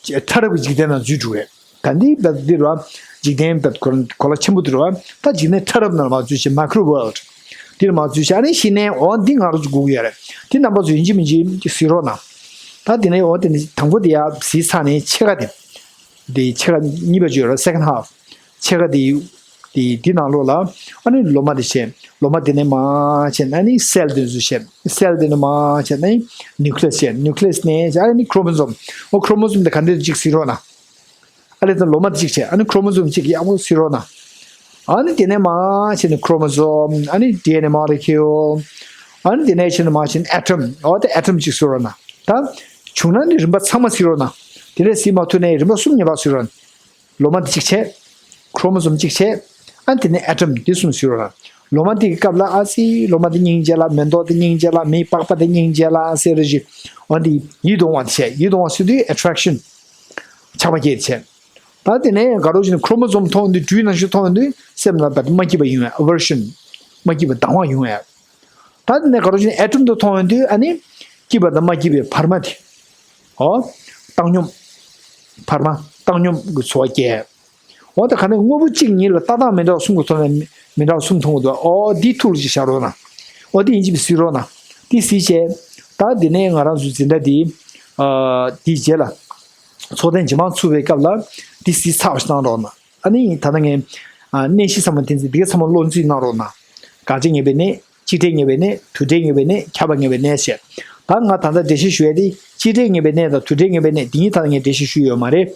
ཕྲ་རབ་ཀྱི་འཇིག་རྟེན་ནང་འཛུལ་འགྲོ་རེད། ད་འདི་བབ་འདི་ར། འཇིག་རྟེན་བབ་གོ་གོ་ལ་ཆེན་པོ་འདི་ར། ད་འཇིག་རྟེན་ཕྲ་རབ་ནང་ལ་མར་འཛུལ་བྱས་micro world འདི་ལ་མར་འཛུལ་བྱས་ཨ་ནི་གཞི་ནས་འོ་འདི་ང་རང་ཚོ་སྒུག་གི་ཡོད་རེད། འདི་རྣམ་པ་ཚོ་ཡིན་གཅིག་མིན་གཅིག་གཟིགས་རོགས་གནང་། ད་འདི་ནས་འོ་དེ་ནི་དང་པོ་འདི་ཡ་གཟིགས་ཚར་ནས་ཕྱེད་ཀ་དེ། འདི་ཕྱེད་ཀ་གཉིས་པ་ཅིག་ཡོད་རེད་second half ཕྱེད་ཀ་དེ། དེ་འདི་ནང་ལོགས་ལ་ཨ་ནི་ལོ་མ་དེ་བྱས། ལོ་མ་དེ་ནས་མར་བྱས་ན་ཨ་ནི་cell དེ་ཚོ་བྱས། cell དེ་ནས་མར་བྱས་ན་ཨ་ནི་nucleus བྱས། nucleus ནས་ཨ་ནི་chromosome འོ་chromosome དེ་ག་འདྲ་ཅིག་གཟིགས་རོགས་གནང་། ཨ་ལས་ད་ལོ་མ་དེ་གཅིག་བྱས་ཨ་ནི་chromosome གཅིག་ཡག་པོ་གཟིགས་རོགས་གནང་། ཨ་ནི་དེ་ནས་མར་བྱས་ནས་chromosome ཨ་ནི་ཌི་ཨེན་ཨེ་molecule ཨ་ནི་དེ་ནས་བྱས་ནས་མར་བྱས་ནས་atom འོ་དེ་atom གཅིག་གཟིགས་རོགས་གནང་། ད་བྱུང་ན་ནི་རིམ་པ་ཚང་མ་གཟིགས་རོགས་གནང་། དེ་ནས་གཟིགས་མ་ཐུབ་ནའི་རིམ་པ་གསུམ་ངེས་པར་གཟིགས་རོགས་གནང་། ལོ་མ་དེ་གཅིག་བྱས། chromosome གཅིག་བྱས། ཨ་ནི་དེ་ནས་atom དེ་གསུམ་གཟིགས་རོགས་གནང་། ལོ་མ་དེ་གི་སྐབས་ལ་ཨ་ཙི་ལོ་མ་དེ་སྙིང་རྗེ་ལ་མེ་ཏོག་དེ་སྙིང་རྗེ་ལ་མིའི་པགས་པ་དེ་སྙིང་རྗེ་ལ་ཟེར་རེ་ཞིག་འོ་འདི་ཡིད་དུ་འོང་བ་དེ་བྱས་ཡིད་དུ་འོང་བ་ཟེར་དུས་attraction ཆགས་པ་སྐྱེས་བྱས། ད་དེ་ནས་དགའ་རོགས་ཀྱི་chromosome མཐོང་དུས་དུས་ནང་བཞིན་མཐོང་དུས་སེམས་ལ་བར་དུ་མ་སྐྱིད་པ་ཡོང་ཡ་aversion མ་སྐྱིད་པ་སྡང་བ་ཡོང་ཡ། ད་དེ་ནས་དགའ་རོགས་ཀྱི་atom དུ་མཐོང་དུས་ཨ་ནི་སྐྱིད་པ་དང་མ་སྐྱིད་པའི་བར་མ་དེ། ཨོ། བཏང་སྙོམས། བར་མ་བཏང་སྙོམས་ཀྱི་ཚོར་བ་སྐྱེ། འོ་ད་ག་ནས་དངོས་པོ་གཅིག་ཉིད་ལ་ལྟ་སྟངས་མི་འདྲ་བ་གསུམ་གྱི་ཐོག་ནས་མི་འདྲ་བ་གསུམ་མཐོང་གི་འདུག་ཨོ་འདི་ཐུགས་ལ་ཅིག་བཞག་རོགས་གནང་། ཨོ་འདི་ཡིན་གཅིག་མིན་གཟིགས་རོགས་གནང་། འདི་གཟིགས་བྱས། ད་འདི་ནས་ང་རང་ཚོའི་འཛིན་གྲྭ་འདི། ཨ་འདིའི་རྗེས་ལ། ཚོགས་ཐེངས་རྗེས་མ་ཚུགས་པའི་སྐབས་ལ། འདི་གཟིགས་ཚར་བ་ཞིག་གནང་རོགས་གནང་། ཨ་ནི་ད་ལྟ་ངས། ཨ་གནས་གཞི་ཚང་མ་འདི་ཚོ་འདི་ག་ཚང་མ་བློ་འཛིན་གནང་རོགས་གནང་། དགག་བྱ་ངེས་པའི་གནས། གཅིག་སྒྲིལ་ངེས་པའི་གནས། དུ་སྒྲིལ་ངེས་པའི་གནས། ཁྱབ་པ་ངེས་པའི་གནས་ཞེས། ད་ང་ད་ལྟ་འགྲེལ་བཤད་ཞུ་ཡ་དེ་སྤྱི་སྒྲས་ངེས་པའི་གནས་དང་དུ་སྒྲས་ངེས་པའི་གནས་དེ་གཉིས་ད་ལྟ་ངས་འགྲེལ་བཤད་ཞུས་ཡོད་མ་རེད།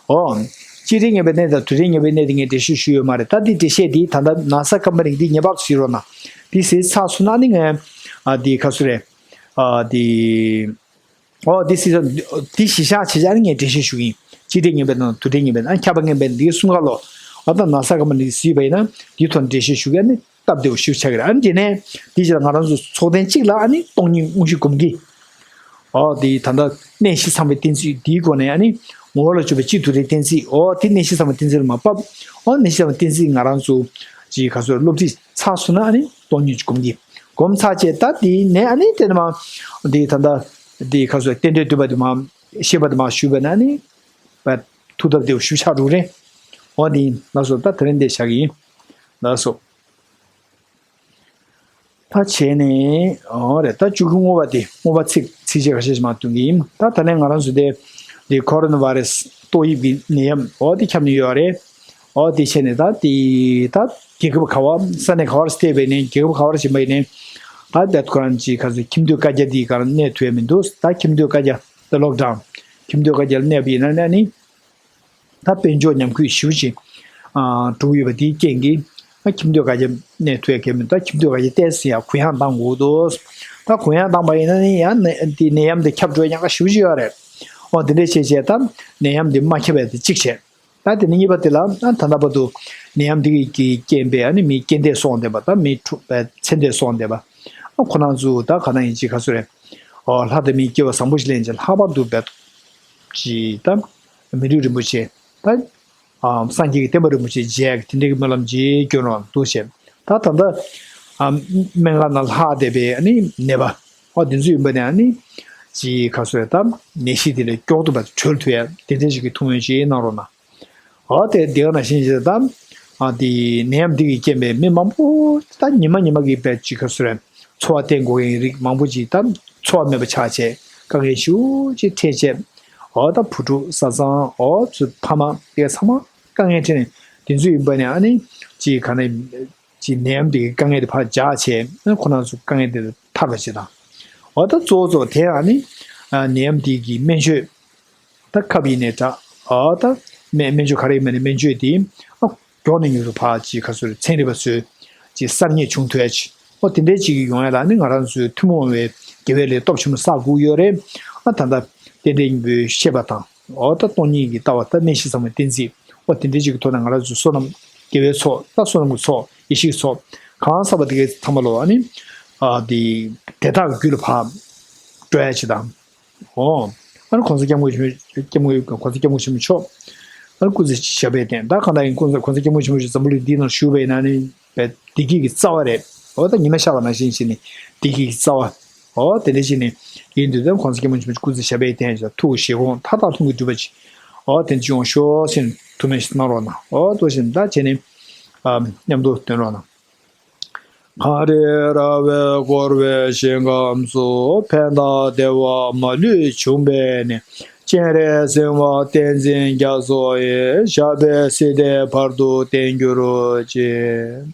ཨོ། སྤྱི་སྒྲས་ངེས་པའི་གནས་དང་དུ་སྒྲས་ངེས་པའི་གནས་དེ་ངས་འགྲེལ་བཤད་ཞུས་ཡོད་མ་རེད། ད་དེ་འགྲེལ་བཤད་དེ་ད་ལྟ་ན་ས་ཀམ་པ་ནི་དེ་ངེས་པར་དུ་ཞུས་རོགས་གནང་། དེ་ཟེར་ཚར་སོང་ན་ནི་ངས་ཨ་དེ་ག་སུ་རེད། ཨ་དེ། ཨོ་དེ་ཟེར་ས་དེ་གཞི་བཞག་བྱེད་བྱ་ནི་ངས་འགྲེལ་བཤད་ཞུ་གི་ཡིན། སྤྱི་སྒྲས་ངེས་པའི་དང་དུ་སྒྲས་ངེས་པའི་ཨ་ཁྱབ་པ་ངེས་པའི་འདི་གསུམ་ཀ་ལོ། ཨ་ད་ན་ས་ཀམ་པ་ནི་ཟེར་བ་ཡིན་ན་དེའི་ཐོག་ནས་འགྲེལ་བཤད་ཞུ་གི་ཨ་ནི། སྟབས་བདེ་བོ་ཞིག་ཆགས་ཀྱི་རེད། ཨ་ནི་དེ་ནས་དེའི་རྗེས་ལ་ང་རང་ཚོ་ཚོགས་ཐེངས་གཅིག་ལ་ཨ་ནི་སྟོང་ཉིད་དངོས་གཞི་སྒོམ་གྱི། ཨོ་དེ་ད་ལྟ་གནས་བཞི་ཚང་བའི་གཏན་ཚིགས་དེའི་སྒོ་ནས་ཨ་ནི་ངོ་བོ་ལ་འཇུག་པའི་སྤྱི་དུ་རེད་གཏན་ཚིགས། ཨོ་དེ་གནས་བཞི་ཚང་བའི་གཏན་ཚིགས་ལ་མ་བབས། ཨོ་གནས་བཞི་ཚང་བའི་གཏན་ཚིགས་ང་རང་ཚོ་ཅིག་ག་ཚོད་སློབ་ཁྲིད་ཚར་སོང་ན་ཨ་ནི་སྟོང་ཉིད་སྒོམ་གྱི། སྒོམ་ཚར་རྗེས་ད་དེ་ནས་ཨ་ནི་དེ་ནས་མ་དེ་ད་ལྟ་དེ་ག་ཚོད་རྟེན་འབྲེལ་བསྡུས་པ་དེ་མ་ཤེས་པ་དེ་མ་ཞུས་པ་ན་ཨ་ནི་ཐུགས་སྟབས་བདེ་བོ་ཞིག་ཆགས་འགྲོ་གི་རེད། ཨོ་དེ་ཡིན་ལགས་སོ། ད་དེ་རིང་འདི་བཞག་གི་ཡིན་ལགས་སོ། ད་བྱས་ནས་ཨོ་རེད། ད་བཅུ་དགུ་བསྔོ་བ་དེ་བསྔོ་བ་ཚིག་ཚིགས་བཅད་ཁ་ཤས་ཤིག་མར་འདོན་གྱི་ཡིན། ད་ད་ལན་ང་རང་ཚོ་དེ་དེ་ཁོ་རོ་ན་བྷ་རེ་སི་ཏོག་དབྱིབས་ཀྱི་ནད་ཡམས་ཨོ་དེ་ཁྱབ་ནས་ཡོད་རེད། ཨོ་དེ་བྱས་ནས་ད་དེ་ད་རྒྱལ་ཁབ་ག་བ་ས་གནས་ག་བར་སླེབས་པ་ཡིན་ནའི་རྒྱལ་ཁབ་ག་བར་ཕྱིན་པ་ཡིན་ནའི་ད་ད་ཁོ་རང་ཅིག་ག་ཚོད་ཁྱིམ་སྡོད་བཀའ་རྒྱ་དེའི་སྒང་གནས་ཐུབ་ཡ་མི་འདུག་ད་ཁྱིམ་སྡོད་བཀའ་རྒྱ་ད་ལོག་ཌའུན་ཁྱིམ་སྡོད་བཀའ་རྒྱ་ལ་གནས་པ་ཡིན་ན་ནི། ད་དཔལ་འབྱོར་ཉམས་རྒུད་ཞེ་པོ་ཅིག་ཨ་འགྲོ་གི་ཡོད་པ་དེའི་རྐྱེན་གྱིས་ཨ་ཁྱིམ་སྡོད་བཀའ་རྒྱ་གནས་ཐུབ་ཡ་གལ་མི་འདུག་ད་ཁྱིམ་སྡོད་བཀའ་རྒྱ་ཏོག་ཙམ་ཡང་གུ་ཡངས་བཏང་དགོས་འདུག་ད་གུ་ཡངས་བཏང་པ་ཡིན་ན་ནི་ཡང་ནད་དེ་ནད་ཡམས་དེ་ཁྱབ་འགྲོ་ཡ་ཉེན་ཁ་ཞེ་པོ་ཅིག་ཡོད་རེད། འོ་དེ་འདྲས་བྱས་བྱས་ད་ནད་ཡམས་དེ་མ་ཁྱབ་ཡ་དེ་གཅིག་བྱས། ད་དེ་ནས་གཉིས་པ་དེ་ལ་ཨ་ད་ལྟ་བར་དུ་ནད་ཡམས་འདི་གི་རྐྱེན་པས་ཨ་ནི་མི་རྐྱེན་འདས་སོང་བསྡད་པ་ད་མི་འཁྲུགས་པའི་ཚེ་འདས་སོང་བསྡད་པ་ཨ་ཁོ་རང་ཚོ་ད་ག་ན་ཡིན་ཅིག་ག་ཚོད་རེད། ཨོ་ལྷ་དང་མིའི་སྐྱེ་བ་བཟང་པོ་ཞིག་ལེན་ཅིག་ལྷག་པར་དུ་བས་ཅིག་ད་མི་ལུས་རིན་པོ་ཆེ་ད་ཨ་སངས་རྒྱས་ཀྱི་བསྟན་པ་རིན་པོ་ཆེ་མཇལ་གྱི་དེ་འདྲའི་གི་སྨོན་ལམ་ཅིག་སྐྱོན་རོགས་འདུག་བྱས་ད་ད་ལྟ་ཨ་སྨན་ཁང་ནང་ལྷག་བསྡད་པའི་ཨ་ནི་ནད་པ་ཨོ་དེ་ཚོ་ཡིན་པ་ནས་ཨ་ནི་ཅིག་ག་ཚོད་རེད་ད་ནད་གཞི་དེ་ལས་མགྱོགས་དུ་བ་གྲོལ་ཐུབ་ཡ་དེ་འདྲ་ཞིག་གི་ཐུགས་སྨོན་ཅིག་གནང་རོགས་གནང་། འོ་དེ་དེ་ག་ནང་བཞིན་བྱས་ཙང་ཨ་དེ་ནད་ཡམས་འདི་གི་རྐྱེན་པས་མི་མང་པོ་ད་ཉི་མ་ཉི་མ་གི་བས་ཅིག་ག་ཚོད་རེད་འཚོ་བ་བརྟེན་དགོས་མཁན་རིགས་མང་པོ་ཅིག་ད་འཚོ་བ་མེད་པ་ཆགས་བྱས་དཀའ་ངལ་ཞེ་པོ་ཅིག་འཕྲད་བྱས་འོ་ད་བུ་ཕྲུག་བཟའ་ཚང་འོ་ཚོ་ཕ་མ་དེ་ཚང་མ་དཀའ་ངལ་འཕྲད་ནས་དེ་ཚོ་ཡིན་པ་ནས་ཨ་ནི་ཅིག་ག་ནས་ཅིག་ནད་ཡམས་འདི་གི་དཀའ་ངལ་དེ་ཕར་འཇགས་བྱས་ཨ་ཁོ་རང་ཚོ་དཀའ་ངལ་དེ་ཐར་བ་བྱེད་དང་འོ་ད་གཙོ་བོ་གཙོ་བོ་དེ་ཨ་ནི་ནད་ཡམས་འདི་གི་སྨན་བཅོས། ད་ཁབ་ཡིན་ནའི་འདྲ། ཨ་ད་སྨན་སྨན་བཅོས་ག་རེ་ཡིན་མིན་ནི་སྨན་བཅོས་དེ་ཨ་མགྱོགས་ནས་མྱུར་དུ་ཕར་ཅིག་ག་ཚོད་ཚན་རིག་པ་ཚོས་ཅིག་གསར་རྙེད་བྱུང་ཐུབ་ཡ་ཅིག་ཨོ་དེ་འདྲའི་ཅིག་ཡོང་ཡ་ལ་ནི་ང་རང་ཚོའི་ཐུན་མོང་བའི་དགེ་བའི་ལས་སྟོབས་ཆེན་པོ་བསགས་དགོས་ཡོད་རེད། ཨ་ད་ལྟ་རྟེན་འབྲེལ་སྙིང་པོའི་བཤད་པ་དང་ཨོ་ད་སྟོང་ཉིད་ཀྱི་ལྟ་བ་ད་གནས་བཞི་ཚང་བའི་གཏན་ཚིགས་ཨོ་དེ་འདྲའི་ཅིག་གི་ཐོག་ནས་ང་རང་ཚོའི་བསོད་ནམས་དགེ་བའི་ཚོགས་ད་བསོད་ནམས་ཀྱི་ཚོགས་ཡེ་ཤེས་ཀྱི་ཚོགས་གང་བསགས་པ་དེ་གའི་ཐ་མ་ལོ་ཨ་ནི་ཨ་དེ་དེ་དག་གི་རྒྱུད་ལ་ཕར་སྤྲོད་ཡ་ཅིག་དང་། ཨོ། ཨ་ནི་༸གོང་ས་༸སྐྱབས་མགོན་ཆེན་པོ་༸གོང་ས་༸སྐྱབས་མགོན་ཆེན་པོ་མཆོག་ཨ་ནི་སྐུ་ཚེ་ཞབས་པད་བརྟན། ད་གང་ལྟར་ཡིན་༸གོང་ས་༸གོང་ས་༸སྐྱབས་མགོན་ཆེན་པོ་མཆོག་འཛམ་བུ་གླིང་འདིའི་ནང་བཞུགས་པའི་ནང་ནས་བདེ་སྐྱིད་ཀྱི་རྩ་བ་རེད། ཨོ་ད་ཉི་མ་ཤར་བ་ནང་བཞིན་བྱས་ནས་བདེ་སྐྱིད་ཀྱི་རྩ་བ། ཨོ་དེ་འདྲ་བྱས་ནས་ཡིན་དུས་ད་༸གོང་ས་༸སྐྱབས་མགོན་ཆེན་པོ་མཆོག་སྐུ་ཚེ་ཞབས་པད་བརྟན་ཞིང་ཐུགས་ཞེ་དགོངས་མཐའ་དག་ལྷུན་གྱིས་འགྲུབ་པ་ཅིག་ཨོ་དེ་འདྲ་ཅིག་ཡོང་ཤོག་ཟེར་ནས་ཐུགས་སྨོན་ཞིག་གནང་རོགས་གནང་། ཨོ་ཏོ་བཞིན་ད་བྱས་ནས་ཨ་མཉམ་དུ་འདོན་རོགས་གནང་། གངས་རི་ར་བས་བསྐོར་བའི་ཞིང་ཁམས་སུ། ཕན་དང་བདེ་བ་མ་ལུས་འབྱུང་བའི་གནས། སྤྱན་རས་གཟིགས་དབང་བསྟན་འཛིན་རྒྱ་མཚོ་ཡི། ཞབས་པད་སྲིད་མཐའི་བར་དུ་བརྟན་གྱུར་ཅིག་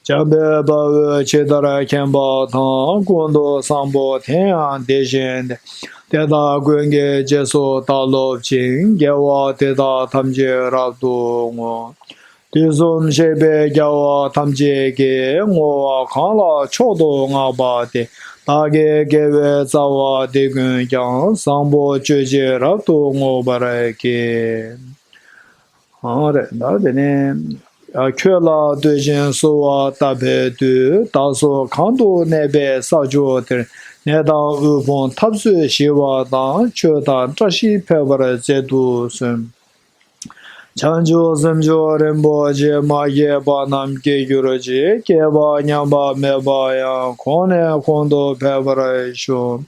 འཇམ་དཔལ་དཔའ་བོས་ཇི་ལྟར་མཁྱེན་པ་དང་། ཀུན་ཏུ་བཟང་པོ་དེ་ཡང་དེ་བཞིན་ཏེ། དེ་དག་ཀུན་གྱི་རྗེས་སུ་བདག་སློབ་ཅིང་། དགེ་བ་འདི་དག་ཐམས་ཅད་རབ་ཏུ་བསྔོ། དུས་གསུམ་གཤེགས་པའི་རྒྱལ་བ་ཐམས་ཅད་ཀྱིས། བསྔོ་བ་གང་ལ་མཆོག་ཏུ་བསྔགས་པ་དེས། བདག་གི་དགེ་བའི་རྩ་བ་འདི་ཀུན་ཀྱང་། བཟང་པོ་སྤྱོད་ཕྱིར་རབ་ཏུ་བསྔོ་བར་བགྱི། ཨ་རེད་ད་དེ་ནས་ཁྱོད་ལ་བསྟོད་ཅིང་གསོལ་བ་བཏབ་པའི་མཐུས། བདག་སོགས་གང་དུ་གནས་པའི་ས་ཕྱོགས་དེར། ནད་དང་དབུལ་ཕོངས་འཐབ་རྩོད་ཞི་བ་དང་། ཆོས་དང་བཀྲ་ཤིས་འཕེལ་བར་མཛད་དུ་གསོལ། བྱང་ཆུབ་སེམས་མཆོག་རིན་པོ་ཆེ། མ་སྐྱེས་པ་རྣམས་སྐྱེ་གྱུར་ཅིག་སྐྱེས་པ་ཉམས་པ་མེད་པ་ཡང་། གོང་ནས་གོང་དུ་འཕེལ་བར་ཤོག་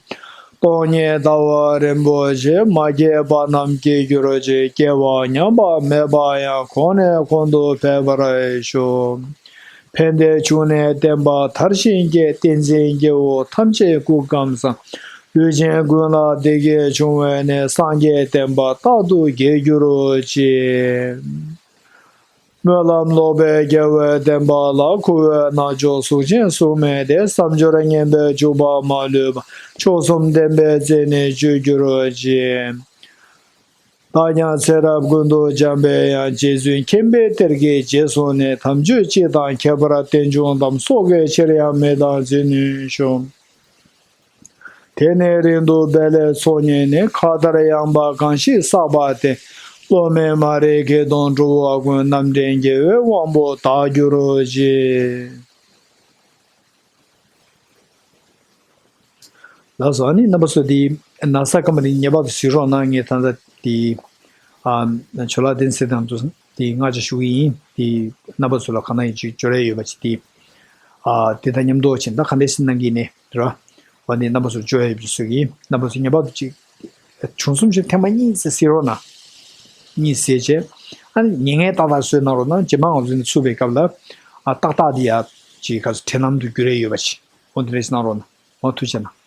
སྟོང་ཉིད་ལྟ་བ་རིན་པོ་ཆེ། མ་སྐྱེས་པ་རྣམས་སྐྱེ་གྱུར་ཅིག་སྐྱེས་པ་ཉམས་པ་མེད་པ་ཡང་། གོང་ནས་གོང་དུ་འཕེལ་བར་ཤོག་ཕན་བདེའི་འབྱུང་གནས་བསྟན་པ་དར་ཞིང་རྒྱས། བསྟན་འཛིན་སྐྱེ་བོ་ཐམས་ཅད་སྐུ་ཁམས་བཟང་། ལུས་ཅན་ཀུན་ལ་བདེ་སྐྱིད་འབྱུང་བའི་གནས། སངས་རྒྱས་བསྟན་པ་རྟག་ཏུ་རྒྱས་གྱུར་ཅིག་སྨོན་ལམ་ལོག་པའི་དགེ་བའི་བསྟན་པ་ལ། འཁུ་བའི་རྣལ་འབྱོར་གཟུགས་ཅན་གཟུགས་མེད་དེ། བསམ་སྦྱོར་ངན་པས་འཇུག་པ་མ་ལུས་པ། མཆོག་གསུམ་ལྡན་པའི་རྩེ་ནས་སྤྱོད་གྱུར་ཅིག། བདག་ཀྱང་ཚེ་རབས་ཀུན་ཏུ་འཇམ་པའི་དབྱངས། རྗེ་བཙུན་མཁྱེན་པའི་གཏེར་གྱི་རྗེས་སུ་ནི། དམ་ཆོས་སྤྱི་དང་ཁྱད་པར་རྟེན་འབྱུང་གཏམ། སྲོག་གི་ཕྱིར་ཡང་མི་གཏང་འཛིན་ནུས་ཤོག། དེ་ནས་རིང་དུ་འབད་ལས་ཚོགས་གཉིས་ནི། མཁའ་ལྟར་ཡངས་པ་གང་ཞིག་བསགས་པ་དེ། སློབ་མའི་མ་རིག་གིས་སྟོང་འགྲོ་བ་ཀུན། རྣམ་འདྲེན་དགེ་བའི་དབང་པོ་དག་གྱུར་ཅིག། ལགས་སོ། ཨ་ནི་རྣམ་པ་ཚོ་འདི་ན་བཟའ་སྐར་མ་འདི་ངེས་པར་དུ་གཟིགས་རོགས་གནང་། ངས་ད་ལྟ་འདི་ཨ་ཇོ་ལགས་བསྟན་འཛིན་ཚེ་བརྟན་དུ་འདི་བསྔགས་བརྗོད་ཞུ་གི་ཡིན། འདི་རྣམ་པ་ཚོ་ལ་གང་ན་ཡིན་ཅིག་འབྱོར་ཡ་ཡོད་པ་ཅིག་འདི་ཨ་འདི་དང་མཉམ་དུ་ཕྱིན་ད་ག་འདྲས་སེ་གནང་གི་ཡིན་ནས་ར། འོ་འདི་རྣམ་པ་ཚོར་འབྱོར་ཡ་ཡོད་པ་ཅིག་གཟིགས་ཀྱི་ཡིན། རྣམ་པ་ཚོ་ངེས་པར་དུ་ཅིག་བྱུང་སོང་ཞིག་ཐེངས་མ་གཉིས་ཙམ་གཟིགས་རོགས་གནང་། གཉིས་གཟིགས་བྱས་ཨ་ནི་ཉེ་ངན་ཏག་ཏག་བཟོས་གནང་རོགས་གནང་། རྗེས་མ་ང་ཚོ་ནས་ཚུགས་པའི་སྐབས་ལ་ཨ་ཏག་ཏག་འདི་ཡ་ཅིག་ག་ཚོད་དྲན་ལམ་དུ་འགྱུར་ཡ་ཡོད་པ་ཅིག་འོ་འདི་འདྲས་སེ་གནང་རོགས་གནང་། འོ་ཐུགས་རྗེ་གནང་།